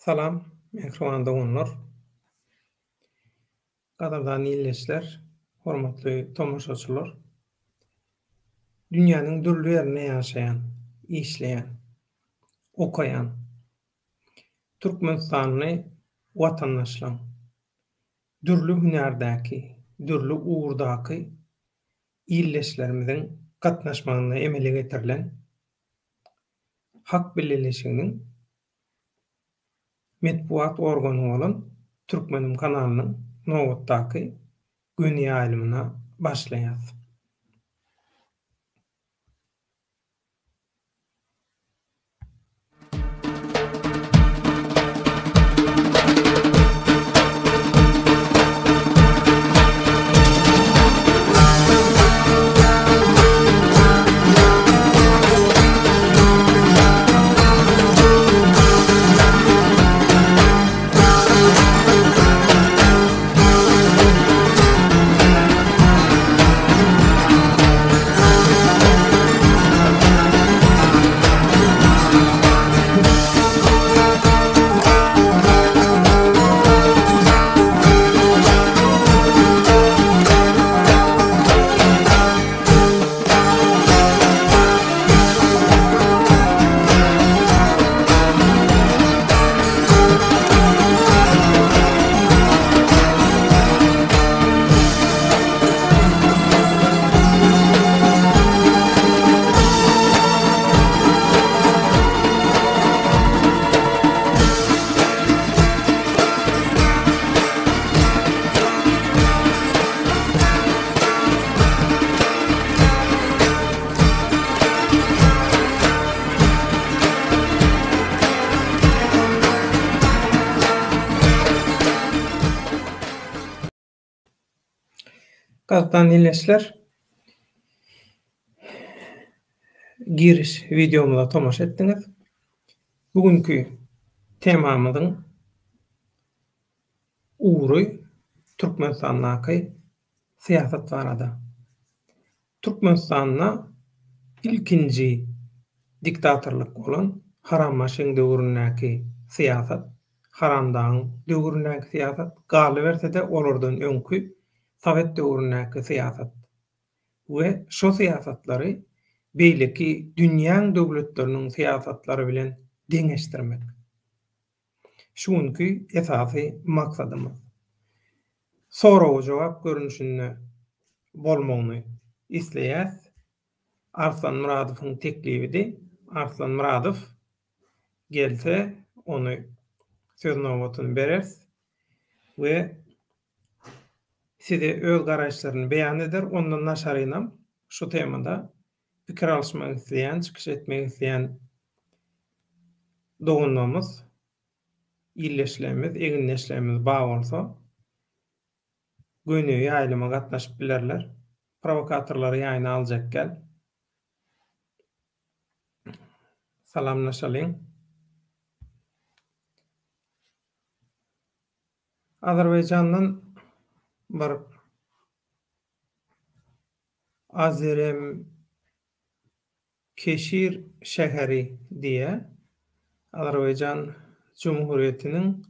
Salam mähriban doganlar. Gadyrdan ildeşler, hormatly tomaşaçylar. Dünýäniň dürli ýerinde ýaşaýan, işleýän, okaýan türkmenistanly watandaşlaň dürli hünärdäki, dürli ugurdaky ildeşlerimiziň gatnaşmagynda emele getirilen Hak bileleşiginiň metbugat organy bolan Türkmenim kanalynyň nobatdaky göni ýaýlymyna başlaýas. Gazdan ildeşler giriş wideomyza tomaşa etdiňiz. Bu günki temamyzyň ugry Türkmenistandaky syýasat barada. Türkmenistanda ilkinji diktatorlyk bolan Harambaşyň döwründäki syýasat, Haramdagyň döwründäki syýasat, galyberse-de olardan öňki sowet döwründäki syýasat we şo syýasatlary beýleki dünýäň döwletleriniň syýasatlary bilen deňeşdirmek. Şu günki esasy maksadymyz. Sorag-jogap görnüşinde bolmagyny isleýäs. Arslan Myradowyň teklibidi. Arslan Myradow gelse ony söz nobatyny bereris we size öz garaýyşlaryny beýan eder. Ondan daşarynam şu temada pikir alyşmak isleýän, çykyş etmek isleýän doganlarymyz, ildeşlerimiz, egindeşlerimiz bar bolsa, göni ýaýlyma gatnaşyp bilerler. Prowokatorlary ýaýyna aljak gel. Salamlaşalyň. Azerbaýjandan bir Azeremkeşir şäheri diýýär. Azerbaýjan Jumhuriýetiniň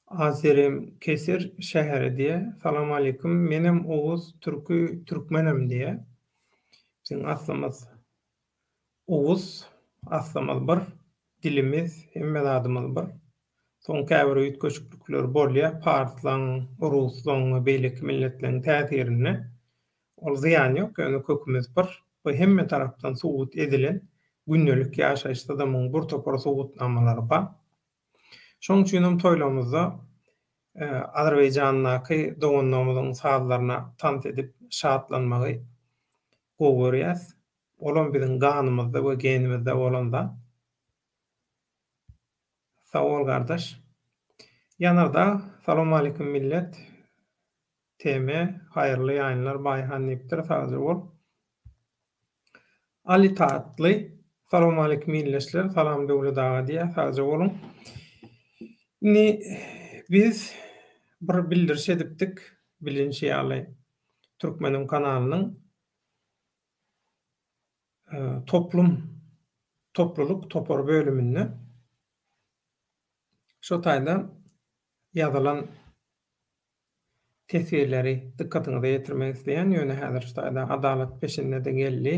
Azeremkesir şäheri diýýär. Salam aleýkum. Menem oguz türki türkmenem diýýär. Biziň aslymyz oguz, aslymyz bir, dilimiz, hemme zadymyz bir. Soň käbir üýtgeşiklikler bolýar, parslaň, ruslaň we beýleki milletleň täsirinde. Ol zyýany ýok, ýöne kökümiz bir. Bu hemme tarapdan subut edilen, gündelik ýaşaýyşda-da muň bir topar subutnamalary bar. Şoň üçinem toýlarymyzda Azerbaýjandaky doganlarymyzyň sazlaryna tans edip şatlanmagy gowy görýäs. Olam biziň ganymyzda we genimizde bolan zat. Sag bol gardaş. Ýanardag Salowmalikim millet TM haýyrly ýaýynlar Baýhan diýipdir sagja bol. Ali Tatly Salowmalikim ildeşler salam Döwlet aga diýýär sagja boluň. Indi biz bir bildiriş edipdik bilinşi ýaly Türkmeniň kanalynyň Toplum, toplulyk, topar bölüminde. Şo taýda ýazylan teswirleri dykgatyňyza ýetirmek isleýän, ýöne häzir şu taýda Adalat peşinde-de geldi.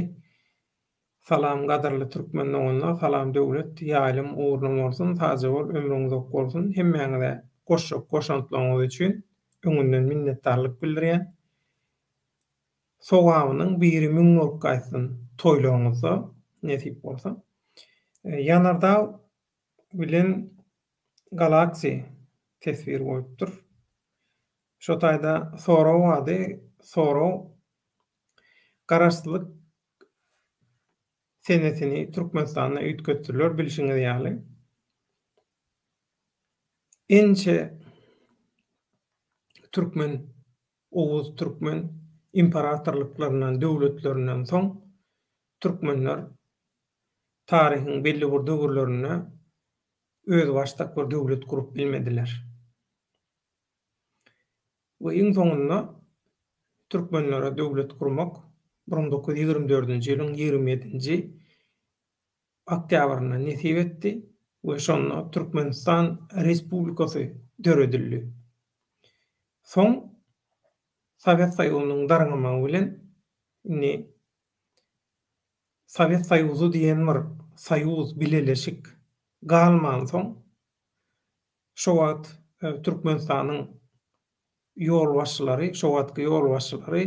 Salam gadyrly türkmen doganlar, salam Döwlet, ýaýlym ugruna bolsun, sagja bol, ömrüň uzak bolsun, hemmäňize goşjak goşantlaryňyz üçin öňünden minnetdarlyk bildirýän. Sogabynyň biri müň bolup gaýtsyn toýlaryňyzda nesip bolsa. Ýanardag bilen Galaxy teswir goýupdyr. Şo taýda sorag bardy, sorag Garaşsyzlyk senesini Türkmenistanda üýtgetdiler bilşiňiz ýaly. Ençe türkmen, oguz türkmen imperatorlyklaryndan, döwletlerinden soň türkmenler taryhyň belli bir döwürlerinde özbaşdak bir döwlet gurup bilmediler. We iň soňunda türkmenlere döwlet gurmak 1924-nji ýylyň 27-nji oktýabrynda nesip etdi we şonda Türkmenistan Respublikasy döredildi. Soň Sowet Soýuzynyň dargamagy bilen indi Sowet Soýuzy diýen bir soýuz, bileleşik galmansoň, şo wagt Türkmenistanyň ýolbaşçylary, şo wagtky ýolbaşçylary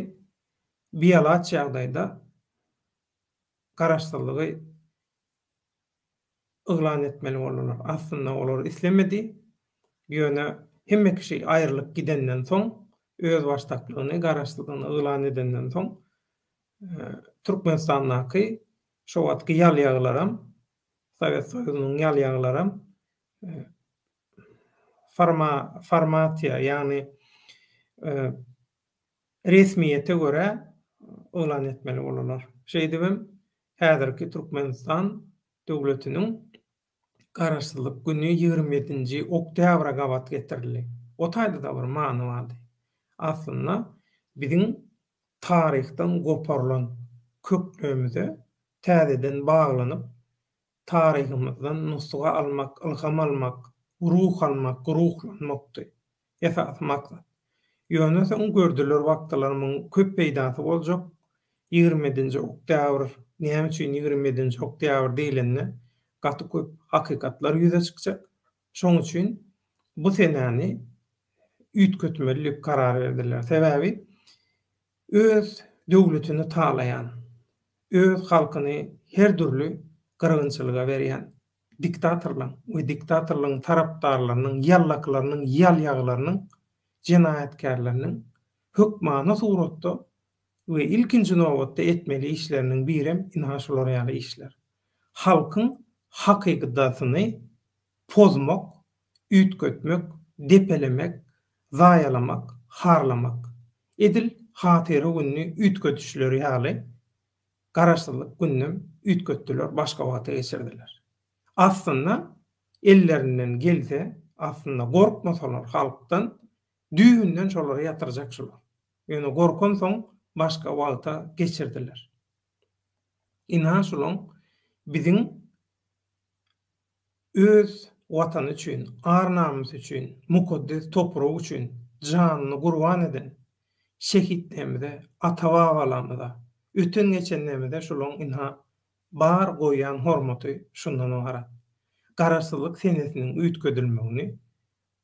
bialaç ýagdaýda garaşsyzlygy yglan etmeli boldular. Aslynda olar islemedi, ýöne hemme kişi aýrylyp gidenden soň, özbaşdaklygyny, garaşsyzlygyny yglan edenden soň, Türkmenistandaky şo wagtky ýalýagylaram, Sowet Soýuzynyň ýalýagylaram forma, formatiýa, ýagny resmiýete görä yglan etmeli boldular. Şeýdibem häzirki Türkmenistan döwletiniň Garaşsyzlyk güni 27-nji oktýabra gabat getirildi. O taýda-da bir many bardy. Aslynda biziň taryhdan goparylan köklerimize täzeden baglanyp, taryhymyzdan nusga almak, ylham almak, ruh almak, ruhlanmakdy esasy maksat. Ýöne soň gördüler bakdylar muň köp peýdasy boljak, 27-nji oktýabr näme üçin 27-nji oktýabr diýlende gaty köp hakykatlar ýüze çykjak. Şoň üçin bu senäni üýtgetmeli diýip karar berdiler. Sebäbi öz döwletini talaýan, öz halkyny her dürli gyrgynçylyga berýän diktatorlaryň we diktatorlaryň tarapdarlarynyň, ýallakylarynyň, ýalýagylarynyň, jenaýatkärleriniň hökmany suratda we ilkinji nobatda etmeli işleriniň birem ynha şular ýaly işler. Halkyň hakykydatyny pozmak, üýtgetmek, depelemek, zaýalamak, harlamak. Edil Hatyra gününi üýtgedişleri ýaly Garaşsyzlyk gününem üýtgetdiler, başga wagta geçirdiler. Aslynda ellerinden gelse, aslynda gorkmasalar halkdan, düýbünden şolary ýatyrjak şular. Ýöne gorkansoň başga wagta geçirdiler. Ynha şulaň biziň öz Watany üçin, ar-namysy üçin, mukaddes topragy üçin janyny gurban eden şehitlerimize, ata-babalarymyza, öten-geçenlerimize şulaň ynha bar goýýan hormaty şundan ybarat. Garaşsyzlyk senesiniň üýtgedilmegini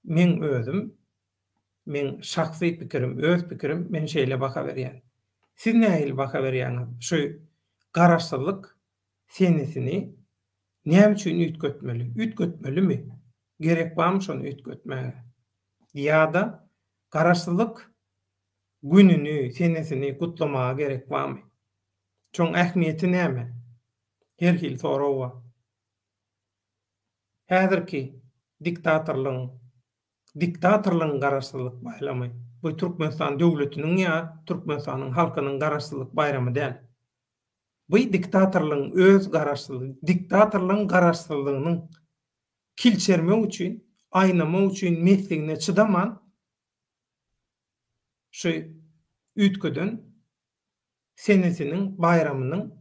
meň özüm, meň şahsy pikirim, öz pikirim, men şeýle baha berýän. Siz nähili baha berýäňiz şu Garaşsyzlyk senesini näme üçin üýtgetmeli? Üýtgetmelimi? Gerek barmy şony üýtgetmäge? Ýa-da Garaşsyzlyk gününi, senesini gutlamaga gerek barmy? Şoň ähmiýeti näme? Her hili sorag bar. Häzirki diktatorlygyň diktatorlygyň garaşsyzlyk baýramy bu Türkmenistan döwletiniň ýa Türkmenistanyň halkynyň garaşsyzlyk baýramy däl. Bu diktatorlygyň öz garaşsyzlygy, diktatorlygyň garaşsyzlygynyň kilçermek üçin, aýnamak üçin mesligine çydaman şu üýtgeden senesiniň baýramynyň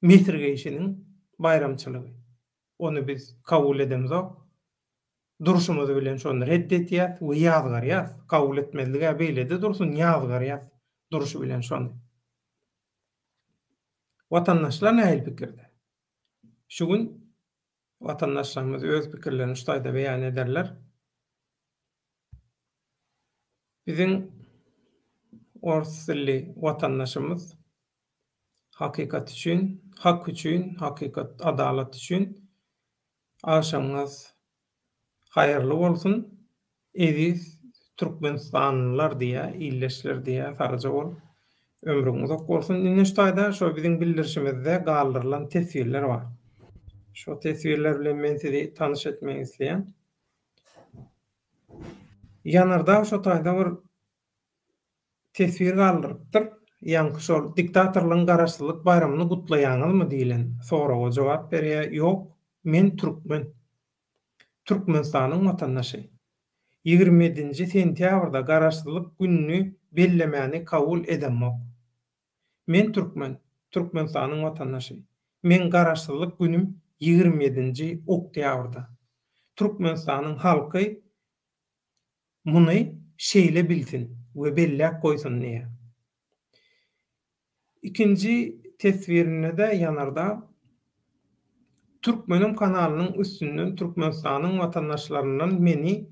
mesirgeýşiniň baýramçylygy. Ony biz kabul edemzok. Durşumyz bilen şony ret edýäs we ýazgarýas. Kabul etmezlig-ä beýlede dursun, ýazgarýas durşy bilen şony. Watandaşlar nähili pikirde? Şu gün watandaşlarymyz öz pikirlerini şu taýda beýan ederler. Biziň ors dilli watandaşymyz hakykat üçin, hak üçin, hakykat, adalat üçin Agşamyňyz haýyrly bolsun eziz Türkmenistanlylar diýýä ildeşler diýýä sagja bol ömrüň uzak bolsun indi şu taýda şo biziň bildirişimizde galdyrylan teswirler bar şo teswirler bilen men sizi tanyş etmek isleýän Ýanardag şo taýda bir teswir galdyrypdyr. Ýaňky şol diktatorlaryň garaşsyzlyk baýramyny gutlaýaňyzmy diýlen soraga jogap berýär, Ýok, men türkmen. Türkmenistanyň watandaşy. 27-nji sentýabrda garaşsyzlyk gününi bellemäni kabul edemok. Men türkmen, Türkmenistanyň watandaşy. Meň garaşsyzlyk günüm 27-nji oktýabrda. Türkmenistanyň halky Muny şeýle bilsin we belläp goýsun diýýär. Ikinji teswirinde-de Ýanardag Türkmenim kanalynyň üstünden Türkmenistanyň watandaşlaryndan meni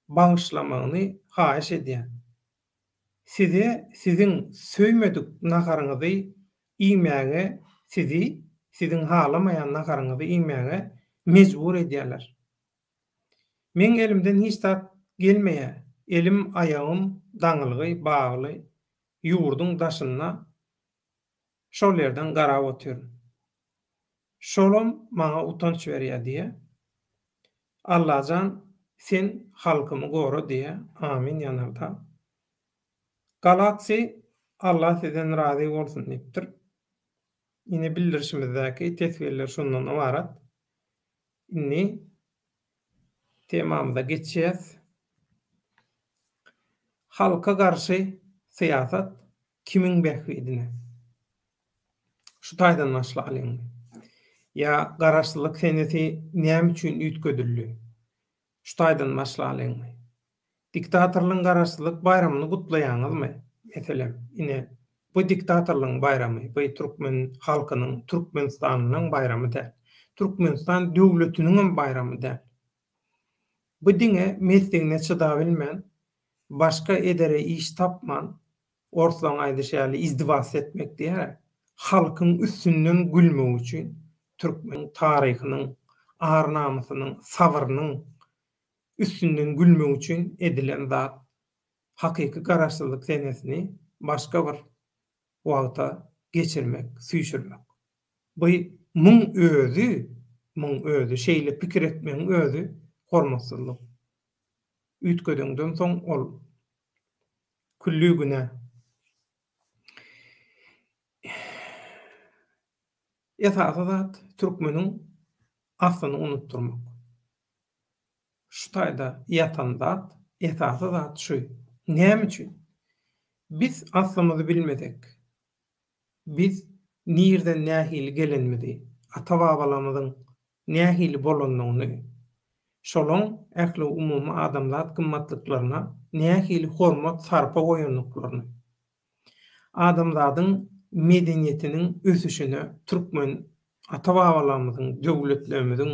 bagyşlamagyny haýyş edýän. Size siziň söýmedik naharyňyzy iýmäge sizi siziň halamaýan naharyňyzy iýmäge mejbur edýärler. Meň elimden hiç zat gelmeýä, elim aýagym daňylgy bagly ýurduň daşynda şol ýerden garap otyryn. Şolam maňa utanç berýä diýä. Allajan sen halkymy gora diýä amin Ýanardag. Galaxy Allah sizden razy bolsun diýipdir. Ine bildirişimizdäki teswirler şundan ybarat. Indi temamyza geçýäs. Halka garşy syýasat kimiň bähbidine? Şu taýdan başlalyň. Ýa garaşsyzlyk senesi näme üçin üýtgedildi? Şu taýdan başlalyň. Diktatorlygyň garaşsyzlyk baýramyny gutlaýaňyzmy? Meselem, ine, bu diktatorlygyň baýramy, bu türkmen halkynyň, Türkmenistanynyň baýramy däl. Türkmenistan döwletiniňem baýramy däl. Bu diňe mesligine çydabilmän, başga edere iş tapman, orslaň aýdyşy ýaly izdiwas etmek diýýär-ä, halkyň üstünden gülmek üçin türkmen taryhynyň, ar-namysynyň, sabrynyň üstünden gülmek üçin edilen zat. Hakyky garaşsyzlyk senesini başga bir wagta geçirmek, süýşürmek. Bu muň özi, muň özi, şeýle pikir etmegiň özi hormatsyzlyk. Üýtgedeňden soň ol külli günä. Esasy zat türkmeniň aslyny unutdyrmak. Şu taýda ýatan zat, esasy zat şu. Näme üçin? Biz aslymyzy bilmesek, biz nirden nähili gelenimizi, ata-babalarymyzyň nähili bolandygyny, şolaň ähli umumy adamzat gymmatlyklaryna nähili hormat, sarpa goýandyklaryny, Adamzadyň medeniýetiniň ösüşine türkmen ata-babalarymyzyň, döwletlerimiziň,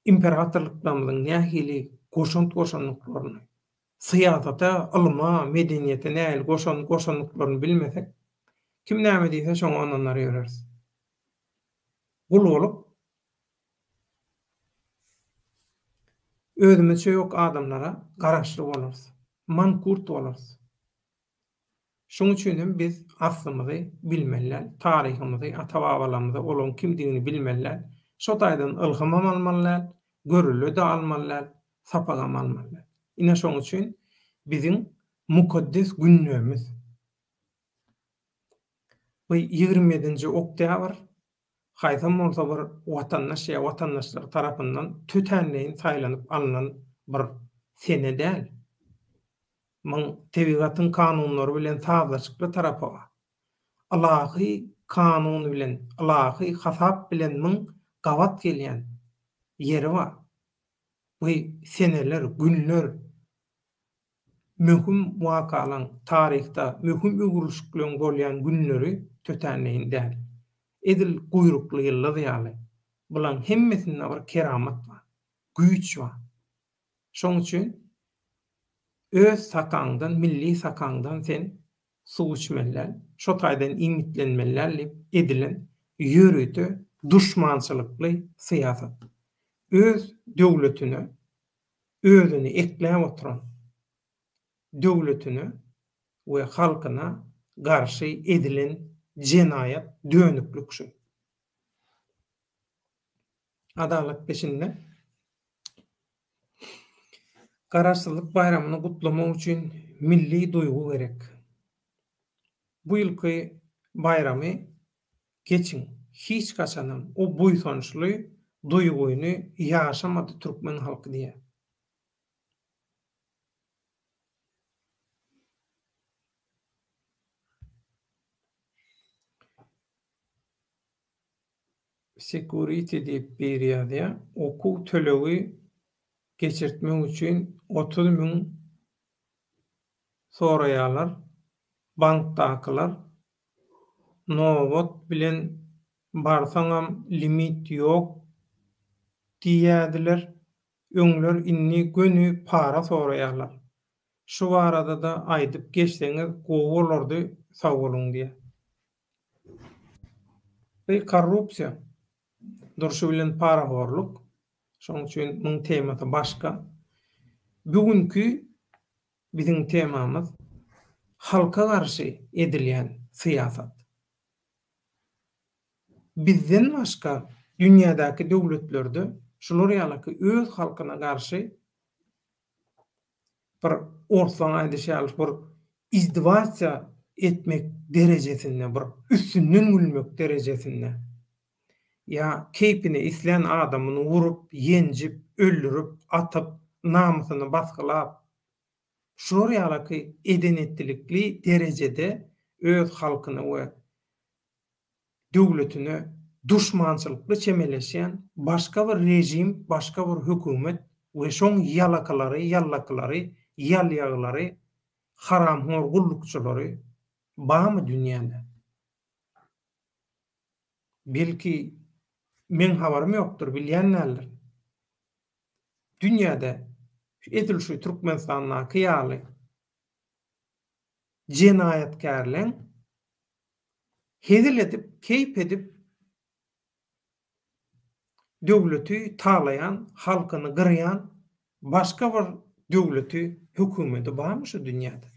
imperatorlyklarymyzyň nähili goşant goşandyklaryny, syýasata, ylma, medeniýete nähili goşant goşandyklaryny bilmesek, kim näme diýse şoňa ynanar ýöreris. Gul bolup, özümizçe ýok adamlara garaşly bolarys, mankurt bolarys. Şoň üçin hem biz aslymyzy bilmeli däl, taryhymyzy, ata-babalarymyzy, olaryň kimdigini bilmeli däl. Şo taýdan ylhamam almaly däl, görelde-de almaly däl, sapagam almaly däl. Ine şoň üçin biziň mukaddes günlerimiz bu 27-nji oktýabr haýsam bolsa bir watandaş ýa watandaşlar tarapyndan tötänleýin saýlanyp alnan bir sene däl. Muň tebigatyň kanunlary bilen sazlaşykly tarapy bar. Ylahy kanun bilen, ylahy hasap bilen muň gabat gelýän ýeri bar. Bu seneler, günler möhüm wakalaň, taryhda möhüm öwrülişikleň bolýan günleri tötänleýin däl. Edil guýrukly ýyldyz ýaly, bulaň hemmesinde bir keramat bar, güýç bar. Şoň üçin öz sakaňdan, milli sakaňdan sen suw içmeli däl, şo taýdan iýmitlenmeli däl diýip edilen ýörite duşmançylykly syýasat. Öz döwletine özüni ekläp oturan döwletine we halkyna garşy edilen jenaýat, dönüklik şu. Adalat peşinde. Garaşsyzlyk baýramyny gutlamak üçin milli duýgy gerek. Bu ýylky baýramy geçiň, hiç haçanam o buýsançly duýgyny ýaşamady türkmen halky diýýär. Security diýip biri ýazýar. Okuw tölegi geçirtmek üçin 30 müň soraýarlar. Bankdakylar nobat bilen barsaňam limit ýok diýýädiler öňler indi göni para soraýarlar. Şu barada-da aýdyp geçseňiz gowy bolardy sag boluň diýýär. Bu korrupsiýa. Durşy bilen parahorluk. Şonuň üçin muň temasy başga. Bu günki biziň temamyz halka garşy edilýän syýasat. Bizden başga dünýädäki döwletlerde şular ýalaky öz halkyna garşy bir orslaň aýdyşy ýaly bir izdewasiýa etmek derejesinde bir üstünden gülmek derejesinde ýa keýpine islän adamyny urup, ýenjip, öldürip, atyp, namysyny basgylap şular ýalaky eden-etdilikli derejede öz halkyna we döwletine duşmançylykly çemeleşýän başga bir režim, başga bir hökümet we şoň ýalakalary, ýallakylary, ýalýaglary, haramhor gullukçylary barmy dünýäde? Belki meň habarym ýokdur, bilýän däldir. Dünýäde edil şu Türkmenistandaky ýaly jenaýatkärleň hezil edip, keýp edip döwleti talaýan, halkyny gyrýan başga bir döwleti, hökümeti barmy şu dünýäde?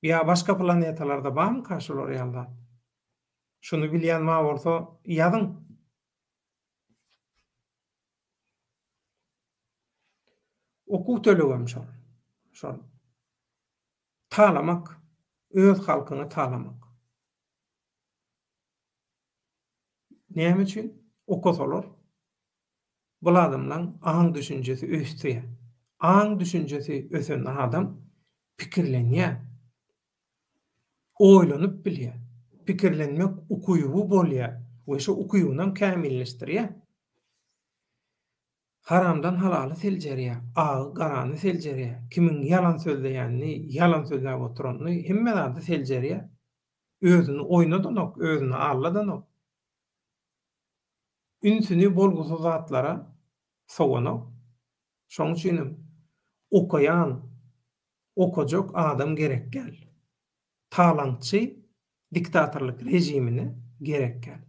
Ýa başga planetalarda barmyka şular ýaly zat? Şuny bilýän bar bolsa ýazyň. Okuw tölegem şol. Şol. Talamak, öz halkyňy talamak. Näme üçin? Okasalar, bul adamlaň aň-düşünjesi ösýär. Aň-düşünjesi ösen adam pikirlenýär, oýlanyp bilýär, pikirlenmek ukyby bolýar we şo ukybynam kämilleşdirýär. Haramdan halaly seljerýär, agy garany seljerýär, kimiň ýalan sözleýänini, ýalan sözläp oturanyny, hemme zady seljerýär. Özüni oýnadanok, özüni aldadanok. Ünsüni bolgusyz zatlara sowanok. Şoň üçinem okaýan, okajak adam gerek däl. Talaňçy diktatorlyk režimine gerek däl.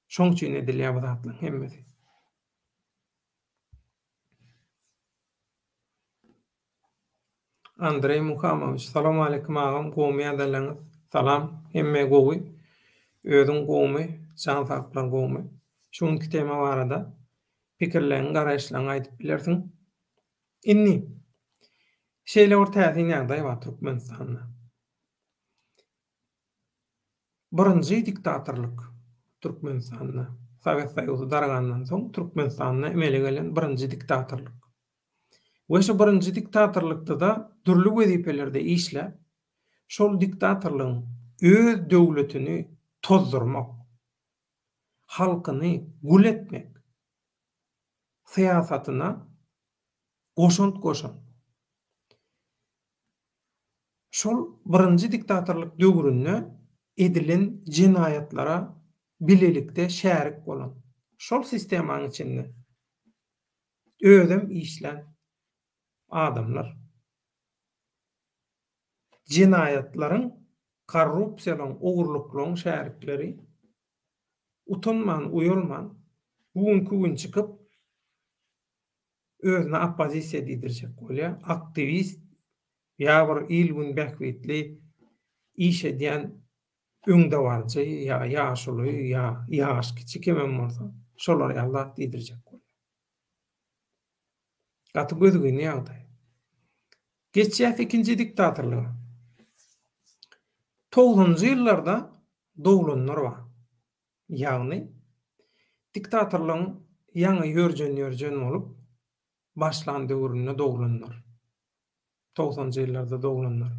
Şoň üçin edilýär bu zatlaryň hemmesi. Andreý Muhamowiç Salowmaleýkim agam gowmy ýagdaýlaryňyz salam hemme gowy özüň gowmy jan saglyklar gowmy şu günki tema barada pikirleriňi garaýyşlaryňy aýdyp bilersiň indi şeýle bir täsin ýagdaý bar Türkmenistanda Birinji diktatorlyk Türkmenistanda, Sowet Soýuzy dargandan soň Türkmenistanda emele gelen birinji diktatorlyk. We şu birinji diktatorlykda-da dürli wezipelerde işläp, şol diktatorlygyň öz döwletini tozdurmak, halkyny gul etmek. syýasatyna goşant goşan, şol birinji diktatorlyk döwründe edilen jenaýatlara bilelikde şärik bolan, şol sistemanyň içinde özem işlän adamlar jenaýatlaryň, korrupsiýalaryň, ogurlyklaryň şärikleri utanman, uýalman bu günki gün çykyp özüne oppozisiýa diýdirjek bolýar. Aktiwist ýa bir il-gün bähbitli iş edýän öňdebaryjy ýa ýaşuly ýa ýaş kiçi kimem bolsa şolar ýaly zat diýdirjek bolýar. Gaty gözgyny ýagdaý. Geçýäs ikinji diktatorlyga. Togsanynjy ýyllarda doglanlar bar. Ýagny diktatorlygyň ýaňy ýörjen-ýörjen bolup başlan döwründe doglanlar. Togsanynjy ýyllarda doglanlar.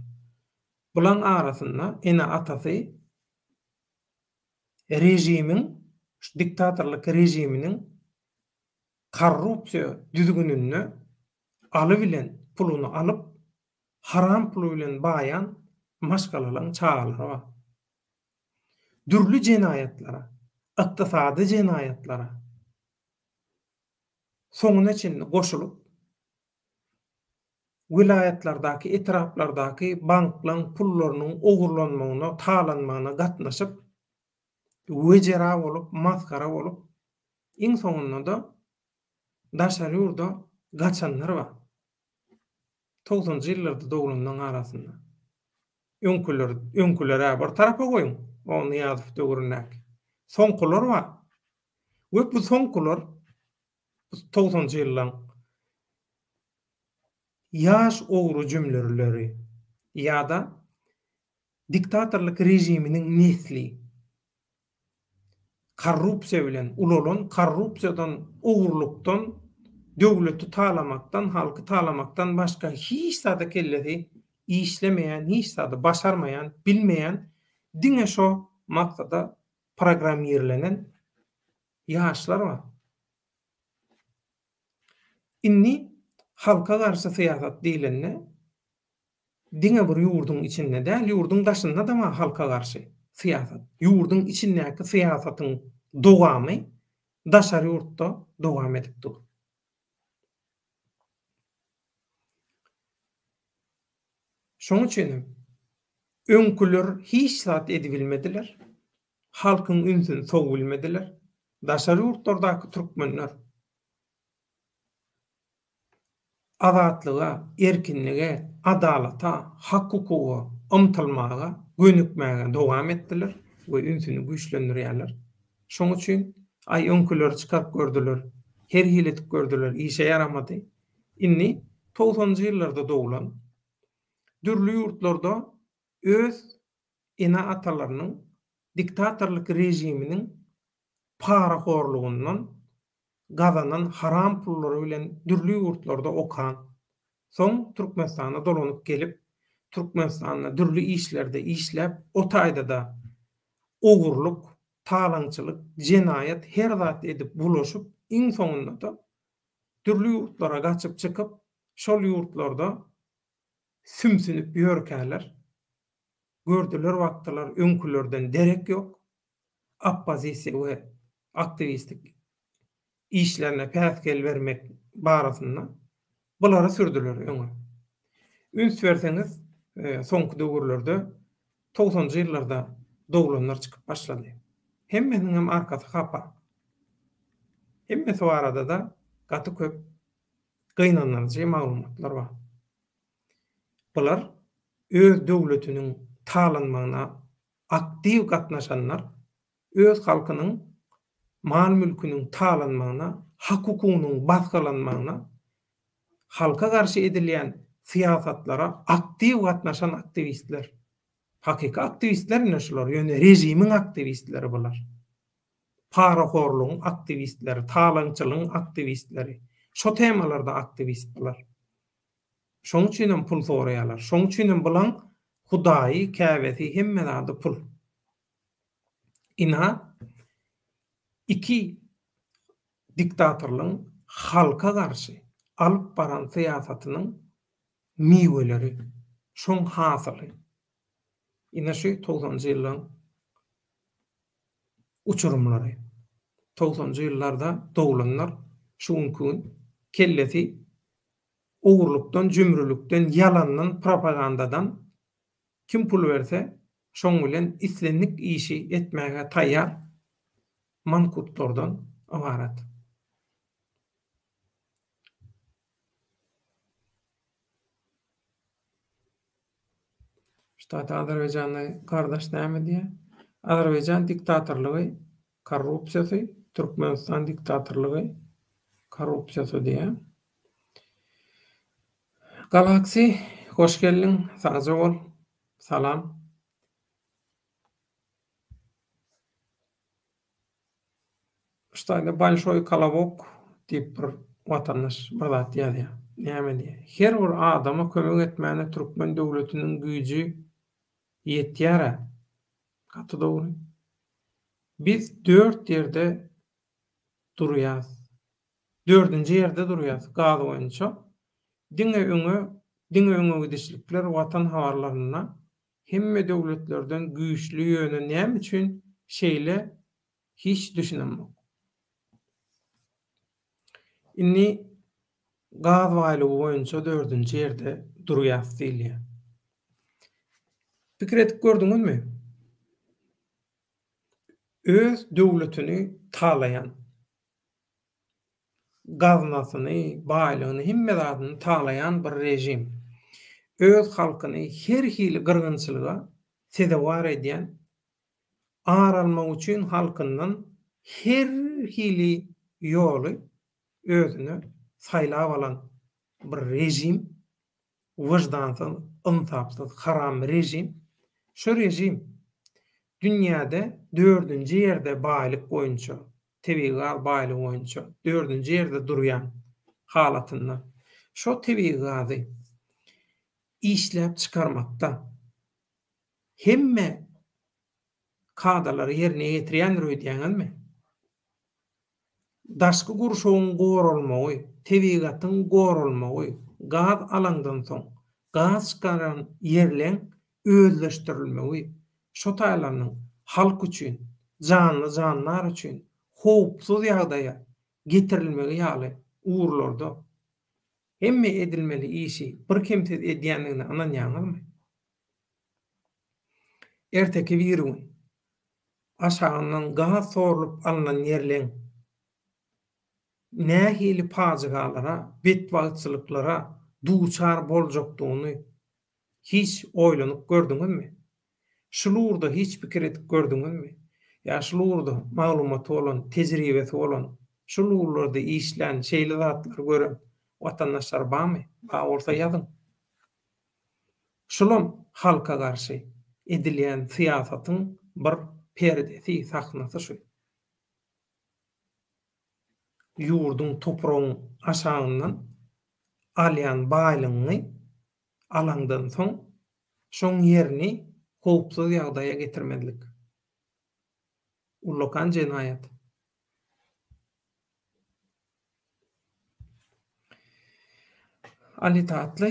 Bulaň arasynda ene-atasy režimiň, şu diktatorlyk režiminiň korrupsiýa düzgüninde aly bilen puluny alyp, haram puly bilen baýan maşgalalaryň çagalary bar. Dürli jenaýatlara, ykdysady jenaýatlara soňuna çenli goşulyp, welaýatlardaky, etraplardaky banklaryň pullarynyň ogurlanmagyna, talanmagyna gatnaşyp, wejera bolup, masgara bolup, iň soňunda-da daşary ýurda gaçanlar bar. Togsanjy ýyllarda doglanlaryň arasynda. Öňküler, öňküler-ä bir tarapa goýuň, o Nyýazow döwründäki. Soňkular bar. We bu soňkular, bu togsanjy ýyllaň ýaş ogry jümlürleri ýa-da diktatorlyk režiminiň nesli. Korrupsiýa bilen ulalan, korrupsiýadan, ogurlykdan, döwleti talamakdan, halky talamakdan başga hiç zada kellesi işlemeýän, hiç zady başarmaýan, bilmeýän, diňe şo maksada programmirlenen ýaşlar bar. Indi halka garşy syýasat diýlende, diňe bir ýurduň içinde däl, ýurduň daşynda-da bar halka garşy syýasat. Ýurduň içindäki syýasatyň dowamy daşary ýurtda dowam edip dur. Şonuň üçin hem öňküler hiç zat edibilmediler, halkyň ünsüni sowubilmediler. Daşary ýurtlardaky türkmenler Azatlyga, erkinlige, adalata, hak-hukuga ymtylmaga, gönükmäge dowam etdiler we ünsüni güýçlendirýärler. Şoň üçin, aý öňküleri çykaryp gördüler, her hili edip gördüler, işe ýaramady. Indi togsanynjy ýyllarda doglan, dürli ýurtlarda öz ene-atalarynyň diktatorlyk režiminiň parahorlugyndan gazanan haram pullary bilen dürli ýurtlarda okan, soň Türkmenistana dolanyp gelip, Türkmenistanda dürli işlerde işläp, o taýda-da ogurlyk, talaňçylyk, jenaýat her zat edip bulaşyp, iň soňunda-da dürli ýurtlara gaçyp çykyp, şol ýurtlarda sümsünip ýörkäler, gördüler bakdylar öňkülerden derek ýok, oppozisiýa we aktiwistlik işlerine päsgel bermek barasynda bulary sürdüler öňe. Üns berseňiz, soňky döwürlerde togsanjy ýyllarda doglanlar çykyp başlady. Hemmesiniň hem arkasy hapa. Hemmesi barada-da gaty köp gynandyryjy maglumatlar bar. Bular öz döwletiniň talanmagyna aktiw gatnaşanlar öz halkynyň mal-mülküniň talanmagyna, hak-hukugynyň basgylanmagyna, halka garşy edilýän syýasatlara aktiw gatnaşan aktiwistler. Hakyky aktiwistler ine şular, ýöne režimiň aktiwistleri bular. Parahorlugyň aktiwistleri, talaňçylygyň aktiwistleri. Şo temalarda aktiwist bular. Şoň üçinem pul soraýarlar. Şoň üçinem bulaň Hudaýy, Käbesi, hemme zady pul. Ynha, iki diktatorlygyň. halka garşy alyp baran syýasatynyň miweleri, şoň hasyly. Ine şu togsanjy ýyllaň uçurymlary. Togsanjy ýyllarda doglanlar şu günki gün kellesi ogurlykdan, jümrülikden, ýalandan, propagandadan kim pul berse şoň bilen islendik işi etmäge taýýar mankurtlardan ybarat. Ştat Azerbaýjanda gardaş näme diýýär? Azerbaýjan diktatorlygy korrupsiýasy, Türkmenistan diktatorlygy korrupsiýasy diýýär. Galaxy hoş geldiň, sagja bol. Salam. Ştaýda Bolşoý kolobok diýip bir watandaş bir zat ýazýar. Näme diýýär? Her bir adama kömek etmäne türkmen döwletiniň güýji ýetýär-ä. Gaty dogry. Biz dört ýerde durýas. Dördünji ýerde durýas gaz boýunça. Diňe öňe, diňe öňe gidişlikler Watan habarlarynda hemme döwletlerden güýçli ýöne näme üçin şeýle hiç düşünemok. Indi gaz baýlygy boýunça dördünji ýerde durýas diýilýär. Pikir edip gördüňizmi? Öz döwletini talaýan, gaznasyny, baýlygyny, hemme zadyny talaýan bir režim. Öz halkyny her hili gyrgynçylyga sezewar edýän Ar almak üçin halkyndan her hili ýoly özüne saýlap alan bir režim, wyždansyz, ynsapsyz, haram režim. Şo režim dünýäde dördünji ýerde baýlyk boýunça, tebigy gaz baýlygy boýunça dördünji ýerde durýan halatynda şo tebigy gazy işläp çykarmakda Hemme kadalary ýerine ýetirýändir öýdýäňizmi? Daşky gurşawyň goralmagy, tebigatyň goralmagy, gaz alaňdan soň, gaz çykaran ýerleň özleşdirilmegi, şo taýlarynyň halk üçin, janly-jandar üçin howpsuz ýagdaýa getirilmegi ýaly ugurlarda hemme edilmeli işi birkemsiz edýändigine ynanýaňyzmy? Erteki birigün aşagyndan gaz sorlup alnan ýerleň nähili pajygalara, betbagtçylyklara duçar boljakdygyny hiç oýlanyp gördüňizmi? Şul ugurda hiç pikir edip gördüňizmi? Ýa şul ugurda maglumaty bolan, tejribesi bolan, şul ugurlarda işlän, şeýle zatlary gören watandaşlar barmy? Bar bolsa ýazyň. Şulam halka garşy edilýän syýasatyň bir perdesi, sahnasy şu. Ýurduň topragyň aşagyndan alýan baýlygyňy alaňdan soň, şoň ýerini howpsuz ýagdaýa getirmezlik. Ullakan jenaýat. Ali Tatly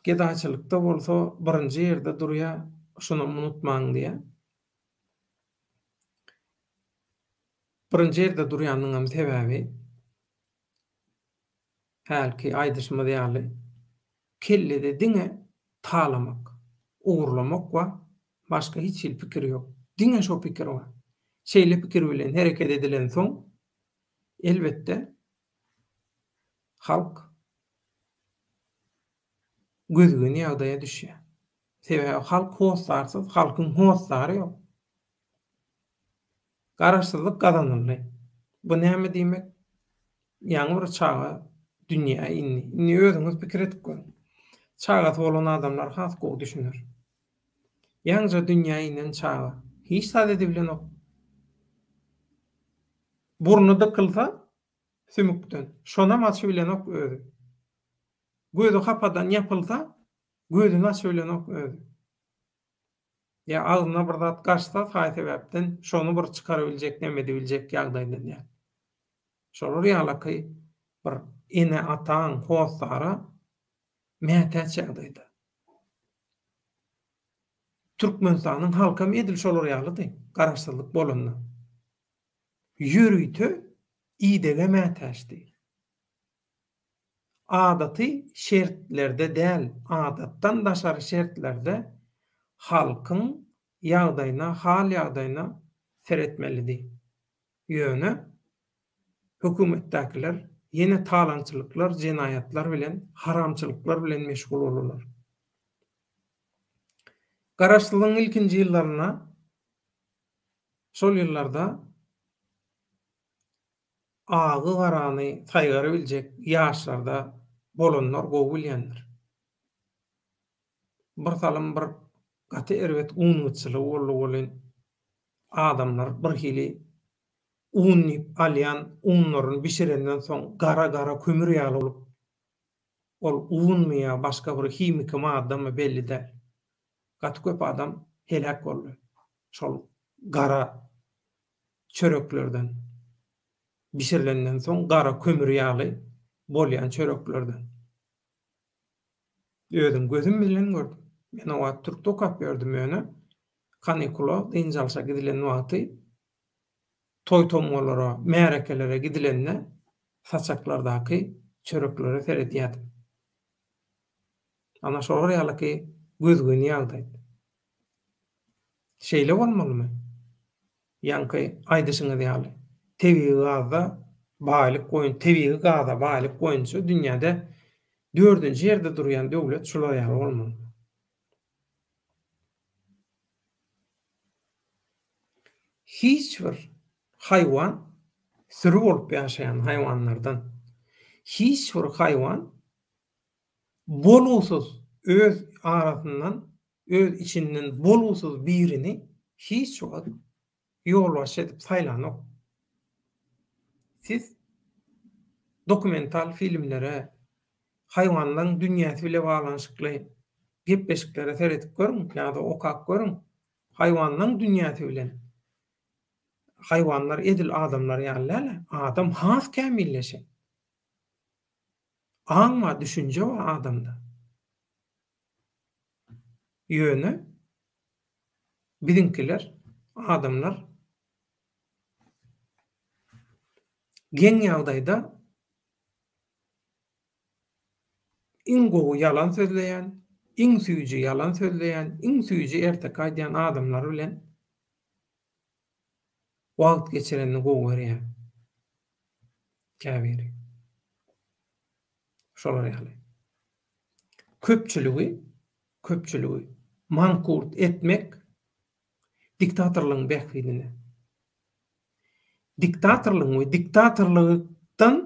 gedaýçylykda bolsa birinji ýerde durýa şunam unutmaň diýä. Birinji ýerde durýanynyňam sebäbi hälki aýdyşymyz ýaly kellede diňe talamak, ogurlamak bar, başga hiç hili pikir ýok. Diňe şo pikir bar. Şeýle pikir bilen hereket edilensoň Elbetde, halk gözgyn ýagdaýa düşýär. Sebäbi halk hossarsyz, halkyň hossary ýok. Garaşsyzlyk gazanyldy. Bu näme diýmek? Ýaňy bir çaga dünýä indi. Indi özüňiz pikir edip görüň. Çagasy bolan adamlar has gowy düşüner. Ýaňyja dünýä inen çaga hiç zat edibilenok. Burny dykylsa, sümükden, şonam açybilenok özi. Gözi hapadan ýapylsa, gözüni açybilenok özi. Ýa agzyna bir zat gaçsa, saý-sebäpden şony bir çykarabiljek, neme edibiljek ýagdaýda däl. Şolar ýalaky. Bir ene-ataň hossara mätäç ýagdaýda. Türkmenistanyň halkam edil şolar ýalydy garaşsyzlyk bolanda. Ýörite idege mätäçdi. Adaty şertlerde däl, adatdan daşary şertlerde halkyň ýagdaýyna, hal-ýagdaýyna seretmelidi. Ýöne hökümetdäkiler ýene talaňçylyklar, jenaýatlar bilen, haramçylyklar bilen meşgul boldular. Garaşsyzlygyň ilkinji ýyllarynda, şol ýyllarda agy-garany saýgarabiljek ýaşlarda bolanlar gowy bilýändir. Bir salym bir gaty erbet un gytçylygy boldy welin, adamlar birhili un diýip alýan unlaryny bişirenden soň gara-gara kömür ýaly bolup, ol unmy ýa başga bir himiki maddamy belli däl. Gaty köp adam heläk boldy şol gara çöreklerden, bişirilenden soň gara kömür ýaly bolýan çöreklerden. Özüm gözüm bilen gördüm. Men o wagt türkde okap ýördüm ýöne kanikula, dynç alşa gidilen wagty toý-tomgalara, märekelere gidilende saçaklardaky çöreklere seredýärdim. Ana şolar ýalyky gözgyny ýagdaýdy. Şeýle bolmalymy? Ýaňky aýdyşyňyz ýaly, tebigy gazda baýlyk boýun tebigy gaza baýlyk boýunça dünýäde dördünji ýerde durýan döwlet şular ýaly bolmaly. Hiç bir haýwan süri bolup ýaşaýan haýwanlardan hiç bir haýwan bolgusyz öz arasyndan öz içinden bolgusyz birini hiç wagt ýolbaşçy edip saýlanok. Siz dokumental filmlere, haýwanlaryň dünýäsi bile baglanyşykly gepleşiklere seredip görüň ýa-da okap görüň. Haýwanlaryň dünýäsi bilen haýwanlar edil adamlar ýaly däl-ä, adam has kämilleşen. Aň bar, düşünje bar adamda. Ýöne biziňkiler, adamlar geň ýagdaýda iň gowy ýalan sözleýän, iň süýji ýalan sözleýän, iň süýji erteki aýdýan adamlar bilen wagt geçirenini gowy görýär käbiri. Şolar ýaly. Köpçüligi, köpçüligi mankurt etmek diktatorlygyň bähbidine. Diktatorlygyň we diktatorlykdan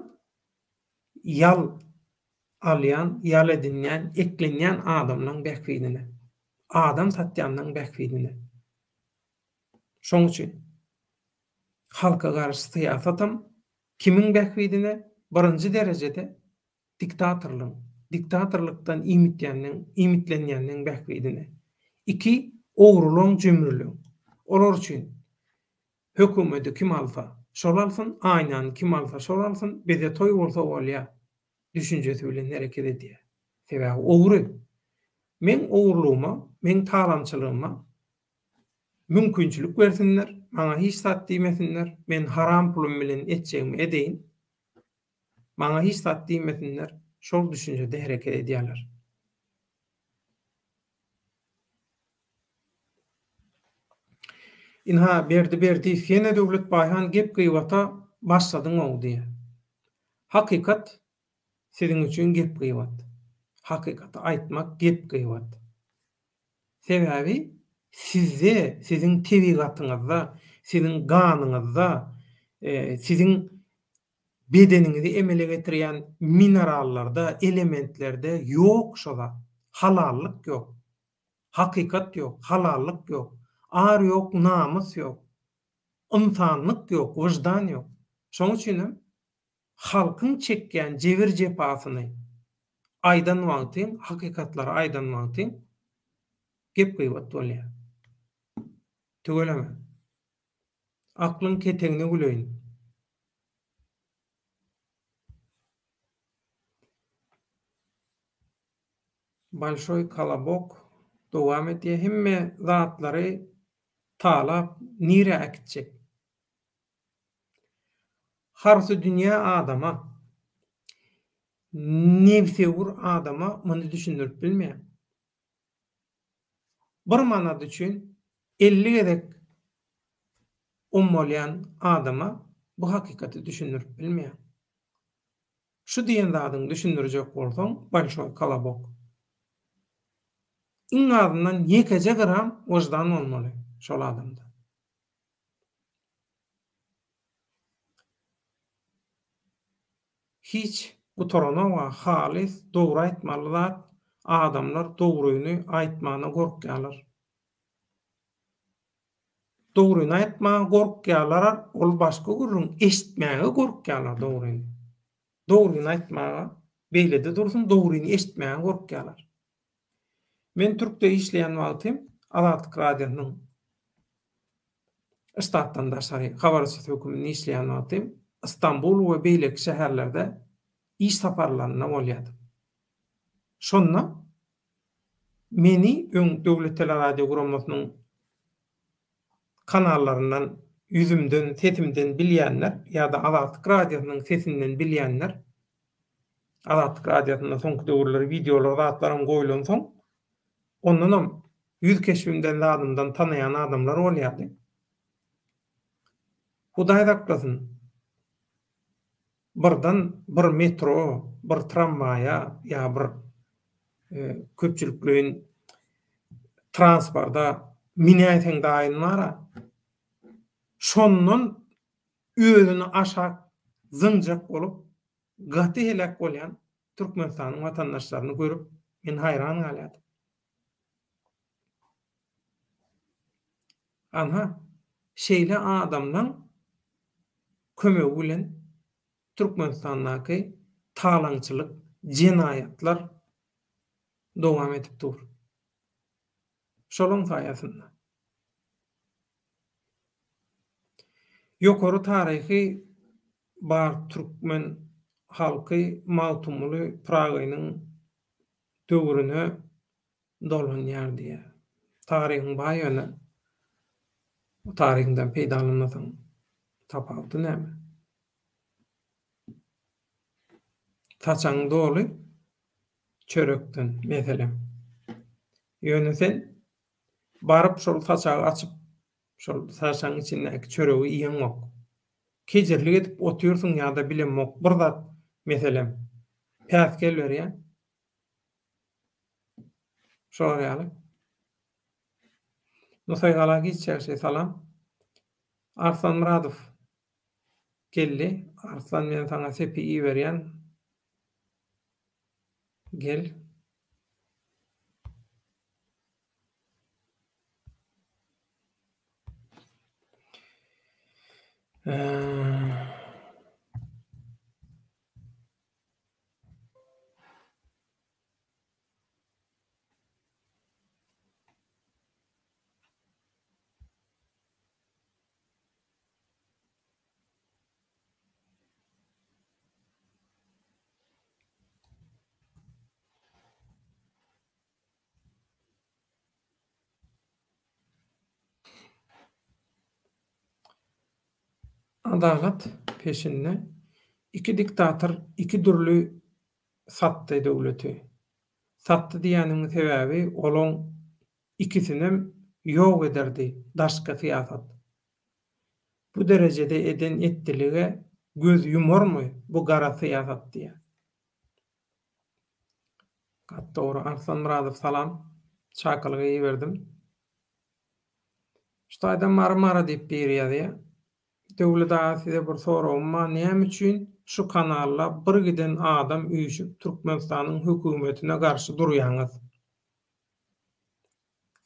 ýal alýan, ýal edinýän, eklenýän adamlaň bähbidine. Adam satýanlaň bähbidine. Şoň üçin halka garşy syýasatam kimiň bähbidine? Birinji derejede diktatorlygyň, diktatorlykdan iýmitýänleň, iýmitlenýänleň bähbidine. Iki, ogrulaň, jümrüleň. Olar üçin hökümedi kim alsa, şol alsyn, aýnany kim alsa, şol alsyn, bize toý bolsa bolýa düşünjesi bilen hereket edýär. Sebäbi ogry. Meň ogurlygyma, meň talaňçylygyma mümkinçilik bersinler, maňa hiç zat diýmesinler, men haram pulum bilen etjegimi edeýin. Maňa hiç zat diýmesinler, şol düşünjede hereket edýärler. Ynha, Berdi Berdiýew ýene Döwlet Baýhan gep-gybata başladyň-ow diýýär. Hakykat siziň üçin gep-gybat. Hakykaty aýtmak gep-gybat. Sebäbi sizde, siziň tebigatyňyzda, siziň ganyňyzda, siziň Bedeniňizi emele getirýän minerallarda, elementlerde ýok şo zat. Halallyk ýok. Hakykat ýok, halallyk ýok. Ar ýok, namys ýok. Ynsanlyk ýok, wyždan ýok. Şoň üçinem halkyň çekýän jebir-jepasyny aýdan wagtyň, hakykatlary aýdan wagtyň gep-gybat bolýar. Tüweleme. Aklyň ketegine güleýin. Bolşoý kolobok dowam edýär. Hemme zatlary talap nirä äkitjek? Harsydünýä adama, nebsewür adama muny düşündirip bilmeýär. Bir manat üçin 50 gezek ommalýan adama bu hakykaty düşündirip bilmeýär. Şu diýen zadyňy düşündirjek bolsaň, bolşoý kolobok. Iň azyndan ýekeje gram wyždan bolmaly şol adamda. Hiç gutaranok-a halys dogry aýtmaly zat adamlar dogryny aýtmana gorkýalar. Dogryny aýtmaga gorkýalar ol başga gürrüň eşitmäge gorkýalar dogryny. Dogryny aýtmaga beýlede dursun dogryny eşitmäge gorkýalar. Men türkde işleýän wagtym Azatlyk radiosynyň ştatdan daşary habarçysy höküminde işleýän wagtym Istanbul we beýleki şäherlerde iş saparlarynda bolýardym. Şonda meni öň Döwlet teleradioguramasynyň kanallaryndan ýüzümden, sesimden bilýänler ýa-da Azatlyk radiosynyň sesinden bilýänler Azatlyk radiosynda soňky döwürler wideolar zatlaram goýlansoň, ondanam ýüz keşbimden zadymdan tanaýan adamlar bolýardy. Hudaý saklasyn, birden bir metro, bir tramwaýa ýa bir köpçülikleýin transporta minäýseň daýyn bar-a, şondan özüni aşak zyňjak bolup gaty heläk bolýan Türkmenistanyň watandaşlaryny görüp men haýran galýardym. Anha, şeýle adamlaň kömegi bilen Türkmenistandaky talaňçylyk, jenaýatlar dowam edip dur. Şolaň saýasynda. Ýokary taryhy bar türkmen halky Magtymguly Pyragynyň döwrüne dolanýar diýýär. Taryhyň bar ýöne taryhyňdan peýdalanmasaň tapawudy näme? Saçagyň doly çörekden meselem. Ýöne sen baryp şol saçagy açyp şol saçagyň içindäki çöregi iýeňok. Kejirlik edip otyrsyň ýa-da bilemok bir zat meselem päsgel berýär. Şolar ýaly. Nusaýgala giç ýagşy salam. Arslan Myradow geldi. Arslan men saňa sepi iberýän. Gel. Adalat peşinde iki diktator iki dürli satdy döwleti. Satdy diýýänimiň sebäbi olaň ikisinem ýok ederdi daşky syýasat. Bu derejede eden etdilige göz ýumarmy bu gara syýasat diýýär. Gaty dogry Arslan Myradow salam. Çakylygy iberdim. Şu taýdan Mary Mara diýip biri ýazýar. Döwlet aga size bir soragym bar näme üçin şu kanalda bir giden adam üýşüp Türkmenistanyň hökümetine garşy durýaňyz?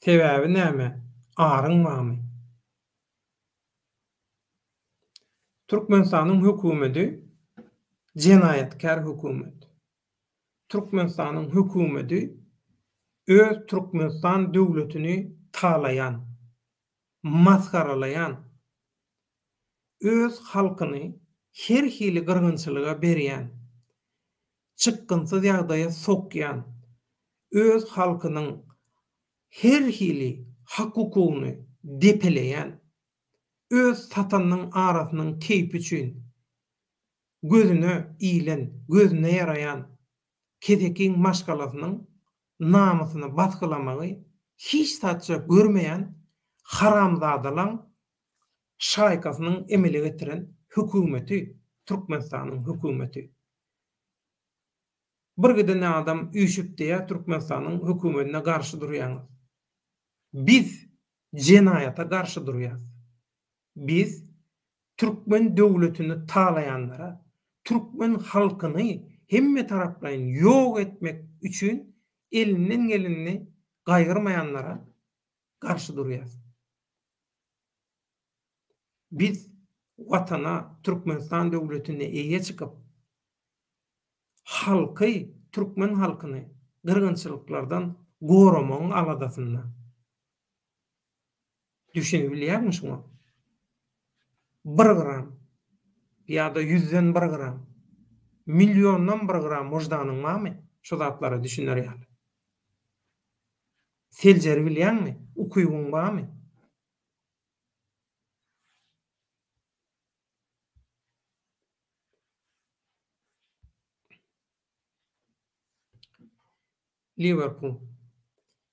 Sebäbi näme? Aryň barmy? Türkmenistanyň hökümedi jenaýatkär hökümet. Türkmenistanyň hökümedi öz Türkmenistan döwletini talaýan, masgaralaýan, öz halkyny her hili gyrgynçylyga berýän, çykgynsyz ýagdaýa sokýan, Öz halkynyň her hili hak-hukugyny depeleýän, öz satanynyň arasynyň keýpi üçin gözüne ilen, gözüne ýaraýan kesekiň maşgalasynyň namysyny basgylamagy hiç zatça görmeýän haramzadalaň şaýkasynyň emele getiren hökümeti Türkmenistanyň hökümeti. Bir giden adam üýşüp diýýär Türkmenistanyň hökümetine garşy durýaňyz. Biz jenaýata garşy durýas. Biz türkmen döwletini talaýanlara, türkmen halkyny hemme taraplaýyn ýok etmek üçin elinden gelenini gaýgyrmaýanlara garşy durýas. Biz Watana, Türkmenistan döwletine eýe çykyp, halky, türkmen halkyny gyrgynçylyklardan goramagyň aladasynda. Düşünibilýärmi şuňa? Bir gram ýa-da ýüzden bir gram, milliondan bir gram wyždanyň barmy şu zatlara düşüner ýaly? Seljeribilýäňmi? Ukybyň barmy? Liwerpul.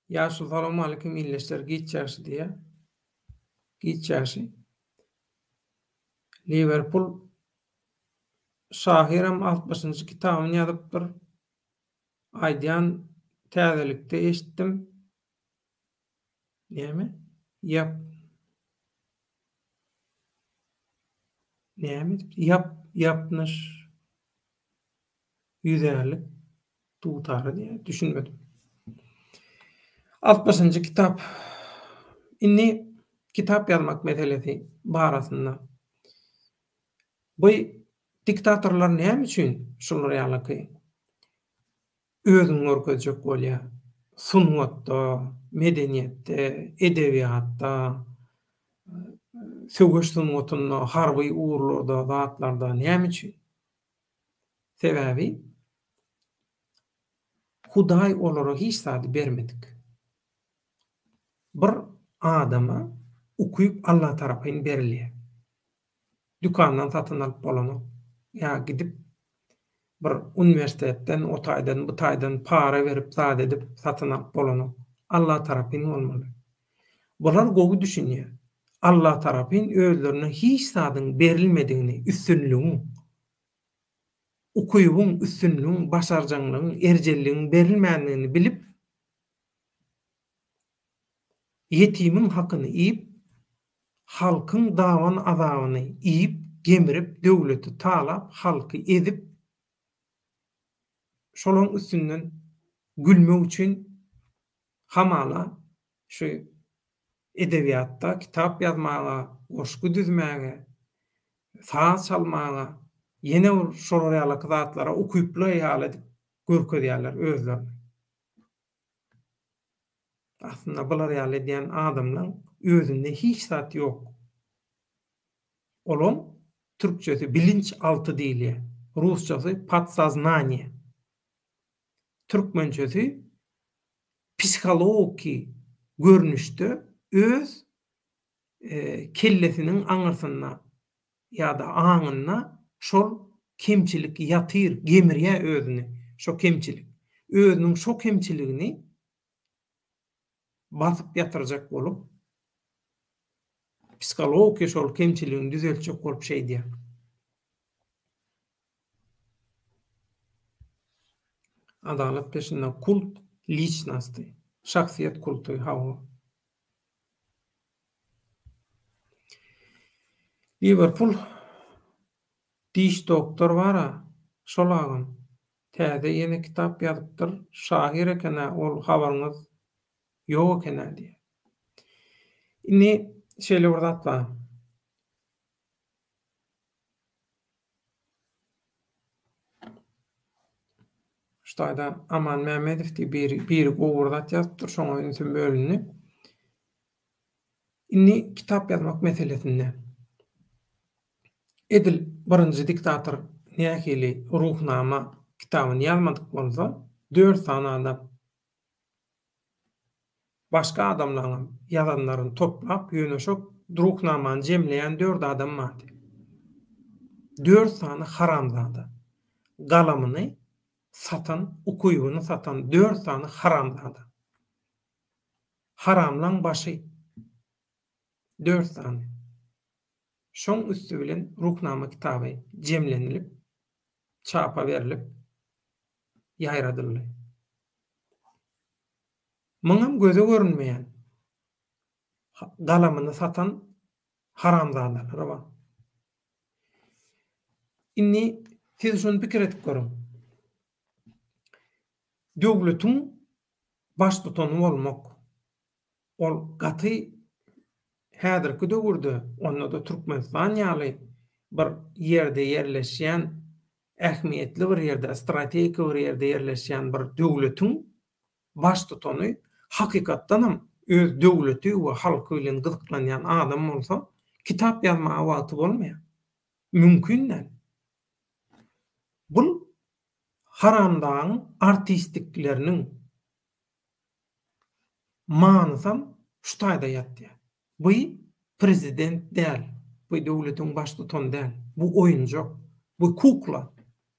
Ýaşuly salowmalikim ildeşler giç ýagşy diýýär. Giç ýagşy. Liwerpul şahyram altmyşynjy kitabyny ýazypdyr. Aýdýan täzelikde eşitdim. Näme? Ýap. Näme diýip? Ýap, ýapnyş. Ýüzärlik dutary diýýär. Düşünmedim. Altmyşynjy kitap. Indi kitap ýazmak meselesi barasynda. Bu diktatorlar näme üçin şular ýalyky özüni görkezjek bolýar? Sungatda, medeniýetde, edebiýatda, söweş sungatynda, harby ugurlarda, zatlarda näme üçin? Sebäbi Hudaý olara hiç zady bermedik. Bir adama ukyp Alla tarapyn berilýär. Dükandan satyn alyp bolanok. Ýa gidip bir uniwersitetden o taýdan bu taýdan para berip zat edip satyn alyp bolanok. Alla tarapyn bolmaly. Bular gowy düşünýär. Alla tarapyn özlerine hiç zadyň berilmedigini, üstünligiň, ukybyň, üstünligiň, başarjaňlygyň, erjelligiň berilmändigini bilip, ýetimiň hakyny iýip, halkyň daban azabyny iýip, gemirip, döwleti talap, halky ezip, şolaň üstünden gülmek üçin hamala şu edebiýatda kitap ýazmaga, goşgy düzmäge, saz çalmaga, ýene bir şolar ýalyky zatlara ukyply ýaly edip görkezýärler özlerini. Aslynda bular ýaly edýän adamlaň özünde hiç zat ýok. Olaň türkçesi bilinç alty diýilýär, rusçasy podsoznaniýe. Türkmençesi psihologiki görnüşde öz kellesiniň aňyrsynda ýa-da aňynda şol kemçilik ýatyr, gemirýär özüni şo kemçilik. Özüniň şo kemçiligini basyp ýatyrjak bolup, psihologiki şol kemçiligini düzeltjek bolup şeýdýär. Adalat peşinde kult liçnosti. Şahsyýet kulty, hawa. Liwerpul diş doktor bar-a, şol agam. Täze ýene kitap ýazypdyr, şahyr eken-ä ol habaryňyz ýok eken-ä diýýär. Indi şeýle bir zat bar. Şu taýda Aman Mämmedow diýip biri, biri gowy bir zat ýazypdyr, şoňa ünsüm bölündi. Indi kitap ýazmak meselesinde edil birinji diktator nähili Ruhnama kitabyny ýazmadyk bolsa, dört sany adam. Başga adamlaryňam ýazanlaryny toplap, ýöne şo Ruhnamany jemleýän dört adam bardy. Dört sany haramzada. Galamyny satan, ukybyny satan dört sany haramzada. Haramlaň başy. Dört sany. Şoň üsti bilen Ruhnama kitaby jemlenilip, çapa berlip, ýaýradyldy. Muňam göze görünmeýän galamyny satan haramzadalary bar. Indi siz şuny pikir edip görüň. Döwletiň baştutany bolmak, ol gaty häzirki döwürde, onda-da Türkmenistan ýaly bir ýerde ýerleşýän, ähmiýetli bir ýerde, strategik bir ýerde ýerleşýän bir döwletiň baştutany hakykatdanam öz döwleti we halky bilen gyzyklanýan adam bolsa, kitap ýazmaga wagty bolmaýar. Mümkin däl. Bul haramdagyň artistlikleriniň manysam şu taýda ýatýar. Bu prezident däl, bu döwletiň baştutany däl, bu oýunjak, bu kukla,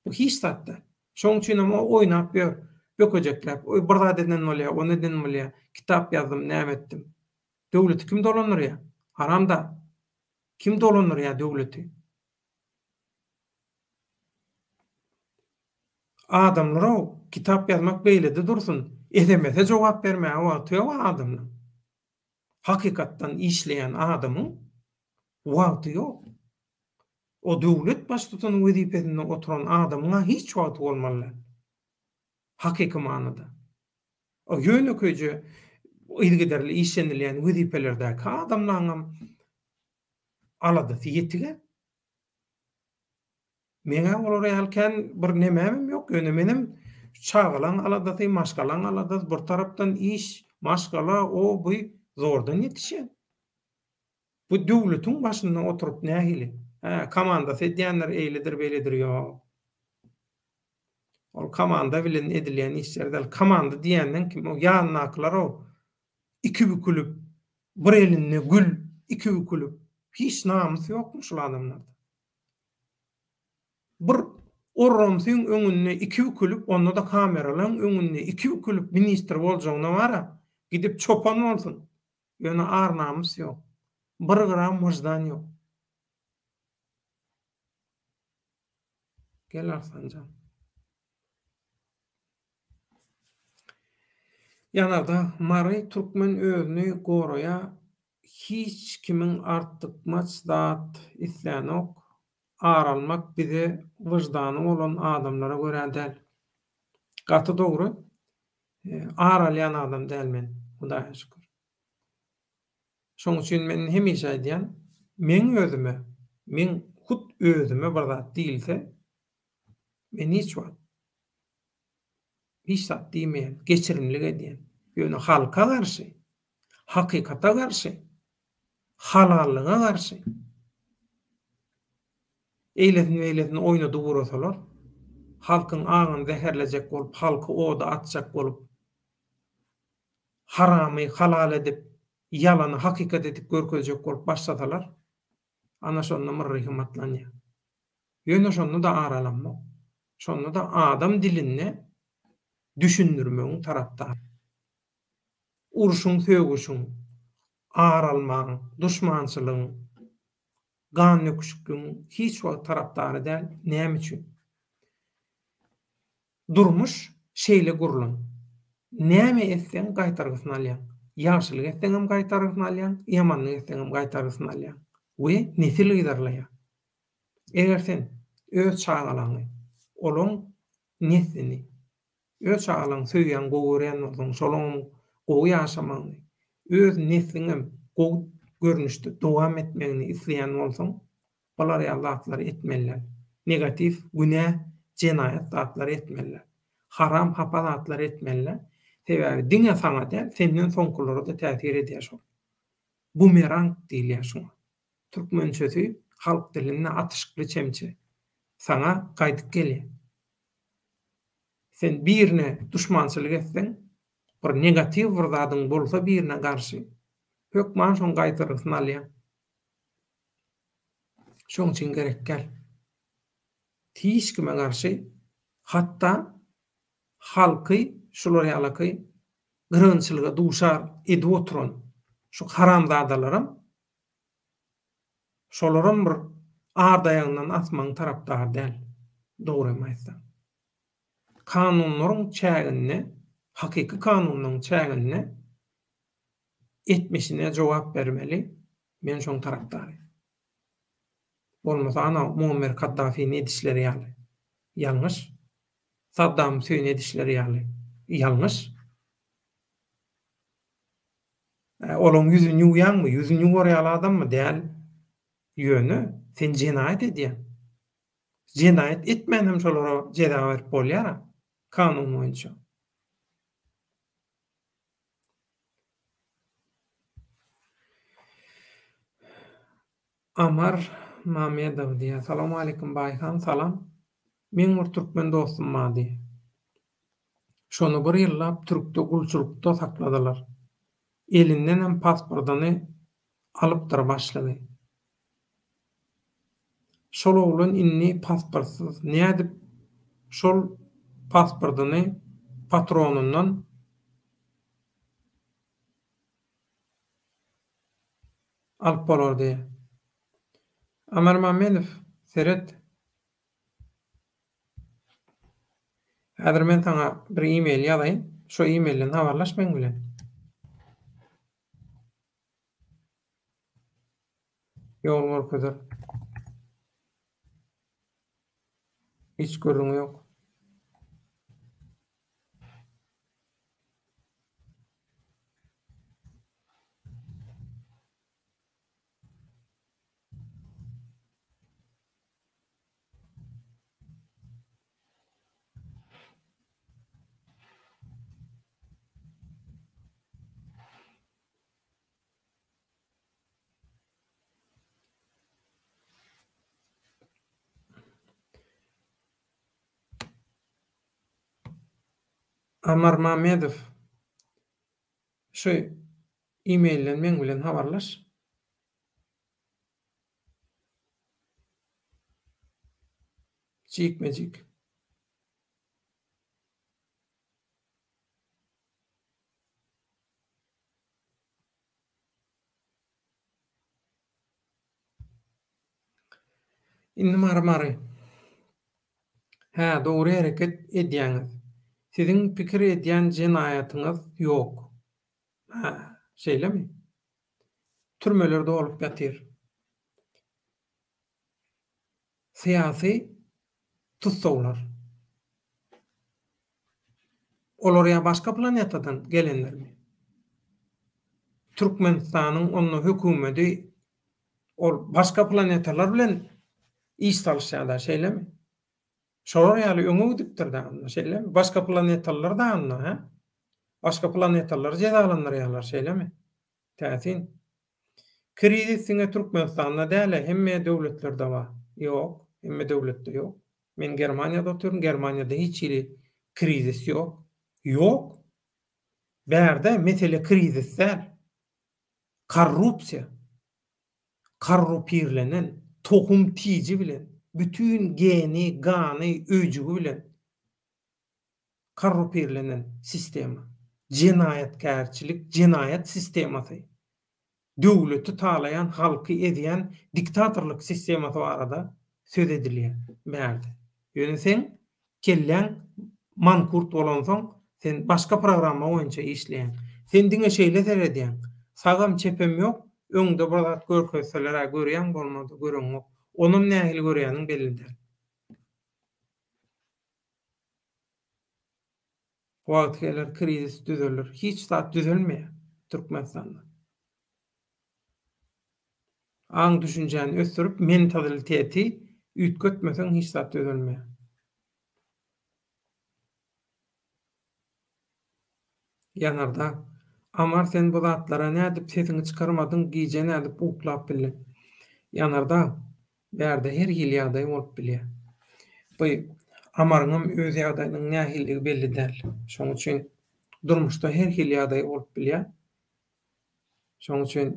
bu hiç zat däl. Şonuň üçinem o oýnap ýör, bökejekläp, oý bir zat eden bolýar, ony eden bolýar, kitap ýazdym, näme etdim. Döwleti kim dolandyrýar? Haramdag. Kim dolandyrýar döwleti? Adamlar-ow, kitap ýazmak beýlede dursun, SMS-e jogap bermäge wagty ýok adamlaň. Hakykatdan işleýän adamyň wagty ýok. O döwlet baştutany wezipesinde oturan adamyň-a hiç wagty bolmaly däl. Hakyky manyda. O ýönekeýje yzygiderli işlenilýän wezipelerdäki adamlaňam aladasy ýetig-ä. Meň-ä olar ýaly kän bir nemämem ýok, ýöne menem çagalaň aladasy, maşgalaň aladasy, bir tarapdan iş, maşgala, o, bu zordan ýetişýän. Bu döwletiň başynda oturyp nähili? Hä, komandasy edýänler eýledir, beýledir, ýok. Ol komanda bilen edilýän işler däl. Komanda diýenden kim? O ýanyndakylar-ow. Iki bükülip, bir elinde gül, iki bükülip. Hiç namys ýokmy şul adamlarda? Bir orramsyň öňünde iki bükülip, onda-da kameralaryň öňünde iki bükülip ministr boljagyna bar-a, gidip çopan bolsun. Ýöne ar-namys ýok. Bir gram wyždan ýok. Gel Arslanjan. Ýanardag Mary türkmen özüni goraýa hiç kimiň artykmaç zat islänok ar almak bize wyždany bolan adamlara görä däl. Gaty dogry ar alýan adam däl men Hudaýa şükür. Şoň üçin men hemişe aýdýan meň özüme meň hut özüme bir zat diýilse men hiç wagt hiç zat diýmeýän, geçirimlik edýän. Ýöne halka garşy, hakykata garşy, halallyga garşy eýlesini-beýlesini oýnadyp ugrasalar, halkyň aňyny zäherlejek bolup, halky oda atjak bolup, haramy halal edip, ýalany hakykat edip görkezjek bolup başlasalar, ana şonda myrryhym atlanýar. Ýöne şonda-da ar alamok. Şonda-da adam dilinde düşündirmegiň tarapdary. Urşuň, sögüşiň, ar almagyň, duşmançylygyň, gan döküşikligiň hiç wagt tarapdary däl. Näme üçin? Durmuş şeýle gurlan. Näme etseň gaýtargysyny alýaň. Ýagşylyk etseňem gaýtargysyny alýaň, ýamanlyk etseňem gaýtargysyny alýaň. We nesil yzarlaýar. Eger sen öz çagalaňy, olaň neslini, öz çagalaňy söýýäň, gowy görýän bolsaň, şolaňam gowy ýaşamagyny, öz nesliňem gowy görnüşde dowam etmegini isleýän bolsaň, bular ýaly zatlary etmeli däl. Negatiw, günä, jenaýat zatlary etmeli däl. Haram, hapa zatlary etmeli däl. Sebäbi diňe saňa däl, senden soňkulara-da täsir edýär şol. Bumerang diýilýär şuňa. Türkmençesi halk dilinde atyşykly çemçe. Saňa gaýdyp gelýär. Sen birine duşmançylyk etseň, Bir negatiw bir zadyň bolsa birine garşy, hökman şoň gaýtargysyny alýaň. Şoň üçin gerek däl. Hiç kime garşy, hatda halky şular ýalaky gyrgynçylyga duşar edip oturan şu haramzadalaram şolaram bir ar daýagyndan asmagyň tarapdary däl, dogrymy aýtsam. Kanunlaryň çäginde, hakyky kanunlaryň çäginde etmişine jogap bermeli, men şoň tarapdary. Bolmasa ana Muammer Kaddafini edişleri ýaly. Ýalňyş. Saddam Hüseýini edişleri ýaly. Ýalňyş. Olaň ýüzüni ýuwýaňmy? Ýüzüni ýuwar ýaly adammy? Däl. Ýöne sen jenaýat edýäň. Jenaýat etmän hem şolara jeza berip bolýar-a, kanun boýunça. Amar Mamedow diýýär, Salowmaleýkim Baýhan, salam. Meň bir türkmen dostum bardy. Şony bir ýyllap türkde gulçulykda sakladylar. Elindenem pasportyny alypdyr başlygy. Şol oglan indi pasportsyz nädip şol pasportyny patronyndan alyp bolar diýýär. Amar Mamedow seret. Häzir men saňa bir email ýazaýyn. Şo emailden habarlaş meň bilen. Ýol görkezer. Hiç gürrüňi ýok. Amar Mamedow şu emailden meň bilen habarlaş. Jikme-jik. Indi Mary Mary. Hä, dogry hereket edýäňiz. Siziň pikir edýän jenaýatyňyz ýok. Hä, şeýlemi? Türmeler dolup ýatyr. Syýasy tussaglar. Olar ýa başga planetadan gelenlermi? Türkmenistanyň onda hökümedi ol başga planetalar bilen iş salyşýar-da, şeýlemi? Şolar ýaly öňe gidipdir-dä onda, şeýlemi? Başga planetalylar-da onda, hä? Başga planetalylary jezalandyrýarlar, şeýlemi? Täsin. Krizis diňe Türkmenistanda däl-e, hemme döwletlerde bar. Ýok, hemme döwletde ýok. Men Germaniýada otyryn, Germaniýada hiç hili krizis ýok. Ýok. Bärde mesele krizis däl. Korrupsiýa. Korrupirlenen, tohum tiji bilen, bütin geni, gany, öýjügi bilen korrupirlenen sistema. Jenaýatkärçilik, jenaýat sistemasy. Döwleti talaýan, halky ezýän diktatorlyk sistemasy barada söz edilýär bärde. Ýöne seň kelläň mankurt bolansoň, sen başga programma boýunça işleýäň. Sen diňe şeýle seredýäň. Sagam çepem ýok, öňde bir zat görkezseler-ä görýäň, bolmady göreňok. Onam nähili görýäniň belli däl. Wagty geler krizis düzeler. Hiç zat düzelmeýär Türkmenistanda. Aň düşünjäni ösdürip mentaliteti üýtgetmeseň hiç zat düzelmeýär. Ýanardag. Amar sen bu zatlara nädip sesiňi çykarmadyň gije nädip uklap bildiň. Ýanardag. Bärde her hili ýagdaý bolup bilýär. Bu Amaryňam öz ýagdaýynyň nähilidigi belli däl. Şoň üçin. Durmuşda her hili ýagdaý bolup bilýär. Şonuň üçin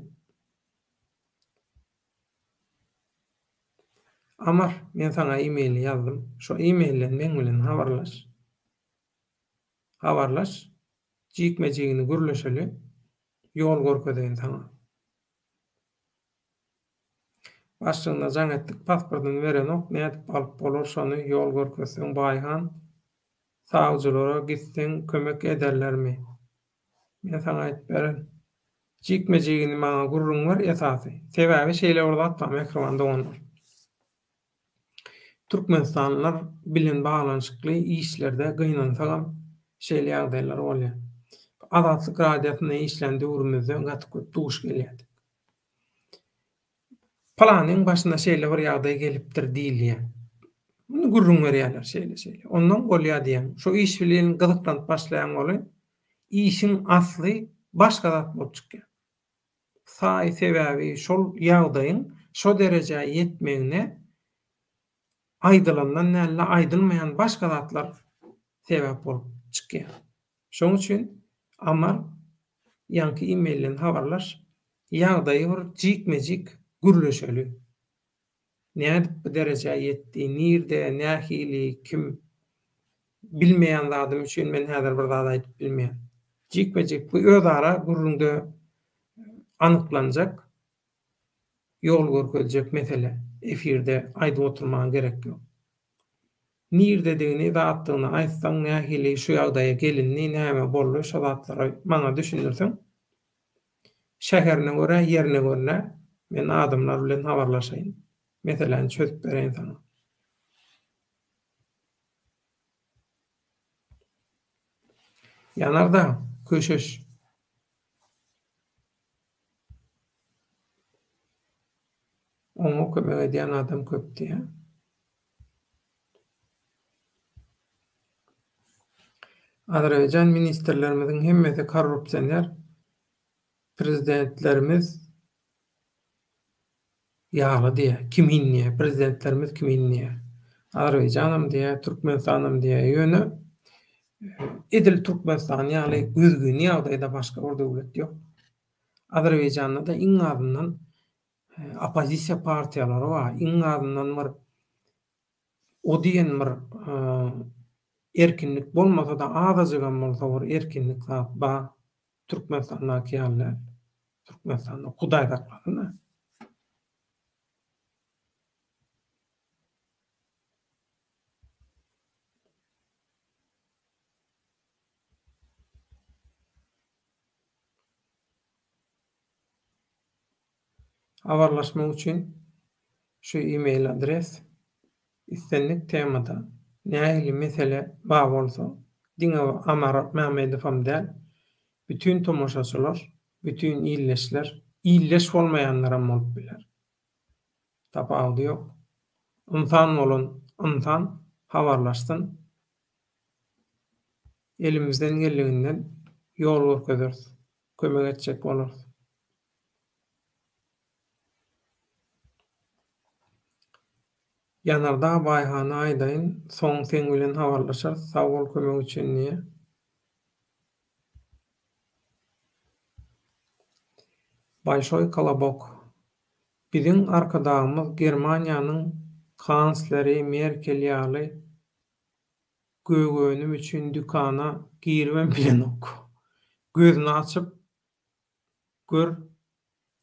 Amar, men saňa e-maili ýazdym. Şo e-mailden meň bilen habarlaş. Habarlaş, jikme-jigini gürleşeli, ýol görkezeýin saňa. Başlygyna jaň etdik, pasportyny berenok, nädip alyp bolar şony ýol görkezseň Baýhan. Sawjylara gitseň kömek ederlermi? Men saňa aýdyp bererin. Jikme-jigini maňa gürrüň ber esasy. Sebäbi şeýle bir zat bar mähriban doganlar. Türkmenistanlylar bilen baglanyşykly işlerde gynansagam şeýle ýagdaýlar bolýar. Azatlyk Radiosynda işlän döwrümizde gaty köp duş gelýärdik. Pylanyň başyna şeýle bir ýagdaý gelipdir diýilýär. Muny gürrüň berýärler şeýle-şeýle. Ondan bolýar diýýäň. Şo iş bilen gyzyklanyp başlaýaň welin, işiň asly başga zat bolup çykýar. Saý sebäbi şol ýagdaýyň şo derejä ýetmegine aýdylandan däl-de, aýdylmaýan başga zatlar sebäp bolup çykýar. Şoň üçin Amar ýaňky e-mailden habarlaş, ýagdaýy bir jikme-jik gürleşeli. Nädip bu derejä ýetdi, nirde, nähili, kim? Bilmeýän zadym üçin men häzir bir zat aýdyp bilmeýän. Jikme-jik bu özara gürrüňde anyklanjak, ýol görkezjek mesele. Efirde aýdyp oturmaga gerek ýok. Nirededigini, zatdygyny aýtsaň, nähili şu ýagdaýa gelindi, näme boldy, şo zatlary maňa düşündirseň, şäherine görä, ýerine görä men adamlar bilen habarlaşaýyn, meseläni çözüp bereýin saňa. Ýanardag, köşeş. Oňa kömek edýän adam köp diýýär. Azerbaýjan ministrlerimiziň hemmesi korrupsioner, prezidentlerimiz ýaly diýýär, kimin diýýär, prezidentlerimiz kimin diýýär. Azerbaýjanam diýýär, Türkmenistanam diýýär. Ýöne edil Türkmenistan ýaly gözgyny ýagdaýda başga bir döwlet ýok. Azerbaýjanda-da iň azyndan oppozisiýa partiýalary bar. Iň azyndan bir o diýen bir erkinlik bolmasa-da azajygam bolsa bir erkinlik zat bar. Türkmenistandaky ýaly däl. Türkmenistanda Hudaý saklasyn-a. Habarlaşmak üçin şu e-mail adres islendik temada nähili mesele bar bolsa diňe bir Amar Mämedowam däl bütin tomaşaçylar bütin ildeşler ildeş bolmaýanlaram bolup biler tapawudy ýok ynsan bolan ynsan habarlaşsyn elimizden geldiginden ýol görkezeris kömek etjek bolarys. Ýanardag Baýhana aýdaýyn, soň seň bilen habarlaşarys, sag bol kömek üçin diýýär. Bolşoý Kolobok. Biziň Arkadagymyz Germaniýanyň kansleri Merkel ýaly gök önüm üçin dükana giribem bilenok. Gözüni açyp Gör,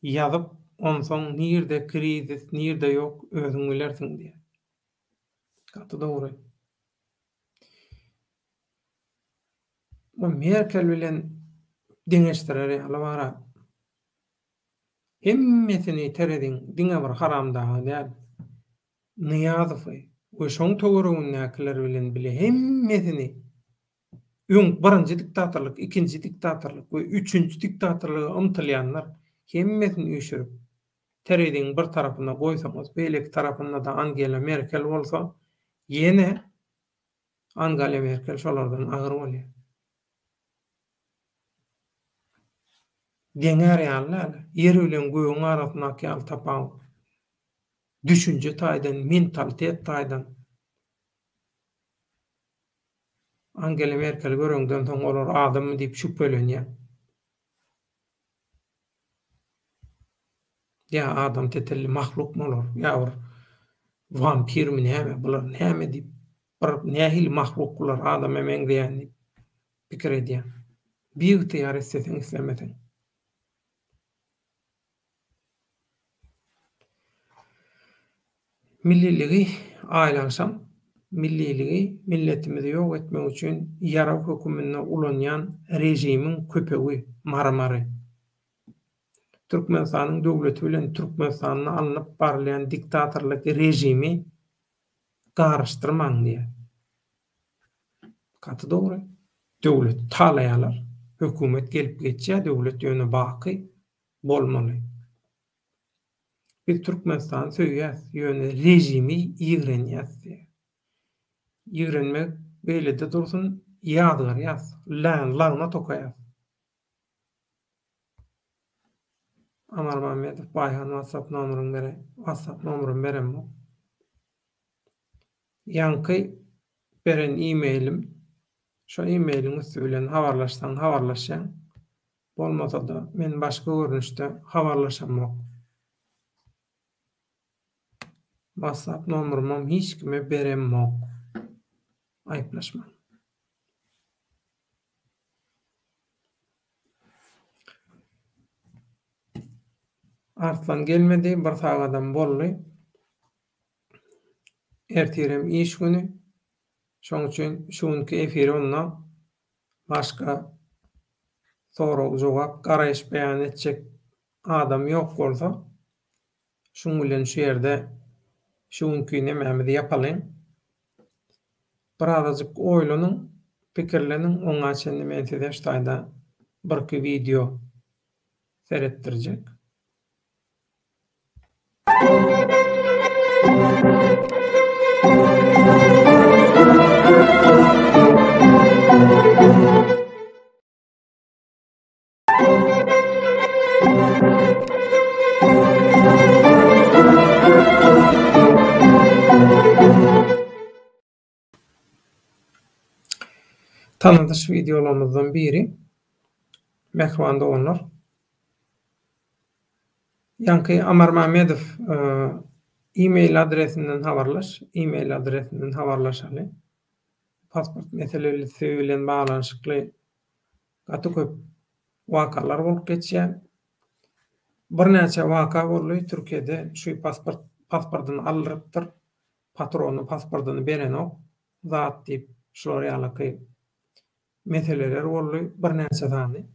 ýazyp, onsoň nirde krizis, nirde ýok, özüň bilersiň diýýär. Gaty dogry. Bu Merkel bilen deňeşdirer ýaly bar-a. Hemmesini tereziň diňe bir haramdagy däl, Nyýazowy we şoň töweregindäkiler bilen bile hemmesini Öň birinji diktatorlyk, ikinji diktatorlyk we üçünji diktatorlyga ymtylýanlar hemmesini üýşürip, tereziň bir tarapyna goýsaňyz, beýleki tarapynda-da Angela Merkel bolsa, ýene Angale Merkel şolardan agyr bolýar. Deňär ýaly däl, ýer bilen gögüň arasyndaky ýaly tapawut. Düşünje taýdan, mentalitet taýdan. Angela Merkeli göreňden soň olar adammy diýip şübhelenýäň. Ýa adam tetelli mahlukmy olar, ýa bir wampirmi näme bular näme diýip, bir nähili mahluk bular adama meňzeýän diýip pikir edýäň. Biygtyýar isleseň islemeseň. Milliligi aýlagşam, milliligi milletimizi ýok etmek üçin ýarag höküminde ulanýan režimiň köpegi, mary-mary. Türkmenistanyň döwleti bilen Türkmenistanda alnyp barylýan diktatorlyk režimi garyşdyrmaň diýýär. Gaty dogry. Döwleti talaýarlar. Hökümet gelip geçýär, döwlet ýöne baky bolmaly. Biz Türkmenistany söýýäs, ýöne režimi ýigrenýäs diýýär. Ýigrenmek beýlede dursun, ýazgarýas, lagnat okaýas. Amar Mammedow Baýhan WhatsApp nomeryňy beräý. WhatsApp nomerymy beremok. Ýaňky beren e-mailim, şo e-mailiň üsti bilen habarlaşsaň habarlaşýaň. Bolmasa-da men başga görnüşde habarlaşamok. WhatsApp nomerymam hiç kime beremok. Aýyplaşmaň. Arslan gelmedi, bir sagadam boldy. Ertirem iş güni. Şoň üçin şu günki efiri onda başga sorag-jogap, garaýyş beýan etjek adam ýok bolsa, şuň bilen şu ýerde şu günki nemämizi ýapalyň. Birazajyk oýlanyň, pikirleniň, oňa çenli men size şu taýda birki wideo seretdirjek. Tanadyş wideolarymyzdan biri. Mähriban doganlar. Ýaňky Amar Mamedow e-mail adresinden habarlaş, e-mail adresinden habarlaşaly. Pasport meselesi bilen baglanyşykly gaty köp wakalar bolup geçýär. Birnäçe waka boldy Türkiýede şu pasport pasportyny aldyrypdyr. Patrony pasportyny berenok zat diýip şular ýalyky meseleler boldy birnäçe sany.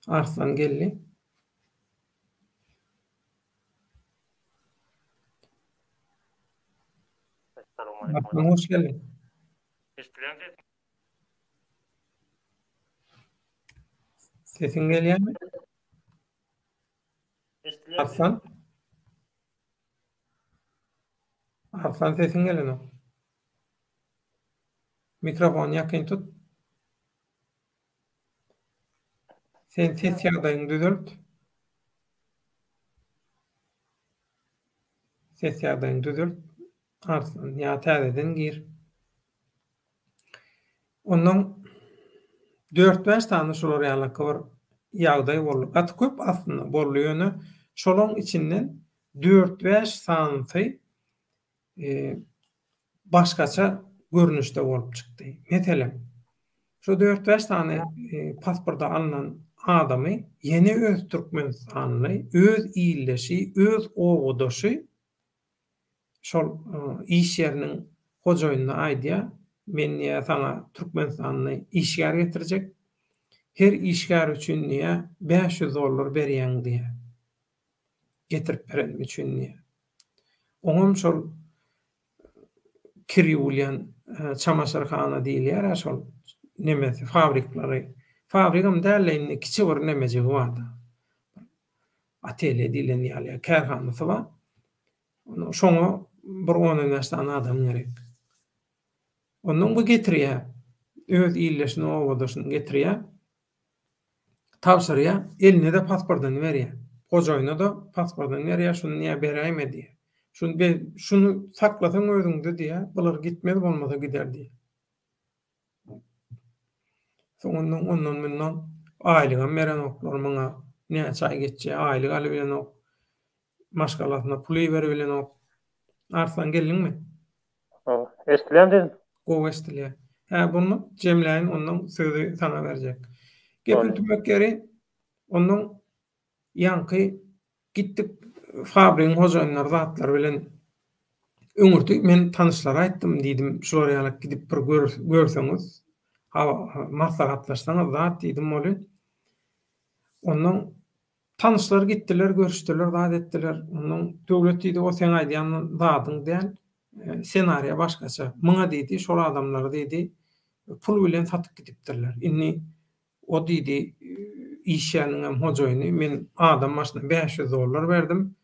Arslan geldi. Arslan hoş geldiň. Eşidilýärmi sesim? Sesiň gelýärmi? Eşidilýär. Arslan? Arslan sesiň gelenok. Mikrofony ýakyn tut. Sen ses ýagdaýyňy düzelt. Ses ýagdaýyňy düzelt. Arslan ýa täzeden gir. Ondan dört-bäş sany şular ýalyky bir ýagdaý boldy. Gaty köp aslynda boldy ýöne şolaň içinden dört-bäş sanysy başgaça görnüşde bolup çykdy. Meselem, şu dört-bäş sany pasporty alnan adamy ýene öz türkmenistanly, öz ildeşi, öz obadaşy şol iş ýeriniň hojaýynyna aýdýar, men diýýär saňa türkmenistanly işgär getirjek, her işgär üçin diýýär 500 dollar berýäň diýýär. Getirip berenim üçin diýýär. Oňam şol kir ýuwulýan çamaşyrhana diýilýär-ä şol nemesi fabrikleri. Fabrigam däl-de indi kiçi bir nemejigi bar-da. Atelýe diýlen ýaly kärhanasy bar. Şoňa bir on-on bäş sany adam gerek. Ondan bu getirýär. Öz ildeşini, obadaşyny getirýär. Tabşyrýar. Eline-de pasportyny berýär. Hojaýyna-da pasportyny berýär, şuny diýýär, beräýme diýýär. Şuny be, şuny saklasaň özüňde diýýär, bular gitmez bolmasa gider diýýär. Soňundan ondan-mundan aýlygam berenoklar muňa. Näçe aý geçýär, aýlyk alybilenok. Maşgalasyna pul iberibilenok. Arslan geldiňmi? Hawa, eşdilýärmi sesim? Gowy eşdilýär. Hä, bunu jemläýin, ondan sözi saňa berjek. Gepiň tümek ýeri, ondan ýaňky gitdik fabrigiň hojaýynlary zatlar bilen öňürti men tanyşlara aýtdym diýdim, şular ýaly gidip bir görseňiz, maslahatlaşsaňyz zat diýdim welin, ondan tanyşlar gitdiler, görüşdiler, zat etdiler. Ondan Döwlet diýdi, o seň aýdýan zadyň däl, ssenariýa başgaça. Muňa diýdi, şol adamlary diýdi, pul bilen satyp gidipdirler. Indi O diýdi, iş ýeriniňem hojaýyny, men adam başyna 500 dollar berdim.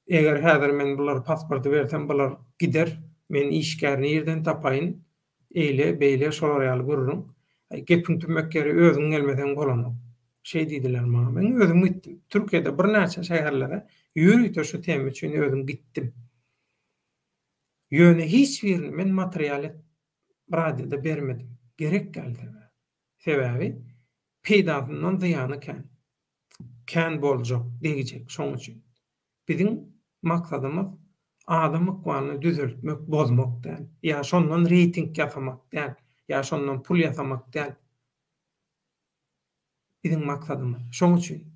Eger häzir men bulara pasporty bersem, bular gider. Men işgär nirden tapaýyn? Eýle, beýle şolar ýaly gürrüň. Aý, gepiň tümmek ýeri özüň gelmeseň bolanok. Şeý diýdiler maňa. Men özüm gitdim. Türkiýede birnäçe şäherlere ýörite şu tema üçin özüm gitdim. Ýöne hiç birini men material et radioda bermedim. Gerek däl sebäbi. Sebäbi peýdasyndan zyýany kän. Kän boljak, degjek şoň üçin. Biziň maksadymyz adam ykbalyny düzeltmek, bozmak däl. Ýa şondan reýting ýasamak däl, ýa şondan pul ýasamak däl. Biziň maksadymyz. Şoň üçin.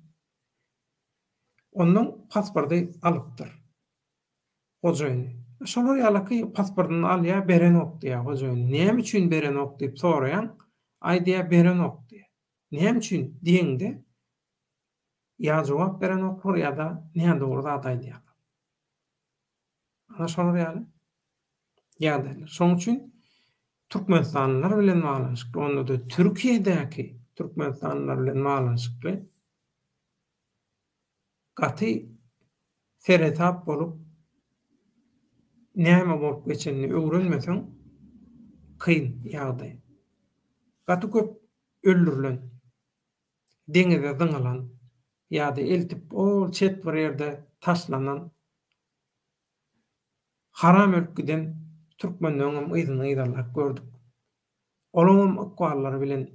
Ondan pasporty alypdyr. Hojaýyny. Şolar ýalaky pasportyny alýar, berenok diýýär hojaýyny. Näme üçin berenok diýip soraýaň, aý diýýär, berenok diýýär. Näme üçin diýeňde, ýa jogap berenoklar ýa-da nädogry zat aýdýarlar. Ana şolar ýaly ýagdaýlar. Şonuň üçin türkmenistanlylar bilen baglanyşykly, onda-da Türkiýedäki türkmenistanlylar bilen baglanyşykly gaty seresap bolup, näme bolup geçenini öwrenmeseň kyn ýagdaý. Gaty köp öldürilen, deňize zyňylan ýa-da eltip ol çet bir ýerde taşlanan, haram ölüp giden türkmenleňem yzyny yzarlap gördük. Olaňam ykballary bilen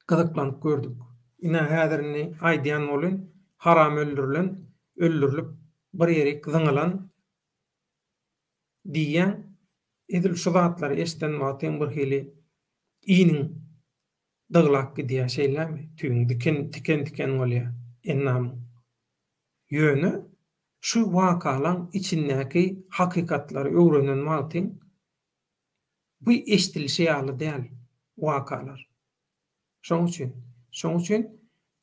gyzyklanyp gördük. Ine häzir indi aýdýan bolyn, haram öldürilen, öldürilip bir ýerik zyňylan diýýäň, edil şu zatlary eşden wagtyň bir hili iniň dyglap gidýär şeýlemi, tüýüň diken tiken tiken bolýar endamyň. Ýöne şu wakalaň içindäki hakykatlary öwrenen wagtyň Bu eşdilişi ýaly däl wakalar. Şoň üçin, şoň üçin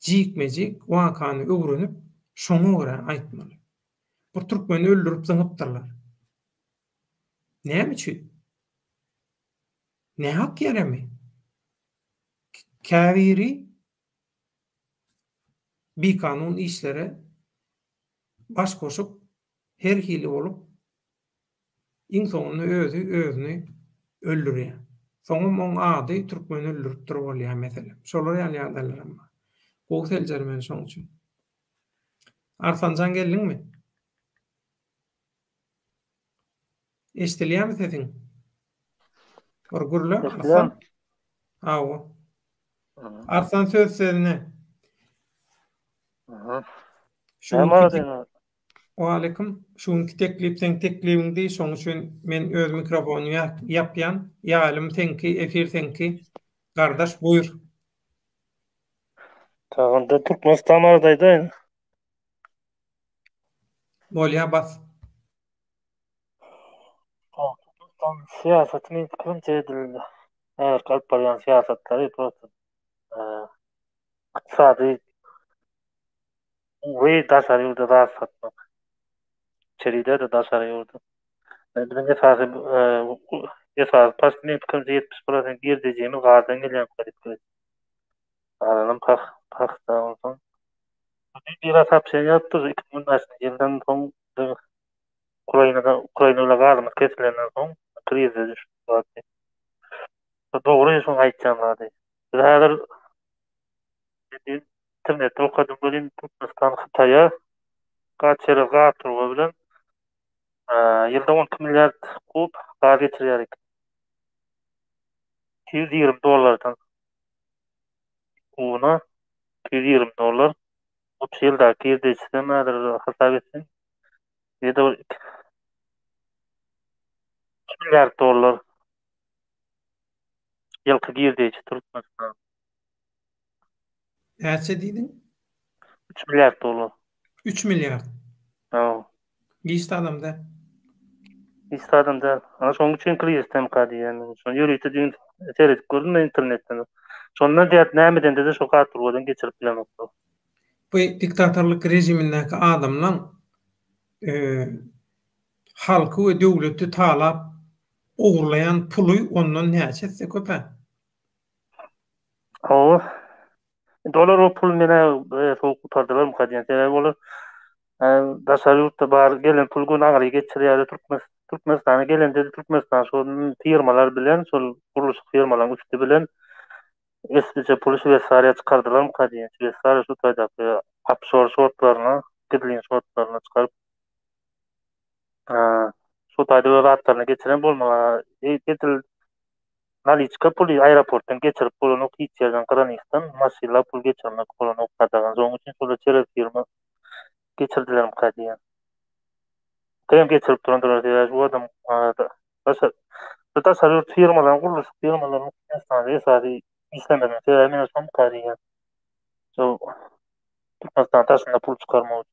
jikme-jik wakany öwrenip, şoňa görä aýtmaly. Bir türkmeni öldürip zyňypdyrlar. Näme üçin? Nähak ýeremi? Käbiri bikanun işlere baş goşup, her hili bolup Iň soňunda özi özüni öldürýär. Soňam oň ady türkmeni öldüripdir bolýar meselem. Şolar ýaly ýagdaýlaram bar. Gowy seljermeli şoň üçin. Arslanjan geldiňmi? Eşdilýärmi sesiň? Bir gürle Arslan. Hawa. Arslan söz sözüne. Şu Waleýkim. Şu günki teklip seň teklibiňdi, şoň üçin men öz mikrofonymy ýapýan. Ýaýlym seňki, efir seňki. Gardaş buýur. Onda Türkmenistan barada aýdaýyn. Bolýa bas. Türkmenistan syýasaty meň pikirimçe edil häzirki alyp barýan syýasatlary prosta ykdysady Ugry daşary ýurda zat satmak. Içeride-de daşary ýurda. Biziň esasy esasy paş meň pikirimçe 70% girdejimiz gazdan gelýän diýip. Galanam pah pahta onsoň. Bir soobşeniýe ýazypdyr 2015-nji ýyldan soň Ukrainada Ukraina bilen gazymyz kesilenden soň krizise düşüp zat. Dogry şoň aýtýan zady. Biz häzir Internetde okadym welin Türkmenistan Hytaýa gaz çerez gaz turba bilen ýylda 12 milliard kub gaz geçirýär eken. 220 dollardan Una 220 dollar. 30 ýyldaky girdejisem häzir hasap etseň ýa-da 2 milliard dollar ýylky girdeji Türkmenistan. Näçe diýdiň? 3 milliard dollar. 3 milliard. Hawa. Hiç zadam däl. Hiç zadam däl. Ana şonuň üçin krizisdemka diýýän men. Şony ýörite düýn seredip gördüm men internetden. Şondan diýýär, nämedende-de şo gaz turbadan geçirip bilenoklar. Bu diktatorlyk režimindäki adamlaň halky we döwleti talap ogurlaýan puly ondan näçe esse köp-ä. Hawa. Indi olar o puly menä sowuk gutardylarmyka diýýän. Sebäbi olar daşary ýurtda bar gelen pul göni aňry geçirýärler. Türkmen Türkmenistana gelende-de Türkmenistan şol firmalar bilen, şol gurluşyk firmalaryň üsti bilen eslije puly Şweýsariýa çykardylarmyka diýýän. Şweýsariýa şu taýdaky ofşor şotlaryna, gizlin şotlaryna çykaryp şu taýda öz atlaryna geçiren bolmaly. Edil Naliçka puly aeroportdan geçirip bolanok hiç ýerden granisdan maşynla pul geçirmek bolanok gadagan şonuň üçin şolar çerez firma geçirdilermika diýýän. Hem geçirip durandyrlar sebäbi bu adam daşary bu daşary ýurt firmalaryň gurluşyk firmalarynyň Türkmenistanda esasy işlemeginiň sebäbi mene şomyka diýýän. Şol Türkmenistan daşynda pul çykarmak üçin.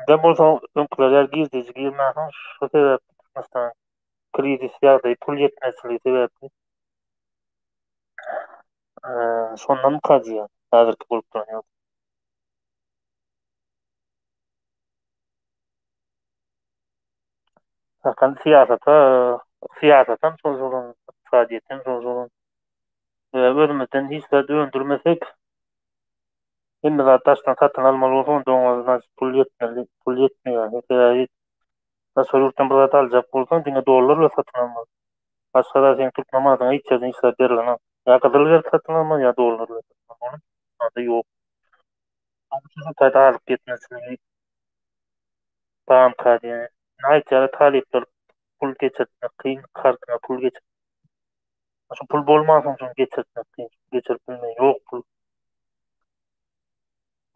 Indem bolsa öňküler ýaly girdeji girmänsoň şo sebäpli Türkmenistan krizis ýagdaýy, pul ýetmezçiligi sebäpli şondanmyka diýýän, häzirki bolup duran ýagdaý. Hakan syýasata, syýasatam şol şolaň, ykdysadyýetem şol şolaň. Özümizden hiç zat öndürmesek, hemme zat daşdan satyn almaly bolsa, onda oňa pul ýetmeli, pul ýetmeýär. Sebäbi Daşary ýurtdan bir zat aljak bolsaň diňe dollar bilen satyn almaly. Başga zat seň türkmen manadyňa hiç ýerden hiç zat berilenok. Ýa gyzyl berip satyn almaly ýa dollar bilen satyn almaly. Türkmenistanda ýok. Şonuň üçin şu taýda azyk ýetmezçiligi barmyka diýýän. Indi aýtýarlar talyplar pul geçirtmek kyn, kartyňa pul geçir. Şu pul bolmansoň şony geçirtmek kyn. Geçirip bilmeýän ýok pul.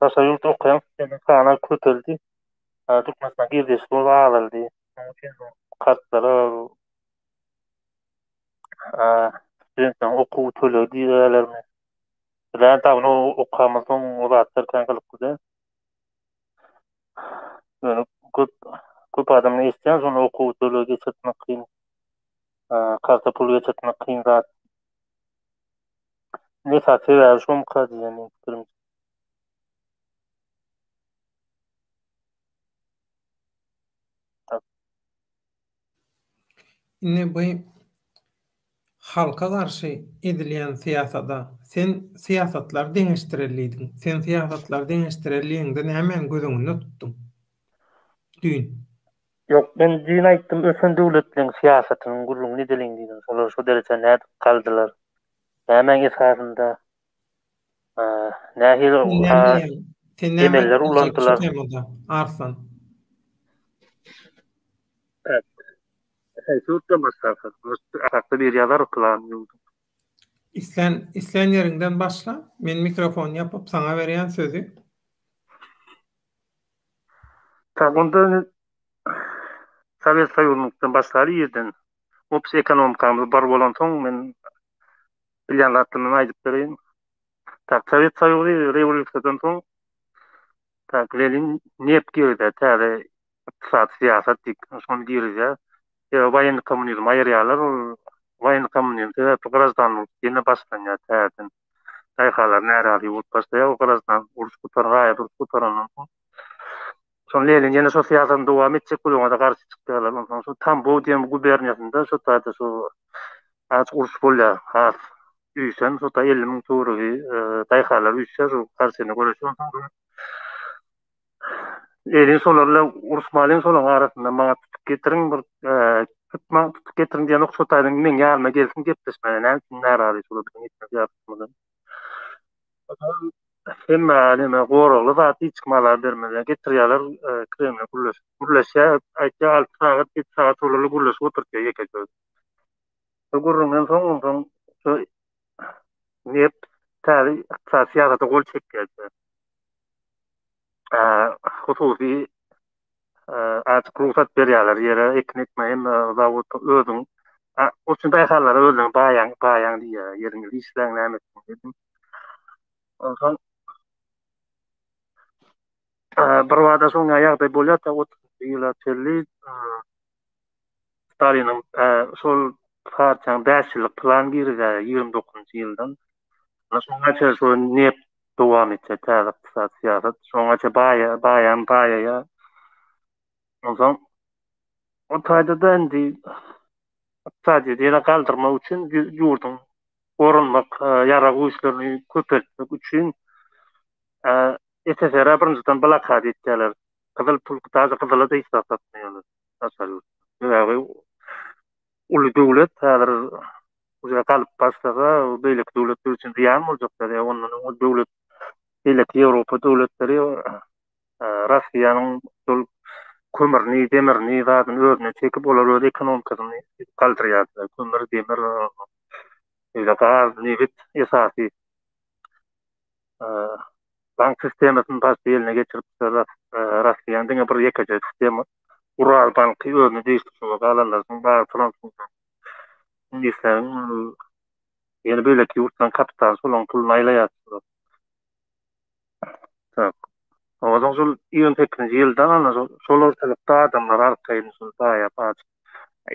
Daşary ýurtda okaýan studentiň sany köpeldi. Türkmenistan girdejisi bolsa azaldy. Şonuň üçin bu kartlara studentleriň okuw tölegi diýýärlermi? Bizler dawno okamyzsoň o zatlar kän gyzykly däl. Ýöne köp köp adamdan eşidýän şony okuw tölegi geçirtmek kyn. Karta pul geçirtmek kyn zat. Esasy sebäbi şomyka diýýän meň pikirimçe. Indi bu halka garşy edilýän syýasada sen syýasatlary deňeşdireli diýdiň. Sen syýasatlary deňeşdireli diýeňde nämäni göz öňünde tutduň? Düýn. Ýok, men düýn aýtdym, ösen döwletleriň syýasatynyň gürrüňini edeliň diýdim. Şolar şo derejä nädip galdylar? Nämäň esasynda? Nähili Sen näme emeller ulandylar? Arslan. Haýsy ýurtdan başlarsyň? Aşakda biri ýazar plan ýurduň. Islän islän ýeriňden başla. Men mikrofony ýapyp saňa berýän sözi. Tak onda Sowet Soýuzyndan başlaly irden. Obşi ekonomikamyz bar bolansoň men bilýän zatlarymy aýdyp bereýin. Tak Sowet Soýuzy rewolýusiýadan soň tak Lenin neft girizýär täze ykdysady syýasat diýip şony girizýär. Sebäbi woýennyý kommunizmi aýyrýarlar ol woýennyý kommunizm sebäpli graždan uruş ýene başlanýar täzeden. Daýhanlar närazy bolup başlaýar o graždan uruş gutaran raýat uruş gutarandan soň. Soň Lenin ýene şo syýasatyny dowam etjek bolýar oňa-da garşy çykýarlar. Onsoň şo Tambow diýen guberniýasynda şo taýda şo has uruş bolýar. Has üýşen şo taý 50 müň töweregi daýhanlar üýşýär şo garşyna göreşýär. Onsoň Lenin şolar bilen uruşmalyň şolaryň arasynda maňa tutup getiriň bir tutmaň tutup getiriň diýenok şo taýdan meň ýanyma gelsin gepleşmäge näme üçin närazy şolar biziň etjek ýaryşymyzdan. Hemme neme goragly zat hiç kim azar bermez. Getirýärler Kremle gürleşip. Gürleşýär, aýtýar 6 sagat, 7 sagat olarla gürleşip oturtýar ýekeje özi. Şo gürrüňden soň onsoň Şu nep täze ykdysady syýasata gol çekýär. Hususy azajyk rugsat berýärler ýere ekin ekme hem zawod özüň o üçin daýhanlara özüň baýaň baýaň diýýär ýeriňizi işläň näme etsin diýip. Onsoň bir bada şoň ýagdaý bolýar ta 30 ýyla çenli Staliniň şol partiýanyň 5 ýyllyk plan girizýär 29-njy ýyldan. Şoňa çenli şol nep dowam etýär täze ykdysady syýasat. Şoňa çenli baýa baýan baýaýar. Onsoň o taýda-da indi ykdysadyýeti ýene galdyrmak üçin ýurduň goranmak ýarag güýçlerini köpeltmek üçin SSR-e birinjiden blokada etýärler. Gyzyl pul daže gyzyla-da hiç zat satmaýarlar daşary ýurtda. Sebäbi uly döwlet häzir uje galyp başlasa beýleki döwletler üçin zyýan boljak zat. Ondan öň ol döwlet beýleki Ýewropa döwletleri Russiýanyň şol kömürini, demirini, zadyny özüne çekip, olar öz ekonomikasyny galdyrýardylar. Kömür, demir, beýle gaz, nebit esasy bank sistemasyny başda eline geçiripdir. Russiýanyň diňe bir ýekeje sistema Ural banky özüne degişli şoňa galanlarynyň bary fransuzlaryň, iňlisleriň ýene beýleki ýurtlaryň kapitaly şolaryň puluny aýlaýardylar. Tak. Onsoň şol 28-nji ýyldan ana şol ortalykda adamlar arkaýyn şol baýap aç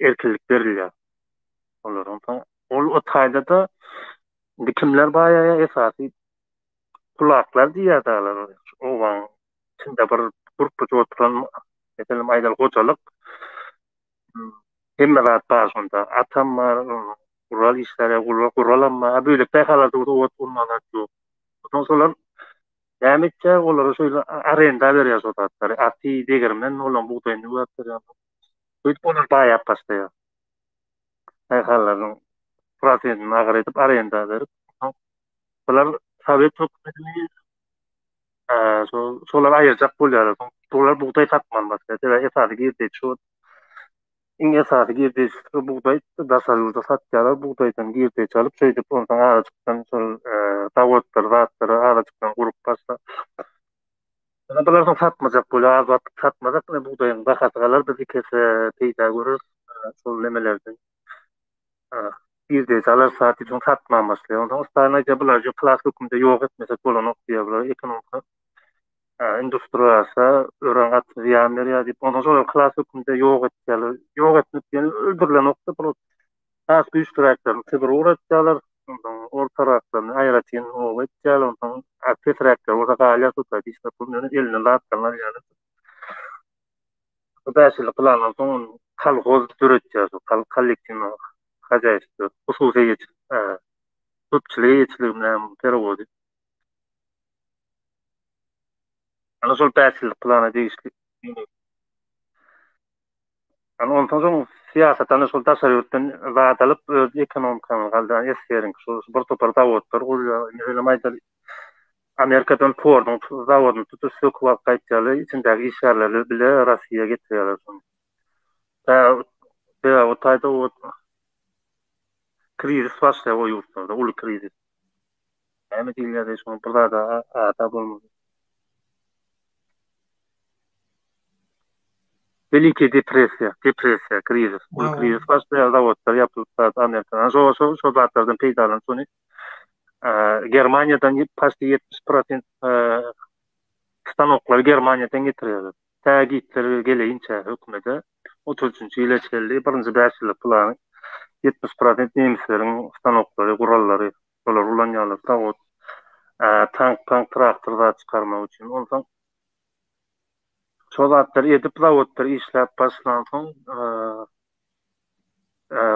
erkinlik berilýär. Olar onsoň ol o taýda-da indi kimler baýaýar esasy kulaklar diýýär dalar obaň içinde bir gurpluja oturan meselem aýdaly hojalyk hemme zat bar şonda atam bar gural işlere guralam bar bölek daýhalarda bolsa ot ondan zat ýok. Onsoň şolar näme etýär olara şeýle arenda berýär şo zatlary aty degirmen olaň bugdaýyny üwäp berýär. Şeýdip olar baýap başlaýar. Daýhanlaryň prosentini agyr edip arenda berip bular sowet hökümetini şolary aýyrjak bolýarlar. Bular bugdaý satman başlaýar. Sebäbi esasy girdeji şo. Iň esasy girdeji şo bugdaý daşary ýurda satýarlar. Bugdaýdan girdeji alyp şeýdip onsoň azajykdan şol zawodlary zatlary azajykdan gurup başla. Ýöne bular soň satmajak bolýar. Az wagt satmasak ine bugdaýyň bahasy galar biz iki esse peýda göreris şol nemelerden. Girdeji alarys zat diýip soň satman başlaýar. Onsoň Stalin aýdýar bulary şu klas hökmünde ýok etmesek bolanok diýýär. Bular ekonomika industriýa örän gaty zyýan berýär diýip. Onsoň şolary klas hökmünde ýok etýärler. Ýok etmek diýeni öldürilenokda bular has güýçlüräklerini Sibire ugratýarlar. Onsoň ortaraklaryny aýratyn oba etýärler. Onsoň pesräkleri bolsa galýar şo taýda işläp ýöne elinden zatlaryny alýarlar. Bu bäş ýyllyk plandan soň kolhoz döretýär, şu kollektiwnyý hazaýstwo, hususy eýeçilik, köpçülik eýeçiligi näme perewody. Ana şol bäş ýyllyk plana degişli. Ana onsoň soň syýasat ana şol daşary ýurtdan zat alyp öz ekonomikany galdyran SSR-iňki şol bir topar zawodlar gurýar. Meselem aýdaly Amerikadan Forduň zawodyny tutuş söküp alyp gaýtýarlar, içindäki işgärleri bile Rossiýa getirýärler şony. Sebäbi o taýda o krizis başlaýar o ýurtlarda, uly krizis. Näme diýilýär şoňa bir zada ada bolmady. Welikiý depressiýa, depressiýa, krizis. Uly krizis başlaýar, zawodlar ýapylyp zat Amerikada. Şo şo şo zatlardan peýdalanyp şony Germaniýadan paçti 70 prosent stanoklary Germaniýadan getirýärler. Tä Gitler geleýinçä hökümete 33-nji ýyla çenli birinji bäş ýyllyk plany 70 prosent nemisleriň stanoklary, gurallary şolary ulanýarlar. Zawod tank, tank, traktor zat çykarmak üçin. Onsoň Şo zatlary edip zawodlar işläp başlansoň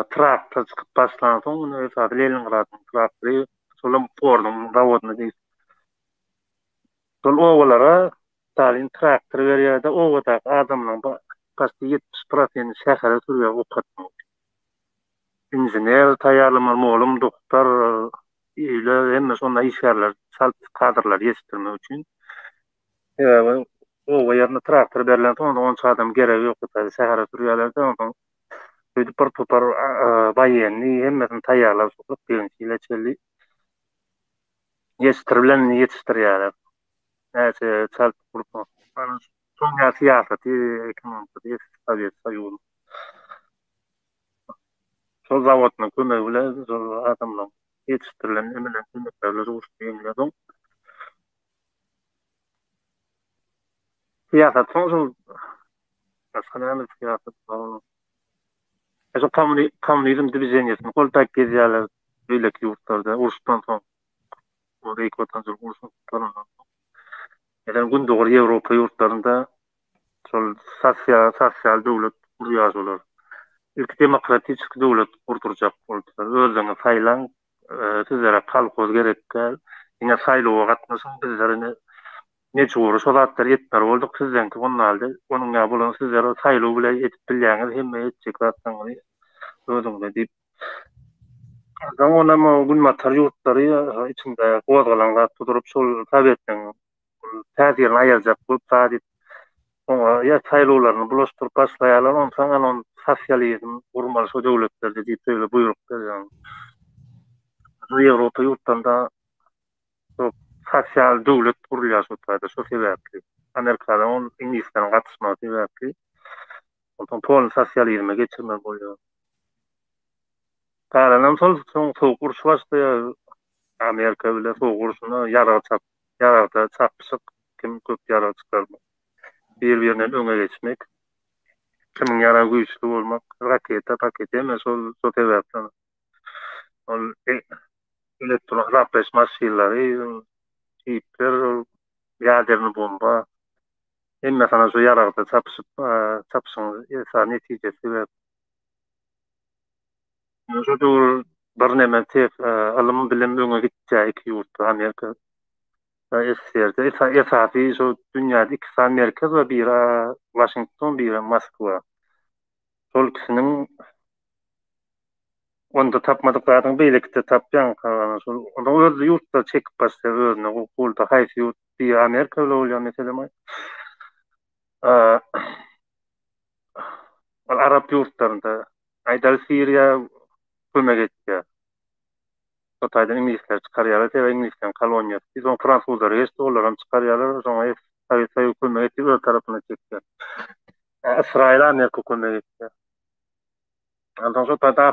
traktor çykyp başlansoň indi esasy Leningradyň traktory şolam Forduň zawodyna degişli. Şol obalara Stalin traktor berýärdi obadaky adamlaryň paçti 70 prosenti şähere sürýär okatmak üçin. Inžener taýýarlamaly, mugallym, doktor, öýle hemme şonda işgärler çalt kadrlary ýetişdirmek üçin. Sebäbi oba ýerinde traktor berlensoň onda onça adam geregi ýok. Şähere sürýärler-de onsoň. Şeýdip bir topar waýenniý hemmesini taýýarlap şu 41-nji ýyla çenli ýetişdirilenini ýetişdirýärler. Näçe çalt gursa. Soň ýa syýasaty, ekonomikasy Sowet Soýuzynyň. Şol zawodlaryň kömegi bilen şol adamlaryň ýetişdirilen emelen kömekleri bilen uruşda ýeňilýär. Soň syýasat soň şol başga näme syýasat bar? Şol kommunizm dwiženiýesini goldap gezýärler beýleki ýurtlarda uruşdan soň. O Beýik Watançylyk urşuny gutarandan soň. Meselem, Gündogar Ýewropa ýurtlarynda şol sosial sosial döwlet gurýar şolar. Ilki demokratiçeski döwlet gurdurjak boldular. Özleriňiz saýlaň, sizlere kolhoz gerek däl. Diňe saýlawa gatnaşyň, bizler ine mejbury şo zatlary etmeli bolduk, sizdeňki onaldy. Onuň ýaly bolan sizler saýlaw bile edip bilýäňiz, hemme etjek zatlaryňyzy özüňize diýip. Onsoň onam günbatar ýurtlary içinde gozgalaň zat tuzuryp şol sowetleriň täsirini aýyrjak bolup zat edip oňa ýa saýlawlaryny bulaşdyryp başlaýarlar onsoň ana ony sosializm gurmaly şo döwletlerde diýip şeýle buýruk berýär. Ýewropa ýurtlarynda şo sosial döwlet gurulýar şo taýda şo sebäpli. Amerikada ol iňlisleriň gatyşmagy sebäpli onsoň polny sosializme geçirmeli bolýar. Galanam şol soň sowuk uruş başlaýar. Amerika bile sowuk urşuna ýarag çap ýaragda çapyşyk kim köp ýarag çykarmak. Bir birinden öňe geçmek. Kimiň ýaragy güýçli bolmak, raketa, paketa hemme şol şo sebäpden. Ol elektron hasaplaýyş maşynlary, çipler, ol ýaderny bomba hemme sana şo ýaragda çapyşyp çapyşygyň esasy netijesi sebäp. Şu döwür birneme tek ylym bilim öňe gitýär iki ýurtda Amerika SSR-de esasy şu dünýäde iki sany merkez bar biri Waşington biri Moskwa. Şol ikisiniň onda tapmadyk zadyňy beýlekide tapýaň şol onda öz ýurtlar çekip başlaýar özüne golda haýsy ýurt biri Amerika bilen bolýar meselem Ol arap ýurtlarynda, aýdaly Siriýa kömek etýär. Şo taýdan iňlisler çykarýarlar, sebäbi iňlisleriň koloniýasy. Soň fransuzlar geçdi, olaram çykarýarlar, soňra Sowet Soýuzy kömek etdi, öz tarapyna çekýär. Ysraýyl Amerika kömek etýär. Onsoň şo taýda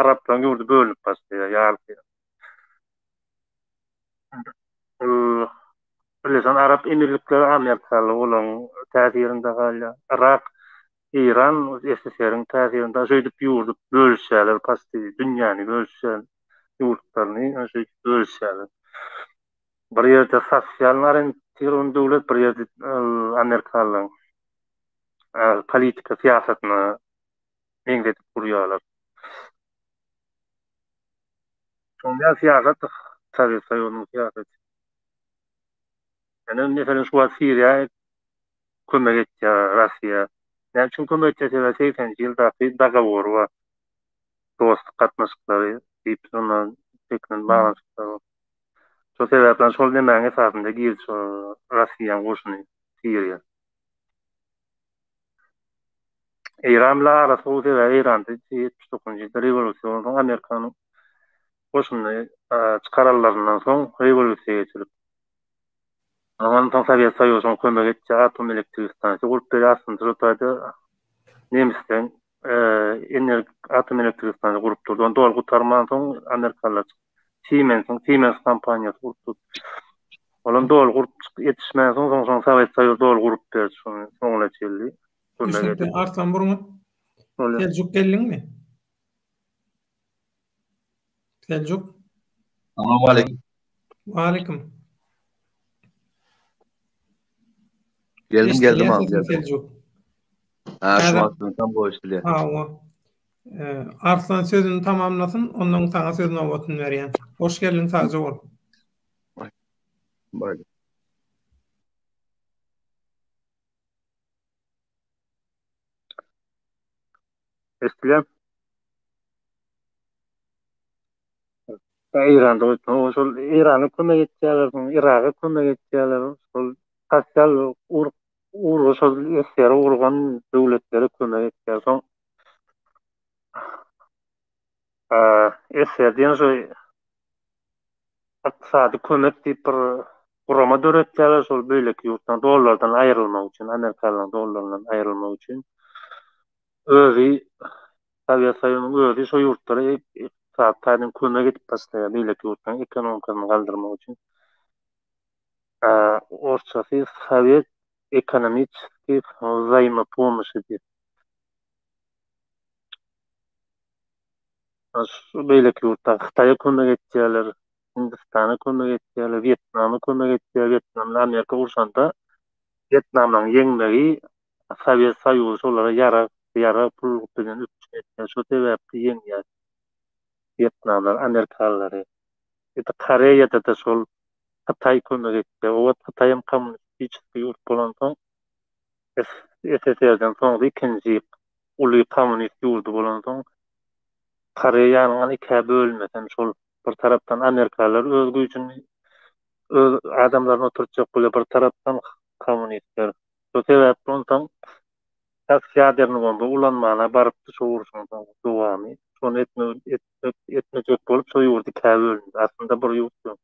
araplaryň ýurdy bölünip başlaýar, ýarysy. Ol Birleşen Arap Emirlikleri amerikaly olaryň täsirinde galýar. Yrak, Eýran SSR-iň täsirinde. Şeýdip ýurdy bölüşýärler, pasty dünýäni bölüşýär ýurtlaryny şeýdip bölüşýärler. Bir ýerde sosial orientirowany döwlet, bir ýerde amerikalylaryň politika syýasatyna meňzedip gurýarlar. Şonda syýasat Sowet Soýuzynyň syýasaty. Ýöne meselem şu wagt Siriýa kömek etýär Russiýa. Näme üçin kömek etýär? Sebäbi segseninji ýyldaky dogowory bar. Dostluk gatnaşyklary diýip şondan çekilen baglanyşyklar bar. Şo sebäpden şol nemäniň esasynda girdi şo Russiýanyň goşuny Siriýa. Eýran bilen arasy gowy sebäbi Eýranda 79-njy ýylda rewolýusiýa bolansoň Amerikanyň goşunyny çykaranlaryndan soň rewolýusiýa geçirip. Ondan soň Sowet Soýuzynyň kömek etjek atom elektrik stansiýa gurup berýär aslynda şo taýda nemisleň atom elektrik stansiýa gurup durdy. Ony doly gutarmansoň amerikalylar Siemens-iň Siemens kompaniýasy gurup durdy. Olam doly gurup ýetişmänsoň soň soň Sowet Soýuzy doly gurup berdi şony soňuna çenli. Düşnükli. Arslan Burmut. Seljuk geldiňmi? Seljuk. Salam aleyküm. Aleyküm. Geldim geldim abi. Seljuk. Ha şu wagt tam goýuşdylýar. Hawa. Arslan sözüni tamamlasyn, ondan saňa söz nobatyny berýän. Hoş geldiň, sagja bol. Baý. Eşidilýär. Eýranda goýupdyr. Şol Eýrana kömek etýärler, soň Yraga kömek etýärler. Şol sosial urgy şol eseri urgan döwletlere kömek etýär. Soň. SSR diýen şu ykdysady kömek diýip bir gurama döretýärler şol beýleki ýurtdan dollardan aýrylmak üçin, amerikanlaryň dollaryndan aýrylmak üçin. Özi Sowet Soýuzynyň özi şo ýurtlara ykdysady taýdan kömek edip başlaýar beýleki ýurtlaryň ekonomikasyny galdyrmak üçin. Orsçasy Sowet ekonomiçeskiý wzaimopomoşi diýip. Şu beýleki ýurtlar Hytaýa kömek etýärler, Hindistana kömek etýärler, Wýetnama kömek etýär. Wýetnam bilen Amerika urşanda Wýetnamlaryň ýeňmegi Sowet Soýuzy şolara ýarag, ýarag pul bilen üpjün etýär. Şo sebäpli ýeňýär Wýetnamlar amerikalylary. Indi Koreýada-da şol Hytaý kömek etýär. O wagt Hytaýam kommunistik ýurt bolansoň SSR-den soňky ikinji uly kommunist ýurdy bolansoň Koreýanyň ikä bölünmesem şol bir tarapdan amerikalylar öz güýjüni öz adamlaryny oturtjak bolýar bir tarapdan kommunistler. Şo sebäpli onsoň tas ýaderny bomba ulanmana barypdy şo urşuň dowamy. Şony etmek etmejek bolup şo ýurt ikä bölündi. Aslynda bir ýurt.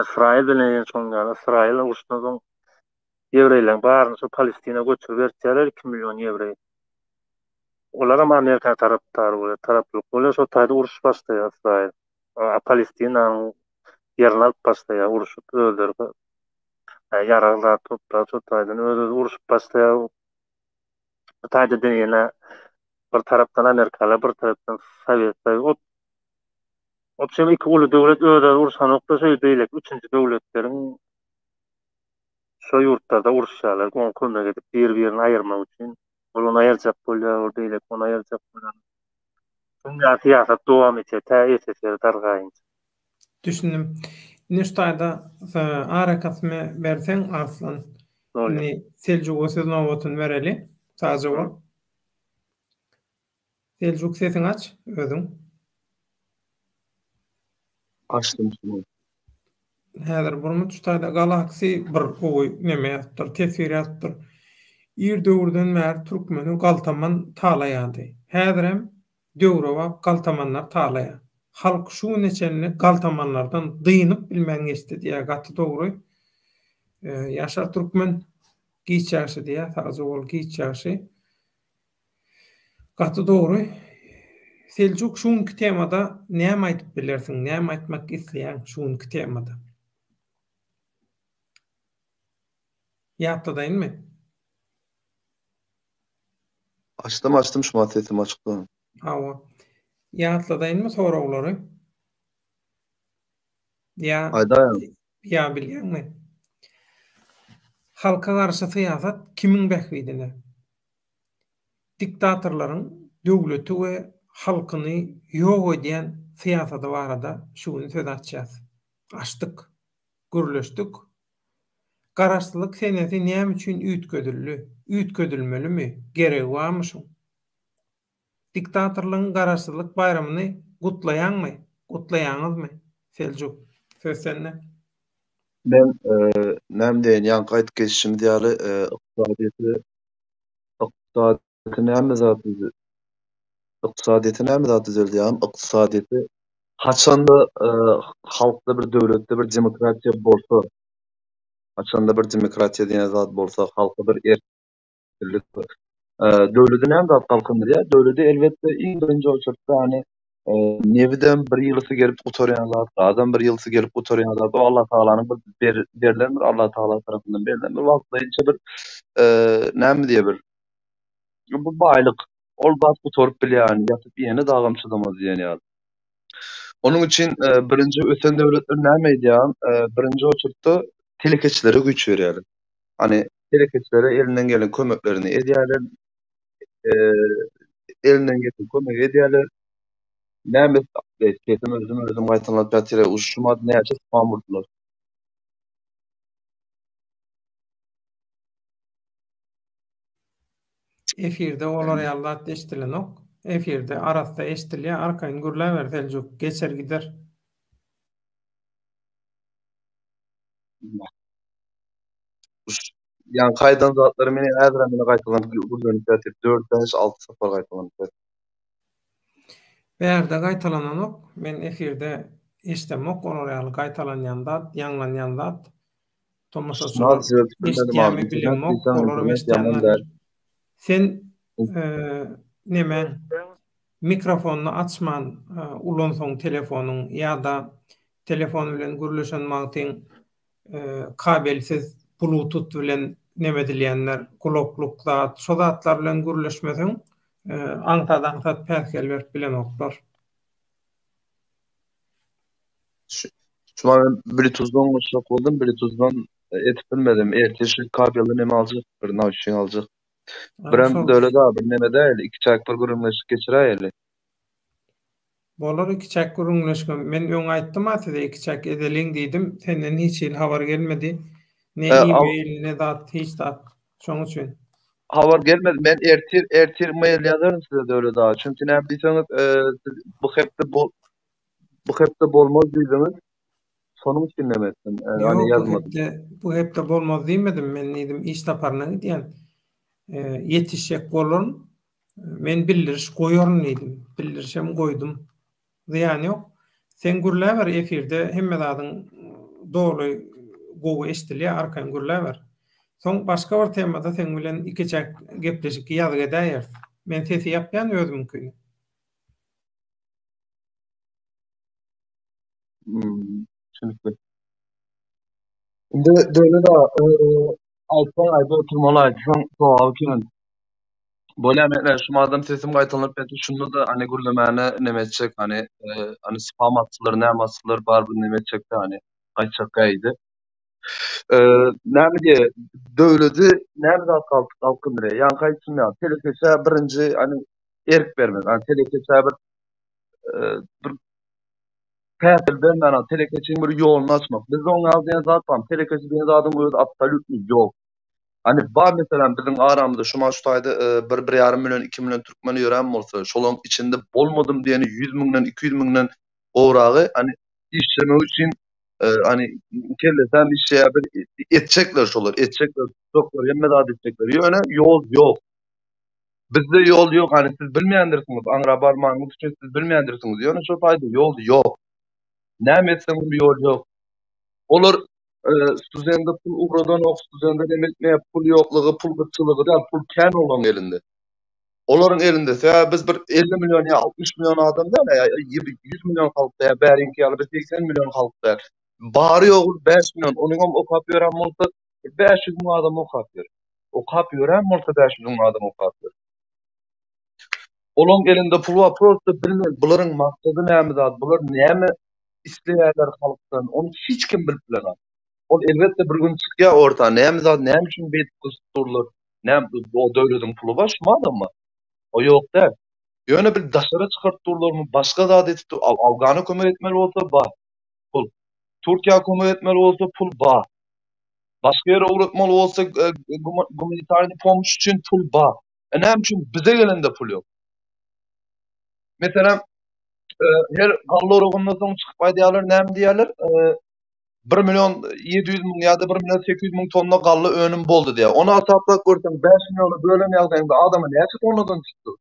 Ysraýyl bilen ýene şonuň ýaly. Ysraýyl uruşdan soň ýewreýleriň baryny şo Palestina göçüribertýärler, 2 million ýewreý. Olaram Amerika tarapdary bolýar, taraplyk bolýar. Şo taýda uruş başlaýar Ysraýyl. Palestinanyň ýerini alyp başlaýar uruşyp özleri ýarag zat toplap şo taýdan öz-özi uruşyp başlaýar. Bu taýda ýene bir tarapdan Amerikalar, bir tarapdan Sowet Soýuzy. Obşem iki uly döwlet özara urşanokda şeý beýleki üçünji döwletleriň şo ýurtlarda uruşýarlar oňa kömek edip bir birini aýyrmak üçin. Ol ony aýyrjak bolýar, ol beýleki ony aýyrjak bolýar. Şuň ýaly syýasat dowam etýär tä SSR dargaýynça. Düşündim. Indi şu taýda arakasme berseň Arslan. Indi Seljuga söz nobatyny bereli. Sagja bol. Seljuk sesiňi aç özüň. Açdym şuny. Häzir bir minut şu taýda Galaxy bir gowy neme ýazypdyr, teswir ýazypdyr. Ir döwürden bäri türkmeni galtaman talaýardy. Häzirem döwrebap galtamanlar talaýar. Halk şu güne çenli galtamanlardan dynyp bilmän geçdi diýýär. Gaty dogry. Ýaşar Türkmen giç ýagşy diýýär. Sagja bol giç ýagşy. Gaty dogry. Seljuk şu günki temada näme aýdyp bilersiň, näme aýtmak isleýäň şu günki temada? Ýatladaýynmy? Açdym açdym şumat sesim açykdy. Hawa. Ýatladaýynmy soraglary? Ýa Aýdaýaň. Ýa bilýäňmi? Halka garşy syýasat kimiň bähbidine? Diktatorlaryň döwleti we halkyny ýok edýän syýasady barada şu gün söz açýas. Açdyk. Gürleşdik. Garaşsyzlyk senesi näme üçin üýtgedildi? Üýtgedilmelimi? Geregi barmy şuň? Diktatorlygyň Garaşsyzlyk baýramyny gutlaýaňmy? Gutlaýaňyzmy? Seljuk, söz sende. Men näme diýeýin, ýaňky aýdyp geçişimiz ýaly, ykdysadyýeti ykdysadyýeti näme zat ykdysadyýeti näme zat düzeldýär? Ykdysadyýeti haçanda halkda bir döwletde bir demokratiýa bolsa, haçanda bir demokratiýa diýen zat bolsa, halka bir erk Döwleti näme zat galkyndyrýar? Döwleti elbetde iň birinji oçurtda hany nebidem bir ýylysy gelip gutarýan zat, gazam bir ýylysy gelip gutarýan zat. O Allah Tagalanyň bir berlen bir Allah Tagala tarapyndan berlen bir wagtlaýynça bir näme diýe bir bu baýlyk. Ol zat gutaryp bilýär, ýatyp iýene dagam çydamaz diýen ýaly. Onuň üçin birinji ösen döwletler näme edýär? Birinji oçurtda telekeçilere güýç berýärler. Hany telekeçilere elinden gelen kömeklerini edýärler. Elinden gelen kömegi edýärler. Näme sesim özüm özüm gaýtalanyp ýatyr. Uşumat näçe spam urdular. Efirde olar ýaly zat eşdilenok. Efirde arassa eşdilýär. Arkaýyn gürläber Seljuk. Geçer gider. Ýaňky aýdan zatlary meni häzirem ýene gaýtalanyp gürlenip ýatyr. 4, 5, 6 sapar gaýtalanyp ýatyr. Bärde gaýtalananok. Men efirde eşdemok olar ýaly gaýtalanýan zat, ýaňlanýan zat. Tomaşaçylar eşitýärmi bilemok, olaram eşitýändir. Sen neme mikrofonyny açman ulansaň telefonyň ýa-da telefon bilen gürleşen wagtyň kabelsiz bluetooth bilen neme edilýänler, gulaklyk zat, şo zatlar bilen gürleşmeseň aňsat-aňsat päsgel berip bilenoklar. Şu an men bluetoothdan goşjak boldum, bluetoothdan etip bilmedim. Ertir şu kabelli neme aljak, bir nauşnik aljak. Birem Döwlet abi, bir neme däl, ikiçäk bir gürrüňleşik geçiräýeli. Bolar ikiçäk gürrüňleşigem. Men öň aýtdym-a size ikiçäk edeliň diýdim. Senden hiç hili habar gelmedi. Ne e-mail, ne zat, hiç zat. Şoň üçin. Habar gelmedi. Men ertir, ertir mail ýazaryn size Döwlet aga. Çünki näme diýseňiz, siz bu hepde bol bu hepde bolmaz diýdiňiz. Şonuň üçin neme etdim, ýok, bu hepde, bu hepde bolmaz diýmedim. Men diýdim, iş saparyna gidýän. Ýetişjek bolaryn. Men bildiriş goýaryn diýdim. Bildirişem goýdum. Zyýany ýok. Sen gürläber efirde hemme zadyň doly gowy eşidilýär arkaýyn gürläber. Soň başga bir temada seň bilen ikiçäk gepleşik ýazgy edäýeris. Men sesi ýapýan özümiňkini. Hmm, düşünikli. Indi Döwlet aga, aýtsaň aýdyp oturmaly aýtsaň sogaby kän. Bolýa men şu madam sesim gaýtalanyp ýatyr şunda-da hani gürlemäne neme etjek hani hani spam atdylar näme atdylar barybir neme etjekde hani gaýtjak gaýdy. Näme diýe döwledi näme zat galkyndyr ýaňky aýtdym ýa telekeçä birinji hani erk bermek hani telekeçä bir bir päsgel bermän telekeçiň bir ýoluny açmak. Bizde oň ýaly diýen zat barmy? Telekeçi diýen zadyň özi absolýutny ýok. Hani bar meselem biziň aramyzda şu maş taýda bir bir ýarym million 2 million türkmen ýörän bolsa, şolaryň içinde bolmadym diýeni 100 müňden 200 müňden gowragy hani işlemek üçin hani kellesem işleýär bir etjekler şolar, etjekler, tutjaklar, hemme zat etjekler. Ýöne ýol ýok. Bizde ýol ýok, hani siz bilmeýändirsiňiz, aňra barmanyňyz üçin siz bilmeýändirsiňiz. Ýöne şo taýda ýol ýok. Näme etseň hem ýol ýok. Olar studente pul ugradanok, studente neme etmeýär, pul ýoklugy, pul gytçylygy däl, pul kän olaryň elinde. Olaryň elinde, sebäbi biz bir 50 million ýa 60 million adam däl, ýa 100 million halk däl, bäriňki ýaly bir 80 million halk däl. Bary ýogy 5 million, onuňam okap ýören bolsa 500 müň adam okap ýör. Okap ýören bolsa 500 müň adam okap ýör. Olaryň elinde pul bar, prosta bilmän, bularyň maksady näme zat, bular näme isleýärler halkdan, ony hiç kim bilip bilenok. Ol elbetde bir gün çykýar orta, näme zat, näme üçin beýdip gysyp durlar, näme o döwlediň puly bar şu adamda. O ýok däl. Ýöne bir daşara çykaryp durlarmy, başga zat edip dur, Afgana kömek etmeli bolsa bar. Pul. Türkiýä kömek etmeli bolsa pul bar. Başga ýere ugratmaly bolsa gumanitarny pomoş üçin pul bar. E näme üçin bize gelende pul ýok? Meselem, her galla oragyndan soň çykyp aýdýarlar, näme diýýärler? 1 million 700 müň ýa-da 1 million 800 müň tonna galla önüm boldy diýýär. Ony hasaplap görseň, 5 milliona bölen ýagdaýyňda adama näçe tonnadan düşüpdir?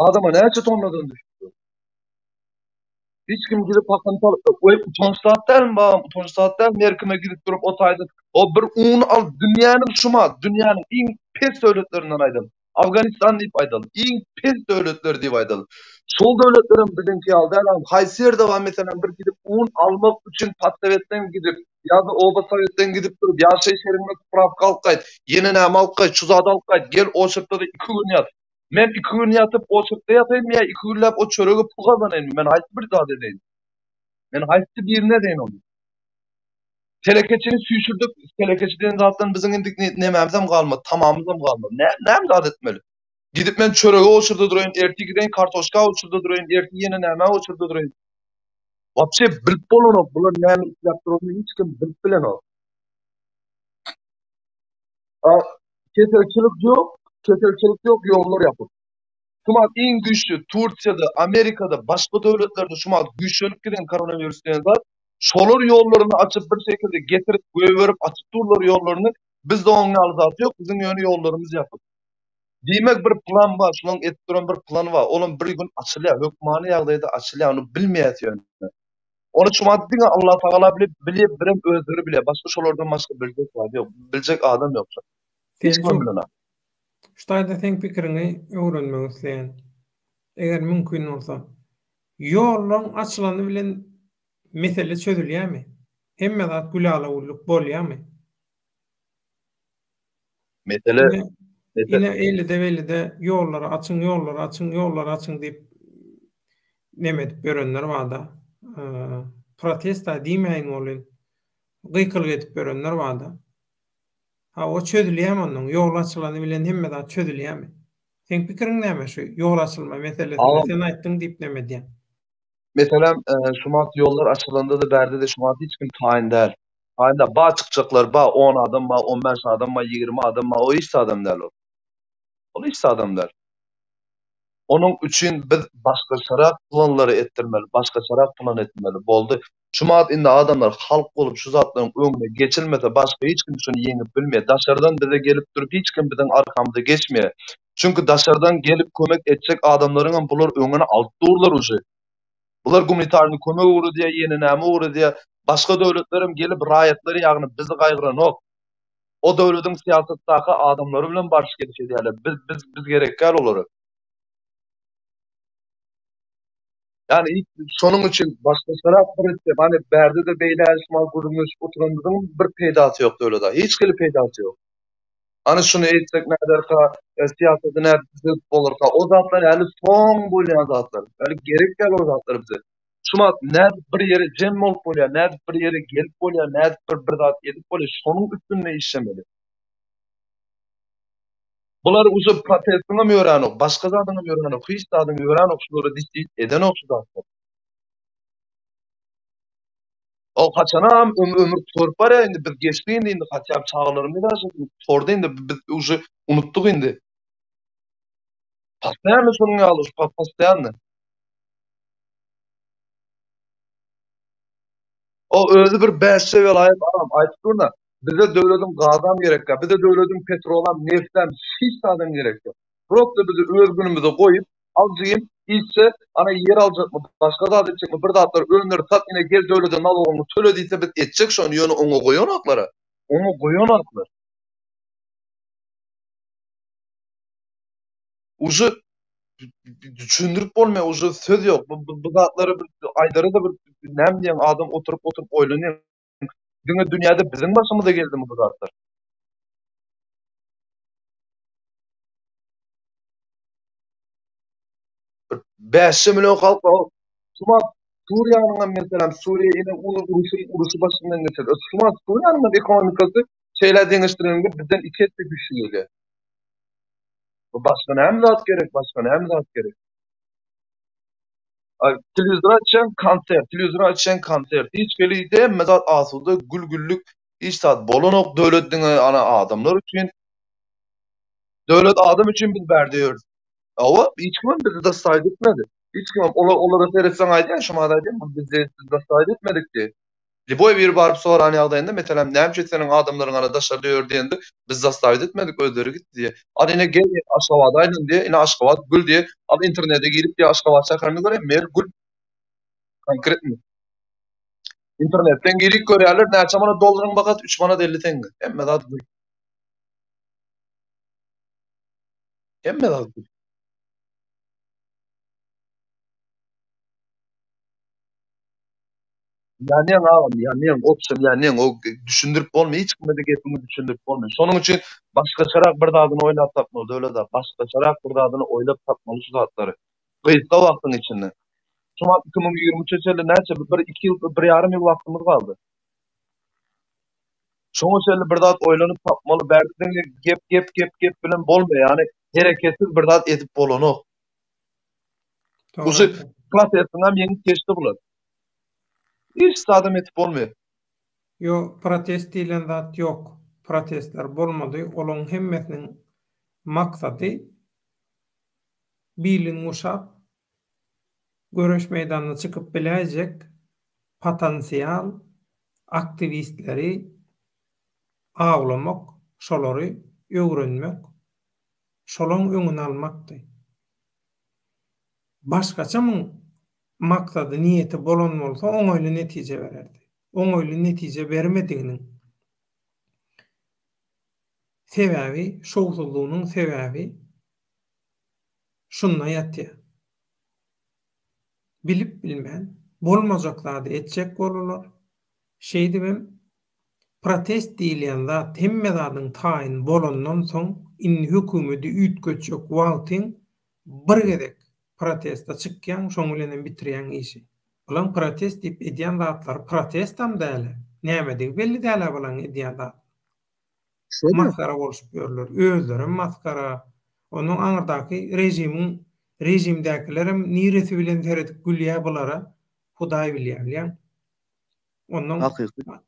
Adama näçe tonnadan düşüpdir? Hiç kim gidip hakyny talap, we utanç zat dälmi babam, utanç zat dälmi her kime gidip durup o taýda o bir un al dünýäniň şuma dünýäniň iň pes döwletlerinden aýdaly. Afganistan diýip aýdaly. Iň pes döwletler diýip aýdaly. Şol döwletlerem biziňki ýaly däl agam. Haýsy ýerde bar meselem bir gidip un almak üçin podsowetden gidip ýa-da oba sowetden gidip durup ýaşaýyş ýeriňden sprawka alyp gaýt, ýene näme alyp gaýt, şu zady alyp gaýt, gel oçertde-de iki gün ýat. Men iki gün ýatyp oçertde ýataýynmy ýa iki günläp o çörege pul gazanaýynmy? Men haýsy bir zady edeýin? Men haýsy birini edeýin ony? Telekeçini süýşürdik. Telekeçi diýen zatdan biziň indi nemämizem galmady, tamamyzam galmady. Nä, näme zat etmeli? Gidip men çörege oçurda duraýyn, ertir gideýin kartoşka oçurda duraýyn, ertir ýene nämä oçurda duraýyn. Wapşe bilip bolanok, bular näme isläp duranyny hiç kim bilip bilenok. A, keselçilik ýok, keselçilik ýok, ýollar ýapyk. Şu wagt iň güýçli Turkiýada, Amerikada, başga döwletlerde şu wagt güýçlenip giden koronawirus diýen zat. Şolar ýollaryny açyp bir şekilde getirip goýberip açyp durlar ýollaryny. Bizde oň ýaly zat ýok. Biziň ýöne ýollarymyz ýapyk. Diýmek bir plan bar, şulaň edip duran bir plany bar. Olam bir gün açylýar, hökmany ýagdaýda açylýar, ony bilmeýäs ýöne. Ony şu wagt diňe Allah Tagala bilip, bilýär, birem özleri bilýär. Başga şolardan başga biljek zat ýok, biljek adam ýok. Hiç kim bilenok. Şu taýda seň pikiriňi öwrenmek isleýän. Eger mümkin bolsa. Ýollaň açylany bilen mesele çözülýärmi? Hemme zat gülala-güllük bolýarmy? Mesele Ine, ine eýlede-beýlede ýollary açyň, ýollary açyň, ýollary açyň diýip neme edip ýörenler barda. Protest-ä diýmäýin welin, gykylyk edip ýörenler barda. Ha, o çözülýärmi onnoň? Ýol açylany bilen hemme zat çözülýärmi? Seň pikiriň näme şu ýol açylma meselesinde? Sen aýtdyň diýip neme edýäň? Meselem, şumat ýollar açylanda-da bärde-de şumat hiç kim taýyn däl. Taýyn däl. Ba çykjaklar ba, on adam ba, on bäş adam ba, 20 adam ba, o hiç adam däl ol. Ol hiç adam däl. Onuň üçin biz başgaçarak planlary etdirmeli, başgaçarak plan etmeli. Boldy. Şumat indi adamlar halk bolup şu zatlaryň öňüne geçilmese başga hiç kim şuny ýeňip bilmeýär. Daşardan bize gelip durup hiç kim biziň arkamyza geçmeýär. Çünki daşardan gelip kömek etjek adamlaryňam bular öňüni alyp durlar uje. Bular gumanitarny kömek ugradýar, ýene näme ugradýar. Başga döwletlerem gelip raýatlary ýagny bizi gaýgyranok. O döwlediň syýasatdaky adamlary bilen baryş geliş edýärler. Biz biz biz gerek däl olara. Ýani şonuň üçin başgaçarak bir etse, hany bärde-de beýle şumal gürrüňleşip oturanymyzyň bir peýdasy ýok döwlete. Hiç hili peýdasy ýok. Hany şuny etsek näderka, e, syýasaty nädip düzedip bolarka, o zatlar häli soň bolýan zatlar. Häli gerek däl o zatlar bize. Şumat nädip bir ýere jem bolup bolýar, nädip bir ýere gelip bolýar, nädip bir bir zat edip bolýar, şonuň üstünde işlemeli. Bular uje protestiňem ýöränok, başga zadyňam ýöränok, hiç zadyň ýöränok, şulara diş edenok şu zatlar. O haçanam ömür ömür torup barýar indi biz geçdi indi indi haçan çagalarymyz ýaşasyn tordy indi biz uje unutdyk indi. Postoýanno şonuň ýaly postoýanno. O özi bir bäşje welaýat agam aýdyp durna. Bize döwlediň gazam gerek däl, bize döwlediň petrolam, neftem, hiç zadam gerek ýok. Prosta bizi öz günümize goýup, al jigim, işçe, ana ýer aljakmy, başga zat etjekmi, bir zatlar öndür, sat, ine gel döwlede nalogyňy töle diýse biz etjek şony, ýöne oňa goýanoklara. Oňa goýanoklar. Uje düşündirip bolmaýar, uje söz ýok. Bu, bu, bu zatlary bir aýdara-da bir näme diýen adam oturyp oturyp oýlanýar. Diňe dünýäde biziň başymyza geldimi bu zatlar? Bir 5 million halk bar. Şumat Suriýanyň hem meselem Suriýa ine uly uruşy uruşy başyndan geçirdi. Şumat Suriýanyň hem ekonomikasy şeýle deňeşdireniňde bizden iki esse güýçli gelýär. Bu başga näme zat gerek? Başga näme zat gerek? Ay, telewizor açýan konsert, telewizor açýan konsert. Hiç hili hemme zat asuda, gül-güllük, hiç zat bolanok. Döwlet diňe ana adamlar üçin. Döwlet adam üçin biz bärde ýörüs. Hawa, hiç kimem bizi zastaýt etmedi. Hiç kimem olar olara seretseň aýdýan, şu maňa aýdýan, bizi zastaýt etmedik diýip. Lýuboý biri baryp soran ýagdaýynda, meselem, näme üçin seniň adamlaryň ana daşarda ýör diýende, biz zastaýt etmedik, özleri gitdi diýýär. Al ine gel Aşgabada aýlan diýýär, ine Aşgabat gül diýýär. Al internete girip diýýär Aşgabat şäherini göreýin, mer gül. Konkretno. Internetden girip görýärler, näçe manat dollaryň bahasy? 3 manat 50 teňňe. Hemme zat gül. Hemme zat gül. Ýanýaň agam, ýanýaň, obşem ýanýaň, o düşündirip bolmaýar, hiç kime-de gepiňi düşündirip bolmaýar. Şonuň üçin başgaçarak bir zadyny oýlap tapmaly, Döwlet aga, başgaçarak bir zadyny oýlap tapmaly şu zatlary. Gysga wagtyň içinde. Şu wagt 2023-e çenli näçe, bir iki ýyl, bir ýarym ýyl wagtymyz galdy. Şoňa çenli bir zat oýlanyp tapmaly, bärde diňe gep, gep, gep, gep bilen bolmaýar, ýagny hereketsiz bir zat edip bolanok. Uje protestiňem ýeňip geçdi bular. Hiç zadam etip bolmaýar. Ýok, protest diýlen zat ýok. Protestler bolmady. Olaň hemmesiniň maksady bilini guşap, göreş meýdanyna çykyp biläýjek. Potensial aktiwistleri awlamak, şolary öwrenmek, şolaň öňüni almakdy. Başgaça muň maksady, niýeti bolan bolsa oňaýly netije bererdi. Oňaýly netije bermediginiň sebäbi, şowsuzlygynyň sebäbi şunda ýatýar. Bilip-bilmän, bolmajak zady etjek boldular. Şeýdibem, protest diýilýän zat hemme zadyň taýyn bolandan soň, indi hökümeti üýtgetjek wagtyň bir gezek proteste çykýaň, şoň bilenem bitirýäň işi. Bulaň protest diýip edýän zatlary protestam däl-ä. Nämedigi belli däl-ä bulaň edýän zat. Masgara bolşup ýörler. Özlerem masgara. Onnoň aňyrdaky režimiň režimdäkilerem niresi bilen seredip gülýä bulara, Hudaý bilýär, bilýäň. Onnoň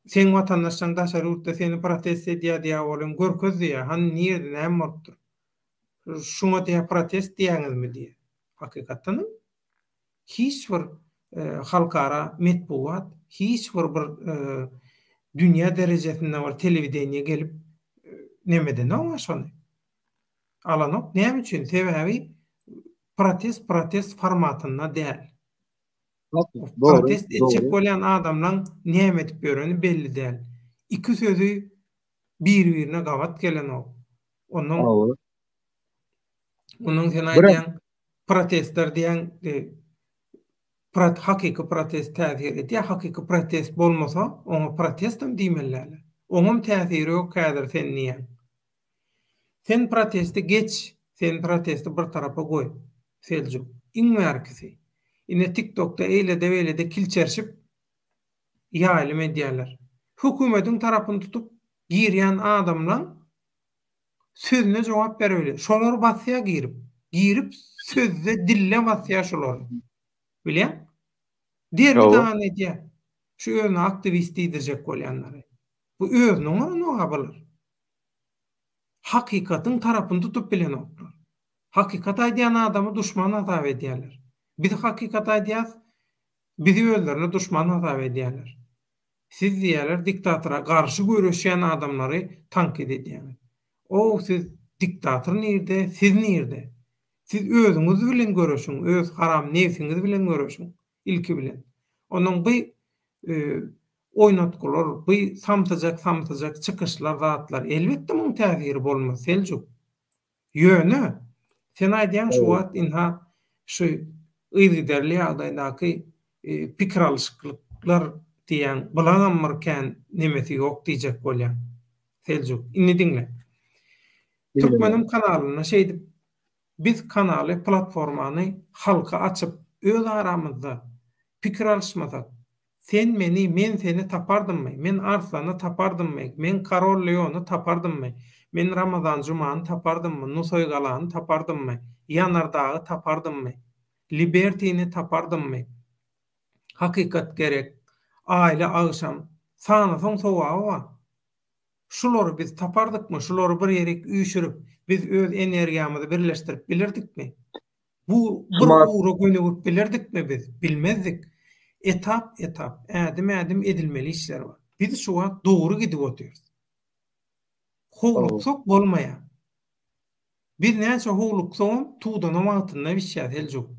seň watandaşlaň daşary ýurtda seni protest edýär diýýär bolýaň, görkez diýýär, hany nirede näme bolupdyr. Şuňa diýýär protest diýýäňizmi diýýär. Hakykatdanam hiç bir halkara metbugat, hiç bir bir dünýä derejesinde bir telewideniýe gelip neme edenok-a şony. Alanok. Näme üçin? Sebäbi protest protest formatynda däl. Protest etjek bolýan adamlaň näme edip ýöreni belli däl. Iki sözi bir-birine gabat gelenok. Onnoň Onnoň sen aýdýaň protestler diýýäň hakyky protest täsir edýär, hakyky protest bolmasa oňa protestem diýmeli däl. Oňam täsiri ýok häzir sen diýýäň. Sen protesti geç, sen protesti bir tarapa goý, Seljuk. Iň bärkisi, ine TikTokda eýlede-beýlede kilçerişip ýaýlym edýärler. Hökümediň tarapyny tutup girýän adamlaň sözüne jogap bermeli. Şolar basýar girip. Girip sözde dilde basýar şolary. Bilýäň? Derbi dagyn edýär. Şu özüne aktiwist diýdirjek bolýanlary. Bu özüni oňaranok-a bular. Hakykatyň tarapyny tutup bilenoklar. Hakykat aýdýan adamy duşman hasap edýärler. Biz hakykat aýdýas, bizi özlerine duşman hasap edýärler. Siz diýýärler diktatora garşy göreşýän adamlary tankyt edýäňiz. Ow siz diktator nirde, siz nirde? Siz özüňiz bilen göreşiň, öz haram nebsiňiz bilen göreşiň ilki bilen. Onnoň by oýnatgylar, by samsyjak samsyjak çykyşlar zatlar elbetde muň täsiri bolmaz Seljuk. Ýöne, sen aýdýaň şu wagt ynha şu yzygiderli ýagdaýdaky pikir alyşyklyklar diýýäň, bulaňam bir kän nemesi ýok diýjek bolýaň. Seljuk, indi diňle. Türkmenim kanalynda şeýdip biz kanaly, platformany halka açyp, öz aramyzda pikir alyşmasak, Sen meni, men seni tapardymmy? Men Arslany tapardymmy? Men Karol Leony tapardymmy? Men Ramazan Jumany tapardymmy? Nusaýgalany tapardymmy? Ýanardagy tapardymmy? Libertini tapardymmy? Hakykat gerek. Aýly agşam. Sanasaň sogaby bar. Şulary biz tapardykmy? Şulary bir ýerik üýşürip, biz öz energiýamyzy birleşdirip bilerdikmi? Bu bir ugra gönügip bilerdikmi biz? Bilmezdik. Etap-etap, ädim-ädim edilmeli işler bar. Biz şu wagt dogry gidip otyrys. Howluksak bolmaýar. Biz näçe howluksagam tudana wagtynda bişýär Seljuk.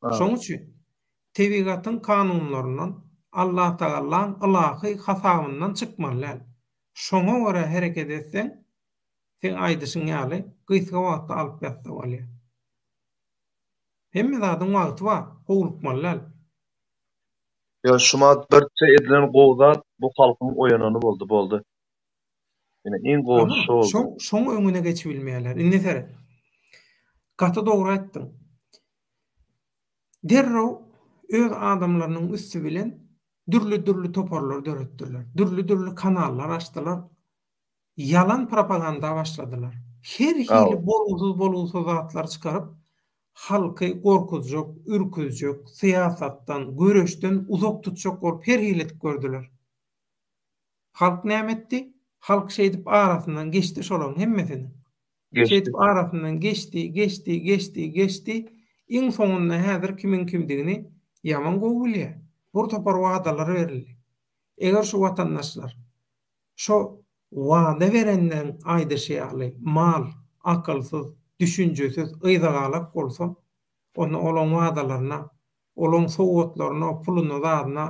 Şoň üçin tebigatyň kanunlaryndan, Allatagallaň ylahy hasabyndan çykmaly däl. Şoňa görä hereket etseň, seň aýdyşyň ýaly gysga wagtda alyp ýatsa bolýar. Hemme zadyň wagty bar, howlukmaly däl. Ýa şumat birçe edilen gowy zat bu halkyň oýanany boldy boldy. Ine iň gowusy şo boldy. Şoň şoň öňüne geçibilmeýärler. Indi seret. Gaty dogry aýtdyň. Derrew öz adamlarynyň üsti bilen dürli-dürli toparlar döretdiler. Dürli-dürli kanallar açdylar. Ýalan propaganda başladylar. Her hili bolgusyz-bolgusyz zatlar çykaryp, halky gorkuzjak, ürküzjek, syýasatdan, göreşden uzak tutjak bolup her hili edip gördüler. Halk näme etdi? Halk şeýdip arasyndan geçdi şolaryň hemmesiniň. Şeýdip arasyndan geçdi, geçdi, geçdi, geçdi. Iň soňunda häzir kimiň kimdigini ýaman gowy bilýär. Bir topar wadalar berildi. Eger şu watandaşlar şo wada berenleň aýdyşy ýaly mal, akylsyz, düşünjesiz, yzagalak bolsa, onda olaň wadalaryna, olaň sowgatlaryna, puluna, zadyna